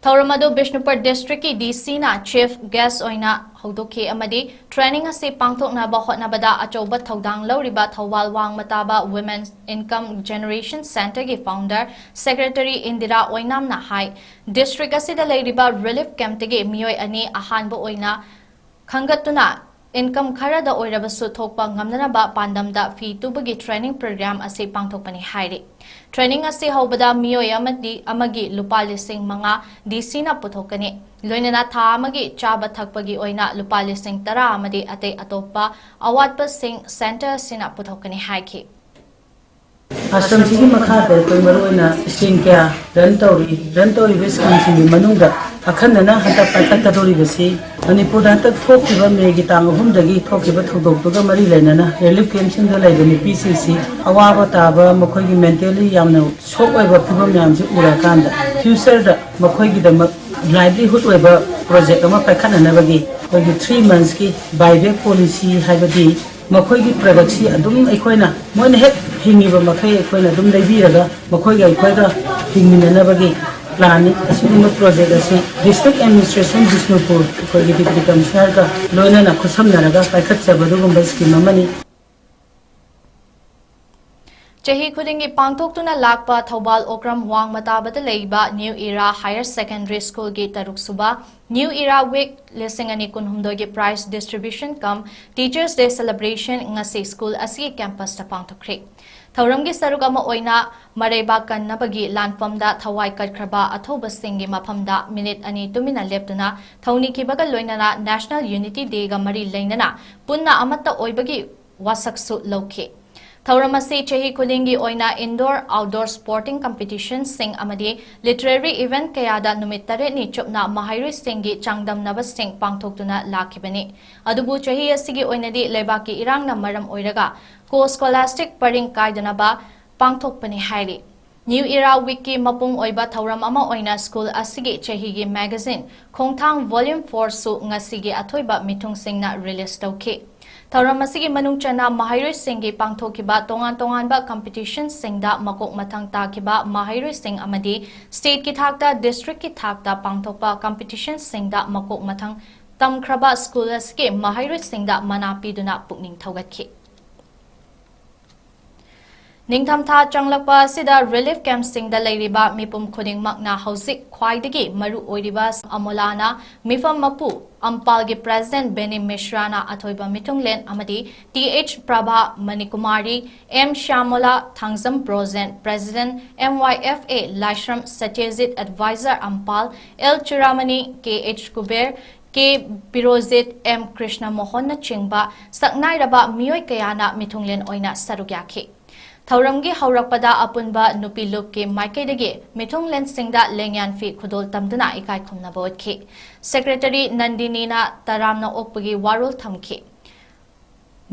ꯊꯧꯔꯝ ꯑꯗꯨ ꯕꯤꯁꯅꯨꯄꯨꯔ districtꯀꯤ D Cꯅ chief guest ꯑꯣꯏꯅ ꯍꯧꯗꯣꯛꯈꯤ ꯑꯃꯗꯤ training ꯑꯁꯤ ꯄꯥꯡꯊꯣꯛꯅꯕ ꯍꯣꯠꯅꯕꯗ ꯑꯆꯧꯕ ꯊꯧꯗꯥꯡ ꯂꯧꯔꯤꯕ ꯊꯧꯕꯥꯜ ꯋꯥꯡꯃ ꯇꯥꯕ Women Income Generation Centreꯒꯤ founder secretary Indira ꯑꯣꯏꯅꯥꯝꯅ ꯍꯥꯏ, district ꯑꯁꯤꯗ ꯂꯩꯔꯤꯕ relief campꯇꯒꯤ ꯃꯤꯑꯣꯏ ꯑꯅꯤ ꯑꯍꯥꯟꯕ ꯑꯣꯏꯅ ꯈꯟꯒꯠꯇꯨꯅ income ꯈꯔꯗ ꯑꯣꯏꯔꯕꯁꯨ ꯊꯣꯛꯄ ꯉꯝꯅꯅꯕ ꯄꯥꯟꯗꯝꯗ ꯐꯤ ꯇꯨꯕꯒꯤ training program ꯑꯁꯤ ꯄꯥꯡꯊꯣꯛꯄꯅꯤ ꯍꯥꯏꯔꯤ꯫ Training ꯑꯁꯤ ꯍꯧꯕꯗ ꯃꯤꯑꯣꯏ ꯑꯃꯗꯤ ꯑꯃꯒꯤ ꯂꯨꯄꯥ ꯂꯤꯁꯤꯡ ꯃꯉꯥ DCꯅ ꯄꯨꯊꯣꯛꯀꯅꯤ꯫ ꯂꯣꯏꯅꯅ ꯊꯥ ꯑꯃꯒꯤ ꯆꯥꯕ ꯊꯛꯄꯒꯤ ꯑꯣꯏꯅ ꯂꯨꯄꯥ ꯂꯤꯁꯤꯡ ꯇꯔꯥ ꯑꯃꯗꯤ ꯑꯇꯩ ꯑꯇꯣꯞꯄ ꯑꯋꯥꯠꯄꯁꯤꯡ centre ꯑꯁꯤꯅ ꯄꯨꯊꯣꯛꯀꯅꯤ ꯍꯥꯏꯈꯤ꯫ ꯑꯥꯁ꯭ꯔꯝꯁꯤꯒꯤ ꯃꯈꯥꯗ ꯑꯩꯈꯣꯏ ꯃꯔꯨꯑꯣꯏꯅ scheme ꯀꯌꯥ run ꯇꯧꯔꯤ꯫ Run ꯇꯧꯔꯤꯕ schemeꯁꯤꯡꯒꯤ ꯃꯅꯨꯡꯗ ꯑꯈꯟꯅꯅ ꯍꯟꯗꯛ ꯄꯥꯏꯈꯠꯀꯗꯧꯔꯤꯕꯁꯤ ꯃꯅꯤꯄꯨꯔꯗ ꯍꯟꯗꯛ ꯊꯣꯛꯈꯤꯕ ꯃꯦꯒꯤ ꯇꯥꯡ ꯑꯍꯨꯝꯗꯒꯤ ꯊꯣꯛꯈꯤꯕ ꯊꯧꯗꯣꯛꯇꯨꯒ ꯃꯔꯤ ꯂꯩꯅꯅ relief campꯁꯤꯡꯗ ꯂꯩꯕ ꯅꯨꯄꯤꯁꯤꯡꯁꯤ ꯑꯋꯥꯕ ꯇꯥꯕ, ꯃꯈꯣꯏꯒꯤ mentally ꯌꯥꯝꯅ ꯁꯣꯛ ꯑꯣꯏꯕ ꯐꯤꯕꯝ ꯃꯌꯥꯝꯁꯤ ꯎꯔꯀꯥꯟꯗ futureꯗ ꯃꯈꯣꯏꯒꯤꯗꯃꯛ livelihood ꯑꯣꯏꯕ project ꯑꯃ ꯄꯥꯏꯈꯠꯅꯅꯕꯒꯤ ꯑꯩꯈꯣꯏꯒꯤ three monthsꯀꯤ buyback policy ꯍꯥꯏꯕꯗꯤ ꯃꯈꯣꯏꯒꯤ productꯁꯤ ꯑꯗꯨꯝ ꯑꯩꯈꯣꯏꯅ ꯃꯣꯏꯅ ꯍꯦꯛ ꯍꯤꯡꯉꯤꯕ ꯃꯈꯩ ꯑꯩꯈꯣꯏꯅ ꯑꯗꯨꯝ ꯂꯩꯕꯤꯔꯒ ꯃꯈꯣꯏꯒ ꯑꯩꯈꯣꯏꯒ ꯍꯤꯡꯃꯤꯟꯅꯅꯕꯒꯤ planꯅꯤ꯫ ꯑꯁꯤꯒꯨꯝꯕ project ꯑꯁꯤ District Administration ꯕꯤꯁꯅꯨꯄꯨꯔ ꯑꯩꯈꯣꯏꯒꯤ Deputy Commissionerꯒ ꯂꯣꯏꯅꯅ ꯈꯨꯠꯁꯝꯅꯔꯒ ꯄꯥꯏꯈꯠꯆꯕ ꯑꯗꯨꯒꯨꯝꯕ scheme ꯑꯃꯅꯤ꯫ ꯆꯍꯤ ꯈꯨꯗꯤꯡꯒꯤ ꯄꯥꯡꯊꯣꯛꯇꯨꯅ ꯂꯥꯛꯄ ꯊꯧꯕꯥꯜ ꯑꯣꯀ꯭ꯔꯝ ꯋꯥꯡꯃ ꯇꯥꯕꯗ ꯂꯩꯕ New Era Higher Secondary Schoolꯒꯤ ꯇꯔꯨꯛ ꯁꯨꯕ New Era Week ꯂꯤꯁꯤꯡ ꯑꯅꯤ ꯀꯨꯟꯍꯨꯝꯗꯣꯏꯒꯤ prize distribution cum Teachers Day celebration ꯉꯁꯤ school ꯑꯁꯤꯒꯤ campusꯇ ꯄꯥꯡꯊꯣꯛꯈ꯭ꯔꯦ꯫ ꯊꯧꯔꯝꯒꯤ ꯁꯔꯨꯛ ꯑꯃ ꯑꯣꯏꯅ ꯃꯔꯩꯕꯥꯛ ꯀꯟꯅꯕꯒꯤ ꯂꯥꯟꯐꯝꯗ ꯊꯋꯥꯏ ꯀꯠꯈ꯭ꯔꯕ ꯑꯊꯧꯕꯁꯤꯡꯒꯤ ꯃꯐꯝꯗ minute ꯑꯅꯤ ꯇꯨꯃꯤꯟꯅ ꯂꯦꯞꯇꯨꯅ ꯊꯧꯅꯤꯈꯤꯕꯒ ꯂꯣꯏꯅꯅ National Unity Dayꯒ ꯃꯔꯤ ꯂꯩꯅꯅ ꯄꯨꯟꯅ ꯑꯃꯠꯇ ꯑꯣꯏꯕꯒꯤ ꯋꯥꯁꯛꯁꯨ ꯂꯧꯈꯤ꯫ ꯊꯧꯔꯝ ꯑꯁꯤ ꯆꯍꯤ ꯈꯨꯗꯤꯡꯒꯤ ꯑꯣꯏꯅ indoor, outdoor sporting competitionꯁꯤꯡ ꯑꯃꯗꯤ literary event ꯀꯌꯥꯗ ꯅꯨꯃꯤꯠ ꯇꯔꯦꯠꯅꯤ ꯆꯨꯞꯅ ꯃꯍꯩꯔꯣꯏꯁꯤꯡꯒꯤ ꯆꯥꯡꯗꯝꯅꯕꯁꯤꯡ ꯄꯥꯡꯊꯣꯛꯇꯨꯅ ꯂꯥꯛꯈꯤꯕꯅꯤ꯫ ꯑꯗꯨꯕꯨ ꯆꯍꯤ ꯑꯁꯤꯒꯤ ꯑꯣꯏꯅꯗꯤ ꯂꯩꯕꯥꯛꯀꯤ ꯏꯔꯥꯡꯅ ꯃꯔꯝ ꯑꯣꯏꯔꯒ co-scholastic ꯄꯔꯤꯡ ꯀꯥꯏꯗꯅꯕ ꯄꯥꯡꯊꯣꯛꯄꯅꯤ ꯍꯥꯏꯔꯤ꯫ New Era Weekꯀꯤ ꯃꯄꯨꯡ ꯑꯣꯏꯕ ꯊꯧꯔꯝ ꯑꯃ ꯑꯣꯏꯅ school ꯑꯁꯤꯒꯤ ꯆꯍꯤꯒꯤ magazine ꯈꯣꯡꯊꯥꯡ Volume Fourꯁꯨ ꯉꯁꯤꯒꯤ ꯑꯊꯣꯏꯕ ꯃꯤꯊꯨꯡꯁꯤꯡꯅ release ꯇꯧꯈꯤ꯫ ꯊꯧꯔꯝ ꯑꯁꯤꯒꯤ ꯃꯅꯨꯡ ꯆꯟꯅ ꯃꯍꯩꯔꯣꯏꯁꯤꯡꯒꯤ ꯄꯥꯡꯊꯣꯛꯈꯤꯕ ꯇꯣꯉꯥꯟ ꯇꯣꯉꯥꯟꯕ competitionꯁꯤꯡꯗ ꯃꯀꯣꯛ ꯃꯊꯪ ꯇꯥꯈꯤꯕ ꯃꯍꯩꯔꯣꯏꯁꯤꯡ ꯑꯃꯗꯤ stateꯀꯤ ꯊꯥꯛꯇ districtꯀꯤ ꯊꯥꯛꯇ ꯄꯥꯡꯊꯣꯛꯄ competitionꯁꯤꯡꯗ ꯃꯀꯣꯛ ꯃꯊꯪ ꯇꯝꯈ꯭ꯔꯕ school ꯑꯁꯤꯒꯤ ꯃꯍꯩꯔꯣꯏꯁꯤꯡꯗ ꯃꯅꯥ ꯄꯤꯗꯨꯅ ꯄꯨꯛꯅꯤꯡ ꯊꯧꯒꯠꯈꯤ꯫ ꯅꯤꯡꯊꯝꯊꯥ ꯆꯪꯂꯛꯄ ꯑꯁꯤꯗ relief campꯁꯤꯡꯗ ꯂꯩꯔꯤꯕ ꯃꯤꯄꯨꯝ ꯈꯨꯗꯤꯡꯃꯛꯅ ꯍꯧꯖꯤꯛ ꯈ꯭ꯋꯥꯏꯗꯒꯤ ꯃꯔꯨ ꯑꯣꯏꯔꯤꯕ ꯑꯃꯣꯂꯥꯅ ꯃꯤꯐꯝ ꯃꯄꯨ ꯑꯝꯄꯥꯜꯒꯤ president ꯕꯦꯅꯤ ꯃꯤꯁ꯭ꯔꯥꯅ ꯑꯊꯣꯏꯕ ꯃꯤꯊꯨꯡꯂꯦꯟ ꯑꯃꯗꯤ T H Prabha Manikumari, M Shyamola Thangjam ꯄ꯭ꯔꯣꯖꯦꯟ president, M Y F A Laishram Satyajit advisor ꯑꯝꯄꯥꯜ, L Churamani, K H Kuber, K Birojit, M Krishna ꯃꯣꯍꯟꯅꯆꯤꯡꯕ ꯁꯛꯅꯥꯏꯔꯕ ꯃꯤꯑꯣꯏ ꯀꯌꯥꯅ ꯃꯤꯊꯨꯡꯂꯦꯟ ꯑꯣꯏꯅ ꯁꯔꯨꯛ ꯌꯥꯈꯤ꯫ ꯊꯧꯔꯝꯒꯤ ꯍꯧꯔꯛꯄꯗ ꯑꯄꯨꯟꯕ ꯅꯨꯄꯤ ꯂꯨꯞꯀꯤ ꯃꯥꯏꯀꯩꯗꯒꯤ ꯃꯤꯊꯨꯡꯂꯦꯟꯁꯤꯡꯗ ꯂꯦꯡꯌꯥꯟ ꯐꯤ ꯈꯨꯗꯣꯜ ꯇꯝꯗꯨꯅ ꯏꯀꯥꯏ ꯈꯨꯝꯅꯕ ꯎꯠꯈꯤ꯫ Secretary ꯅꯟꯗꯤꯅꯤꯅ ꯇꯔꯥꯝꯅ ꯑꯣꯛꯄꯒꯤ ꯋꯥꯔꯣꯜ ꯊꯝꯈꯤ꯫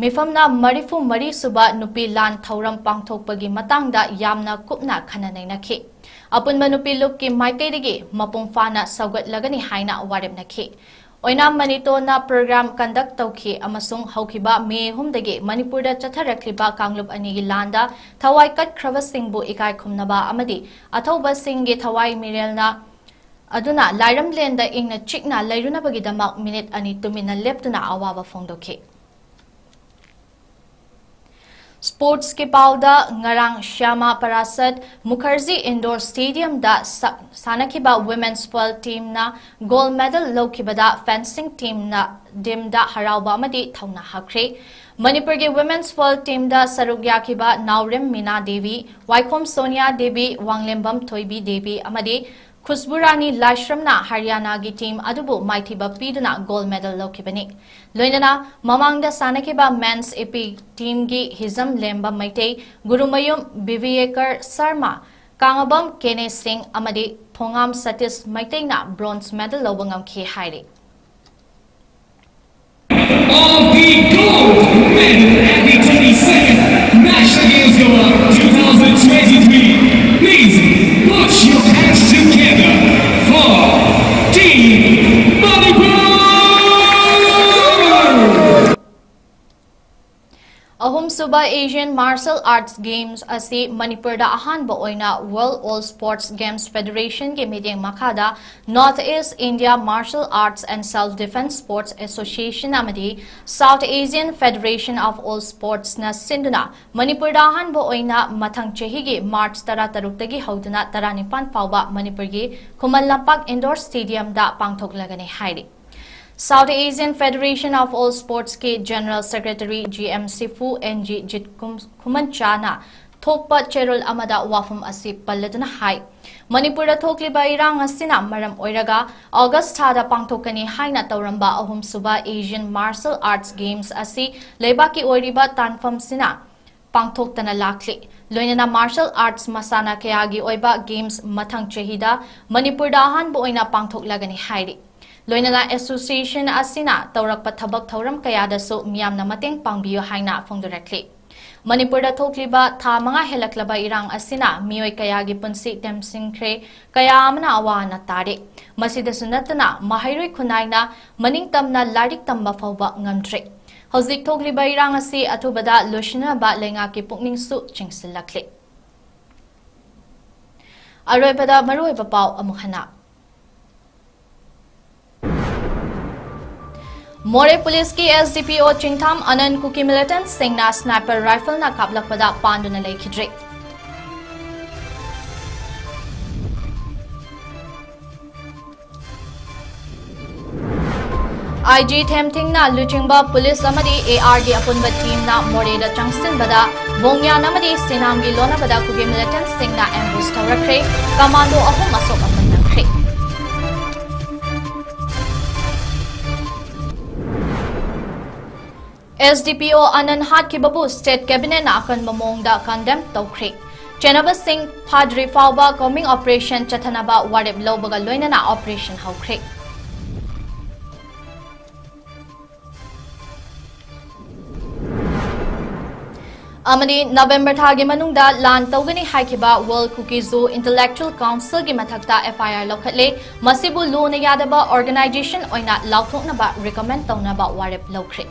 ꯃꯤꯐꯝꯅ ꯃꯔꯤꯐꯨ ꯃꯔꯤ ꯁꯨꯕ ꯅꯨꯄꯤ ꯂꯥꯟ ꯊꯧꯔꯝ ꯄꯥꯡꯊꯣꯛꯄꯒꯤ ꯃꯇꯥꯡꯗ ꯌꯥꯝꯅ ꯀꯨꯞꯅ ꯈꯟꯅ ꯅꯩꯅꯈꯤ꯫ ꯑꯄꯨꯟꯕ ꯅꯨꯄꯤ ꯂꯨꯞꯀꯤ ꯃꯥꯏꯀꯩꯗꯒꯤ ꯃꯄꯨꯡ ꯐꯥꯅ ꯁꯧꯒꯠꯂꯒꯅꯤ ꯍꯥꯏꯅ ꯋꯥꯔꯦꯞꯅꯈꯤ꯫ ꯑꯣꯏꯅꯥꯝ ꯃꯅꯤꯇꯣꯅ program conduct ꯇꯧꯈꯤ ꯑꯃꯁꯨꯡ ꯍꯧꯈꯤꯕ ꯃꯦ ꯑꯍꯨꯝꯗꯒꯤ ꯃꯅꯤꯄꯨꯔꯗ ꯆꯠꯊꯔꯛꯂꯤꯕ ꯀꯥꯡꯂꯨꯞ ꯑꯅꯤꯒꯤ ꯂꯥꯟꯗ ꯊꯋꯥꯏ ꯀꯠꯈ꯭ꯔꯕꯁꯤꯡꯕꯨ ꯏꯀꯥꯏ ꯈꯨꯝꯅꯕ ꯑꯃꯗꯤ ꯑꯊꯧꯕꯁꯤꯡꯒꯤ ꯊꯋꯥꯏ ꯃꯤꯔꯦꯜꯅ ꯑꯗꯨꯅ ꯂꯥꯏꯔꯝꯂꯦꯟꯗ ꯏꯪꯅ ꯆꯤꯛꯅ ꯂꯩꯔꯨꯅꯕꯒꯤꯗꯃꯛ ꯃꯤꯅꯤꯠ ꯑꯅꯤ ꯇꯨꯃꯤꯟꯅ ꯂꯦꯞꯇꯨꯅ ꯑꯋꯥꯕ ꯐꯣꯡꯗꯣꯛꯈꯤ꯫ Sportsꯀꯤ ꯄꯥꯎꯗ, ꯉꯔꯥꯡ ꯁ꯭ꯌꯥꯃꯥ ꯄꯔꯥꯁꯠ ꯃꯨꯈꯔꯖꯤ Indoor Stadiumꯗ ꯁ-, ꯁꯥꯟꯅꯈꯤꯕ Women's World Teamꯅ gold medal ꯂꯧꯈꯤꯕꯗ fencing teamꯅ teamꯗ ꯍꯔꯥꯎꯕ ꯑꯃꯗꯤ ꯊꯧꯅꯥ ꯍꯥꯞꯈ꯭ꯔꯦ꯫ ꯃꯅꯤꯄꯨꯔꯒꯤ Women's World Teamꯗ ꯁꯔꯨꯛ ꯌꯥꯈꯤꯕ ꯅꯥꯎꯔꯦꯝ ꯃꯤꯅꯥ ꯗꯦꯕꯤ, ꯋꯥꯏꯈꯣꯝ ꯁꯣꯅꯤꯌꯥ ꯗꯦꯕꯤ, ꯋꯥꯡꯂꯦꯝꯕꯝ ꯊꯣꯏꯕꯤ ꯗꯦꯕꯤ ꯑꯃꯗꯤ ꯈꯨꯁꯕꯨꯔꯥꯅꯤ ꯂꯥꯏꯁ꯭ꯔꯝꯅ ꯍꯔꯤꯌꯥꯅꯥꯒꯤ team ꯑꯗꯨꯕꯨ ꯃꯥꯏꯊꯤꯕ ꯄꯤꯗꯨꯅ gold medal ꯂꯧꯈꯤꯕꯅꯤ꯫ ꯂꯣꯏꯅꯅ ꯃꯃꯥꯡꯗ ꯁꯥꯟꯅꯈꯤꯕ Men's AP teamꯒꯤ ꯍꯤꯖꯝ ꯂꯦꯝꯕ ꯃꯩꯇꯩ, ꯒꯨꯔꯨꯃꯌꯨꯝ ꯕꯤꯕꯤꯌꯦꯀꯔ ꯁꯔꯃ, ꯀꯥꯉꯕꯝ ꯀꯦꯅꯦ ꯁꯤꯡ ꯑꯃꯗꯤ ꯊꯣꯉꯥꯝ ꯁꯇꯤꯁ ꯃꯩꯇꯩꯅ bronze medal ꯂꯧꯕ ꯉꯝꯈꯤ ꯍꯥꯏꯔꯤ꯫ Of the gold medal at the twenty-second National Games Gala two thousand twenty-three, please put your hands together for Team Manipur! ꯑꯍꯨꯝꯁꯨꯕ Asian Martial Arts Games ꯑꯁꯤ ꯃꯅꯤꯄꯨꯔꯗ ꯑꯍꯥꯟꯕ ꯑꯣꯏꯅ World All Sports Games Federation ꯒꯤ ꯃꯤꯠꯌꯦꯡ ꯃꯈꯥꯗ North East India Martial Arts and Self Defense Sports Association ꯑꯃꯗꯤ South Asian Federation of All Sports ꯅ ꯁꯤꯟꯗꯨꯅ ꯃꯅꯤꯄꯨꯔꯗ ꯑꯍꯥꯟꯕ ꯑꯣꯏꯅ ꯃꯊꯪ ꯆꯍꯤꯒꯤ March ꯇꯔꯥꯇꯔꯨꯛꯇꯒꯤ ꯍꯧꯗꯨꯅ ꯇꯔꯥꯅꯤꯄꯥꯟ ꯐꯥꯎꯕ ꯃꯅꯤꯄꯨꯔꯒꯤ ꯈꯨꯃꯟ ꯂꯝꯄꯥꯛ Indoor Stadium ꯗ ꯄꯥꯡꯊꯣꯛꯂꯒꯅꯤ ꯍꯥꯏꯔꯤ꯫ South Asian Federation of All Sports ꯀꯤ General Secretary G M Sifu N G ꯖꯤꯠ ꯈꯨꯃꯟꯆꯥꯅ ꯊꯣꯛꯄ ꯆꯦꯔꯣꯜ ꯑꯃꯗ ꯋꯥꯐꯝ ꯑꯁꯤ ꯄꯜꯂꯗꯨꯅ ꯍꯥꯏ, ꯃꯅꯤꯄꯨꯔꯗ ꯊꯣꯛꯂꯤꯕ ꯏꯔꯥꯡ ꯑꯁꯤꯅ ꯃꯔꯝ ꯑꯣꯏꯔꯒ August ꯊꯥꯗ ꯄꯥꯡꯊꯣꯛꯀꯅꯤ ꯍꯥꯏꯅ ꯇꯧꯔꯝꯕ ꯑꯍꯨꯝꯁꯨꯕ Asian Martial Arts Games ꯑꯁꯤ ꯂꯩꯕꯥꯛꯀꯤ ꯑꯣꯏꯔꯤꯕ ꯇꯥꯟꯐꯝꯁꯤꯅ ꯄꯥꯡꯊꯣꯛꯇꯅ ꯂꯥꯛꯂꯤ꯫ ꯂꯣꯏꯅꯅ martial arts ꯃꯁꯥꯟꯅ ꯀꯌꯥꯒꯤ ꯑꯣꯏꯕ games ꯃꯊꯪ ꯆꯍꯤꯗ ꯃꯅꯤꯄꯨꯔꯗ ꯑꯍꯥꯟꯕ ꯑꯣꯏꯅ ꯄꯥꯡꯊꯣꯛꯂꯒꯅꯤ ꯍꯥꯏꯔꯤ꯫ ꯂꯣꯏꯅꯅ association ꯑꯁꯤꯅ ꯇꯧꯔꯛꯄ ꯊꯕꯛ ꯊꯧꯔꯝ ꯀꯌꯥꯗꯁꯨ ꯃꯤꯌꯥꯝꯅ ꯃꯇꯦꯡ ꯄꯥꯡꯕꯤꯌꯨ ꯍꯥꯏꯅ ꯐꯣꯡꯗꯣꯔꯛꯂꯤ꯫ ꯃꯅꯤꯄꯨꯔꯗ ꯊꯣꯛꯂꯤꯕ ꯊꯥ ꯃꯉꯥ ꯍꯦꯜꯂꯛꯂꯕ ꯏꯔꯥꯡ ꯑꯁꯤꯅ ꯃꯤꯑꯣꯏ ꯀꯌꯥꯒꯤ ꯄꯨꯟꯁꯤ ꯇꯦꯝꯁꯤꯟꯈ꯭ꯔꯦ, ꯀꯌꯥ ꯑꯃꯅ ꯑꯋꯥ ꯑꯅꯥ ꯇꯥꯔꯦ꯫ ꯃꯁꯤꯗꯁꯨ ꯅꯠꯇꯅ ꯃꯍꯩꯔꯣꯏ ꯈꯨꯟꯅꯥꯏꯅ ꯃꯅꯤꯡ ꯇꯝꯅ ꯂꯥꯏꯔꯤꯛ ꯇꯝꯕ ꯐꯥꯎꯕ ꯉꯝꯗ꯭ꯔꯦ꯫ ꯍꯧꯖꯤꯛ ꯊꯣꯛꯂꯤꯕ ꯏꯔꯥꯡ ꯑꯁꯤ ꯑꯊꯨꯕꯗ ꯂꯣꯏꯁꯤꯟꯅꯕ ꯂꯩꯉꯥꯛꯀꯤ ꯄꯨꯛꯅꯤꯡꯁꯨ ꯆꯤꯡꯁꯤꯜꯂꯛꯂꯤ꯫ ꯑꯔꯣꯏꯕꯗ ꯃꯔꯨꯑꯣꯏꯕ ꯄꯥꯎ ꯑꯃꯨꯛ ꯍꯟꯅ꯫ ꯃꯣꯔꯦ ꯄꯨꯂꯤꯁꯀꯤ S D P O ꯆꯤꯡꯊꯥꯝ ꯑꯅꯟ ꯀꯨꯀꯤ militantꯁꯤꯡꯅ sniper rifleꯅ ꯀꯥꯞꯂꯛꯄꯗ ꯄꯥꯟꯗꯨꯅ ꯂꯩꯈꯤꯗ꯭ꯔꯦ꯫ I G ꯊꯦꯝꯊꯤꯡꯅ ꯂꯨꯆꯤꯡꯕ ꯄꯨꯂꯤꯁ ꯑꯃꯗꯤ A R ꯒꯤ ꯑꯄꯨꯟꯕ teamꯅ ꯃꯣꯔꯦꯗ ꯆꯪꯁꯤꯟꯕꯗ ꯕꯣꯡꯌꯥꯟ ꯑꯃꯗꯤ ꯁꯤꯅꯥꯝꯒꯤ ꯂꯣꯟꯅꯕꯗ ꯀꯨꯀꯤ militantꯁꯤꯡꯅ ambush ꯇꯧꯔꯛꯈ꯭ꯔꯦ꯫ Commando ꯑꯍꯨꯝ ꯑꯁꯣꯛ ꯑꯄꯟ ꯅꯪꯈ꯭ꯔꯦ꯫ S D P O ꯑꯅꯟ ꯍꯥꯠꯈꯤꯕꯕꯨ state cabinetꯅ ꯑꯀꯟꯕ ꯃꯑꯣꯡꯗ condemn ꯇꯧꯈ꯭ꯔꯦ꯫ ꯆꯦꯟꯅꯕꯁꯤꯡ ꯐꯥꯗ꯭ꯔꯤ ꯐꯥꯎꯕ combing operation ꯆꯠꯊꯅꯕ ꯋꯥꯔꯦꯞ ꯂꯧꯕꯒ ꯂꯣꯏꯅꯅ operation ꯍꯧꯈ꯭ꯔꯦ꯫ ꯑꯃꯗꯤ November ꯊꯥꯒꯤ ꯃꯅꯨꯡꯗ ꯂꯥꯟ ꯇꯧꯒꯅꯤ ꯍꯥꯏꯈꯤꯕ World Kuki-Zo Intellectual Councilꯒꯤ ꯃꯊꯛꯇ F I R ꯂꯧꯈꯠꯂꯦ꯫ ꯃꯁꯤꯕꯨ ꯂꯨꯅ ꯌꯥꯗꯕ organization ꯑꯣꯏꯅ ꯂꯥꯎꯊꯣꯛꯅꯕ recommend ꯇꯧꯅꯕ ꯋꯥꯔꯦꯞ ꯂꯧꯈ꯭ꯔꯦ꯫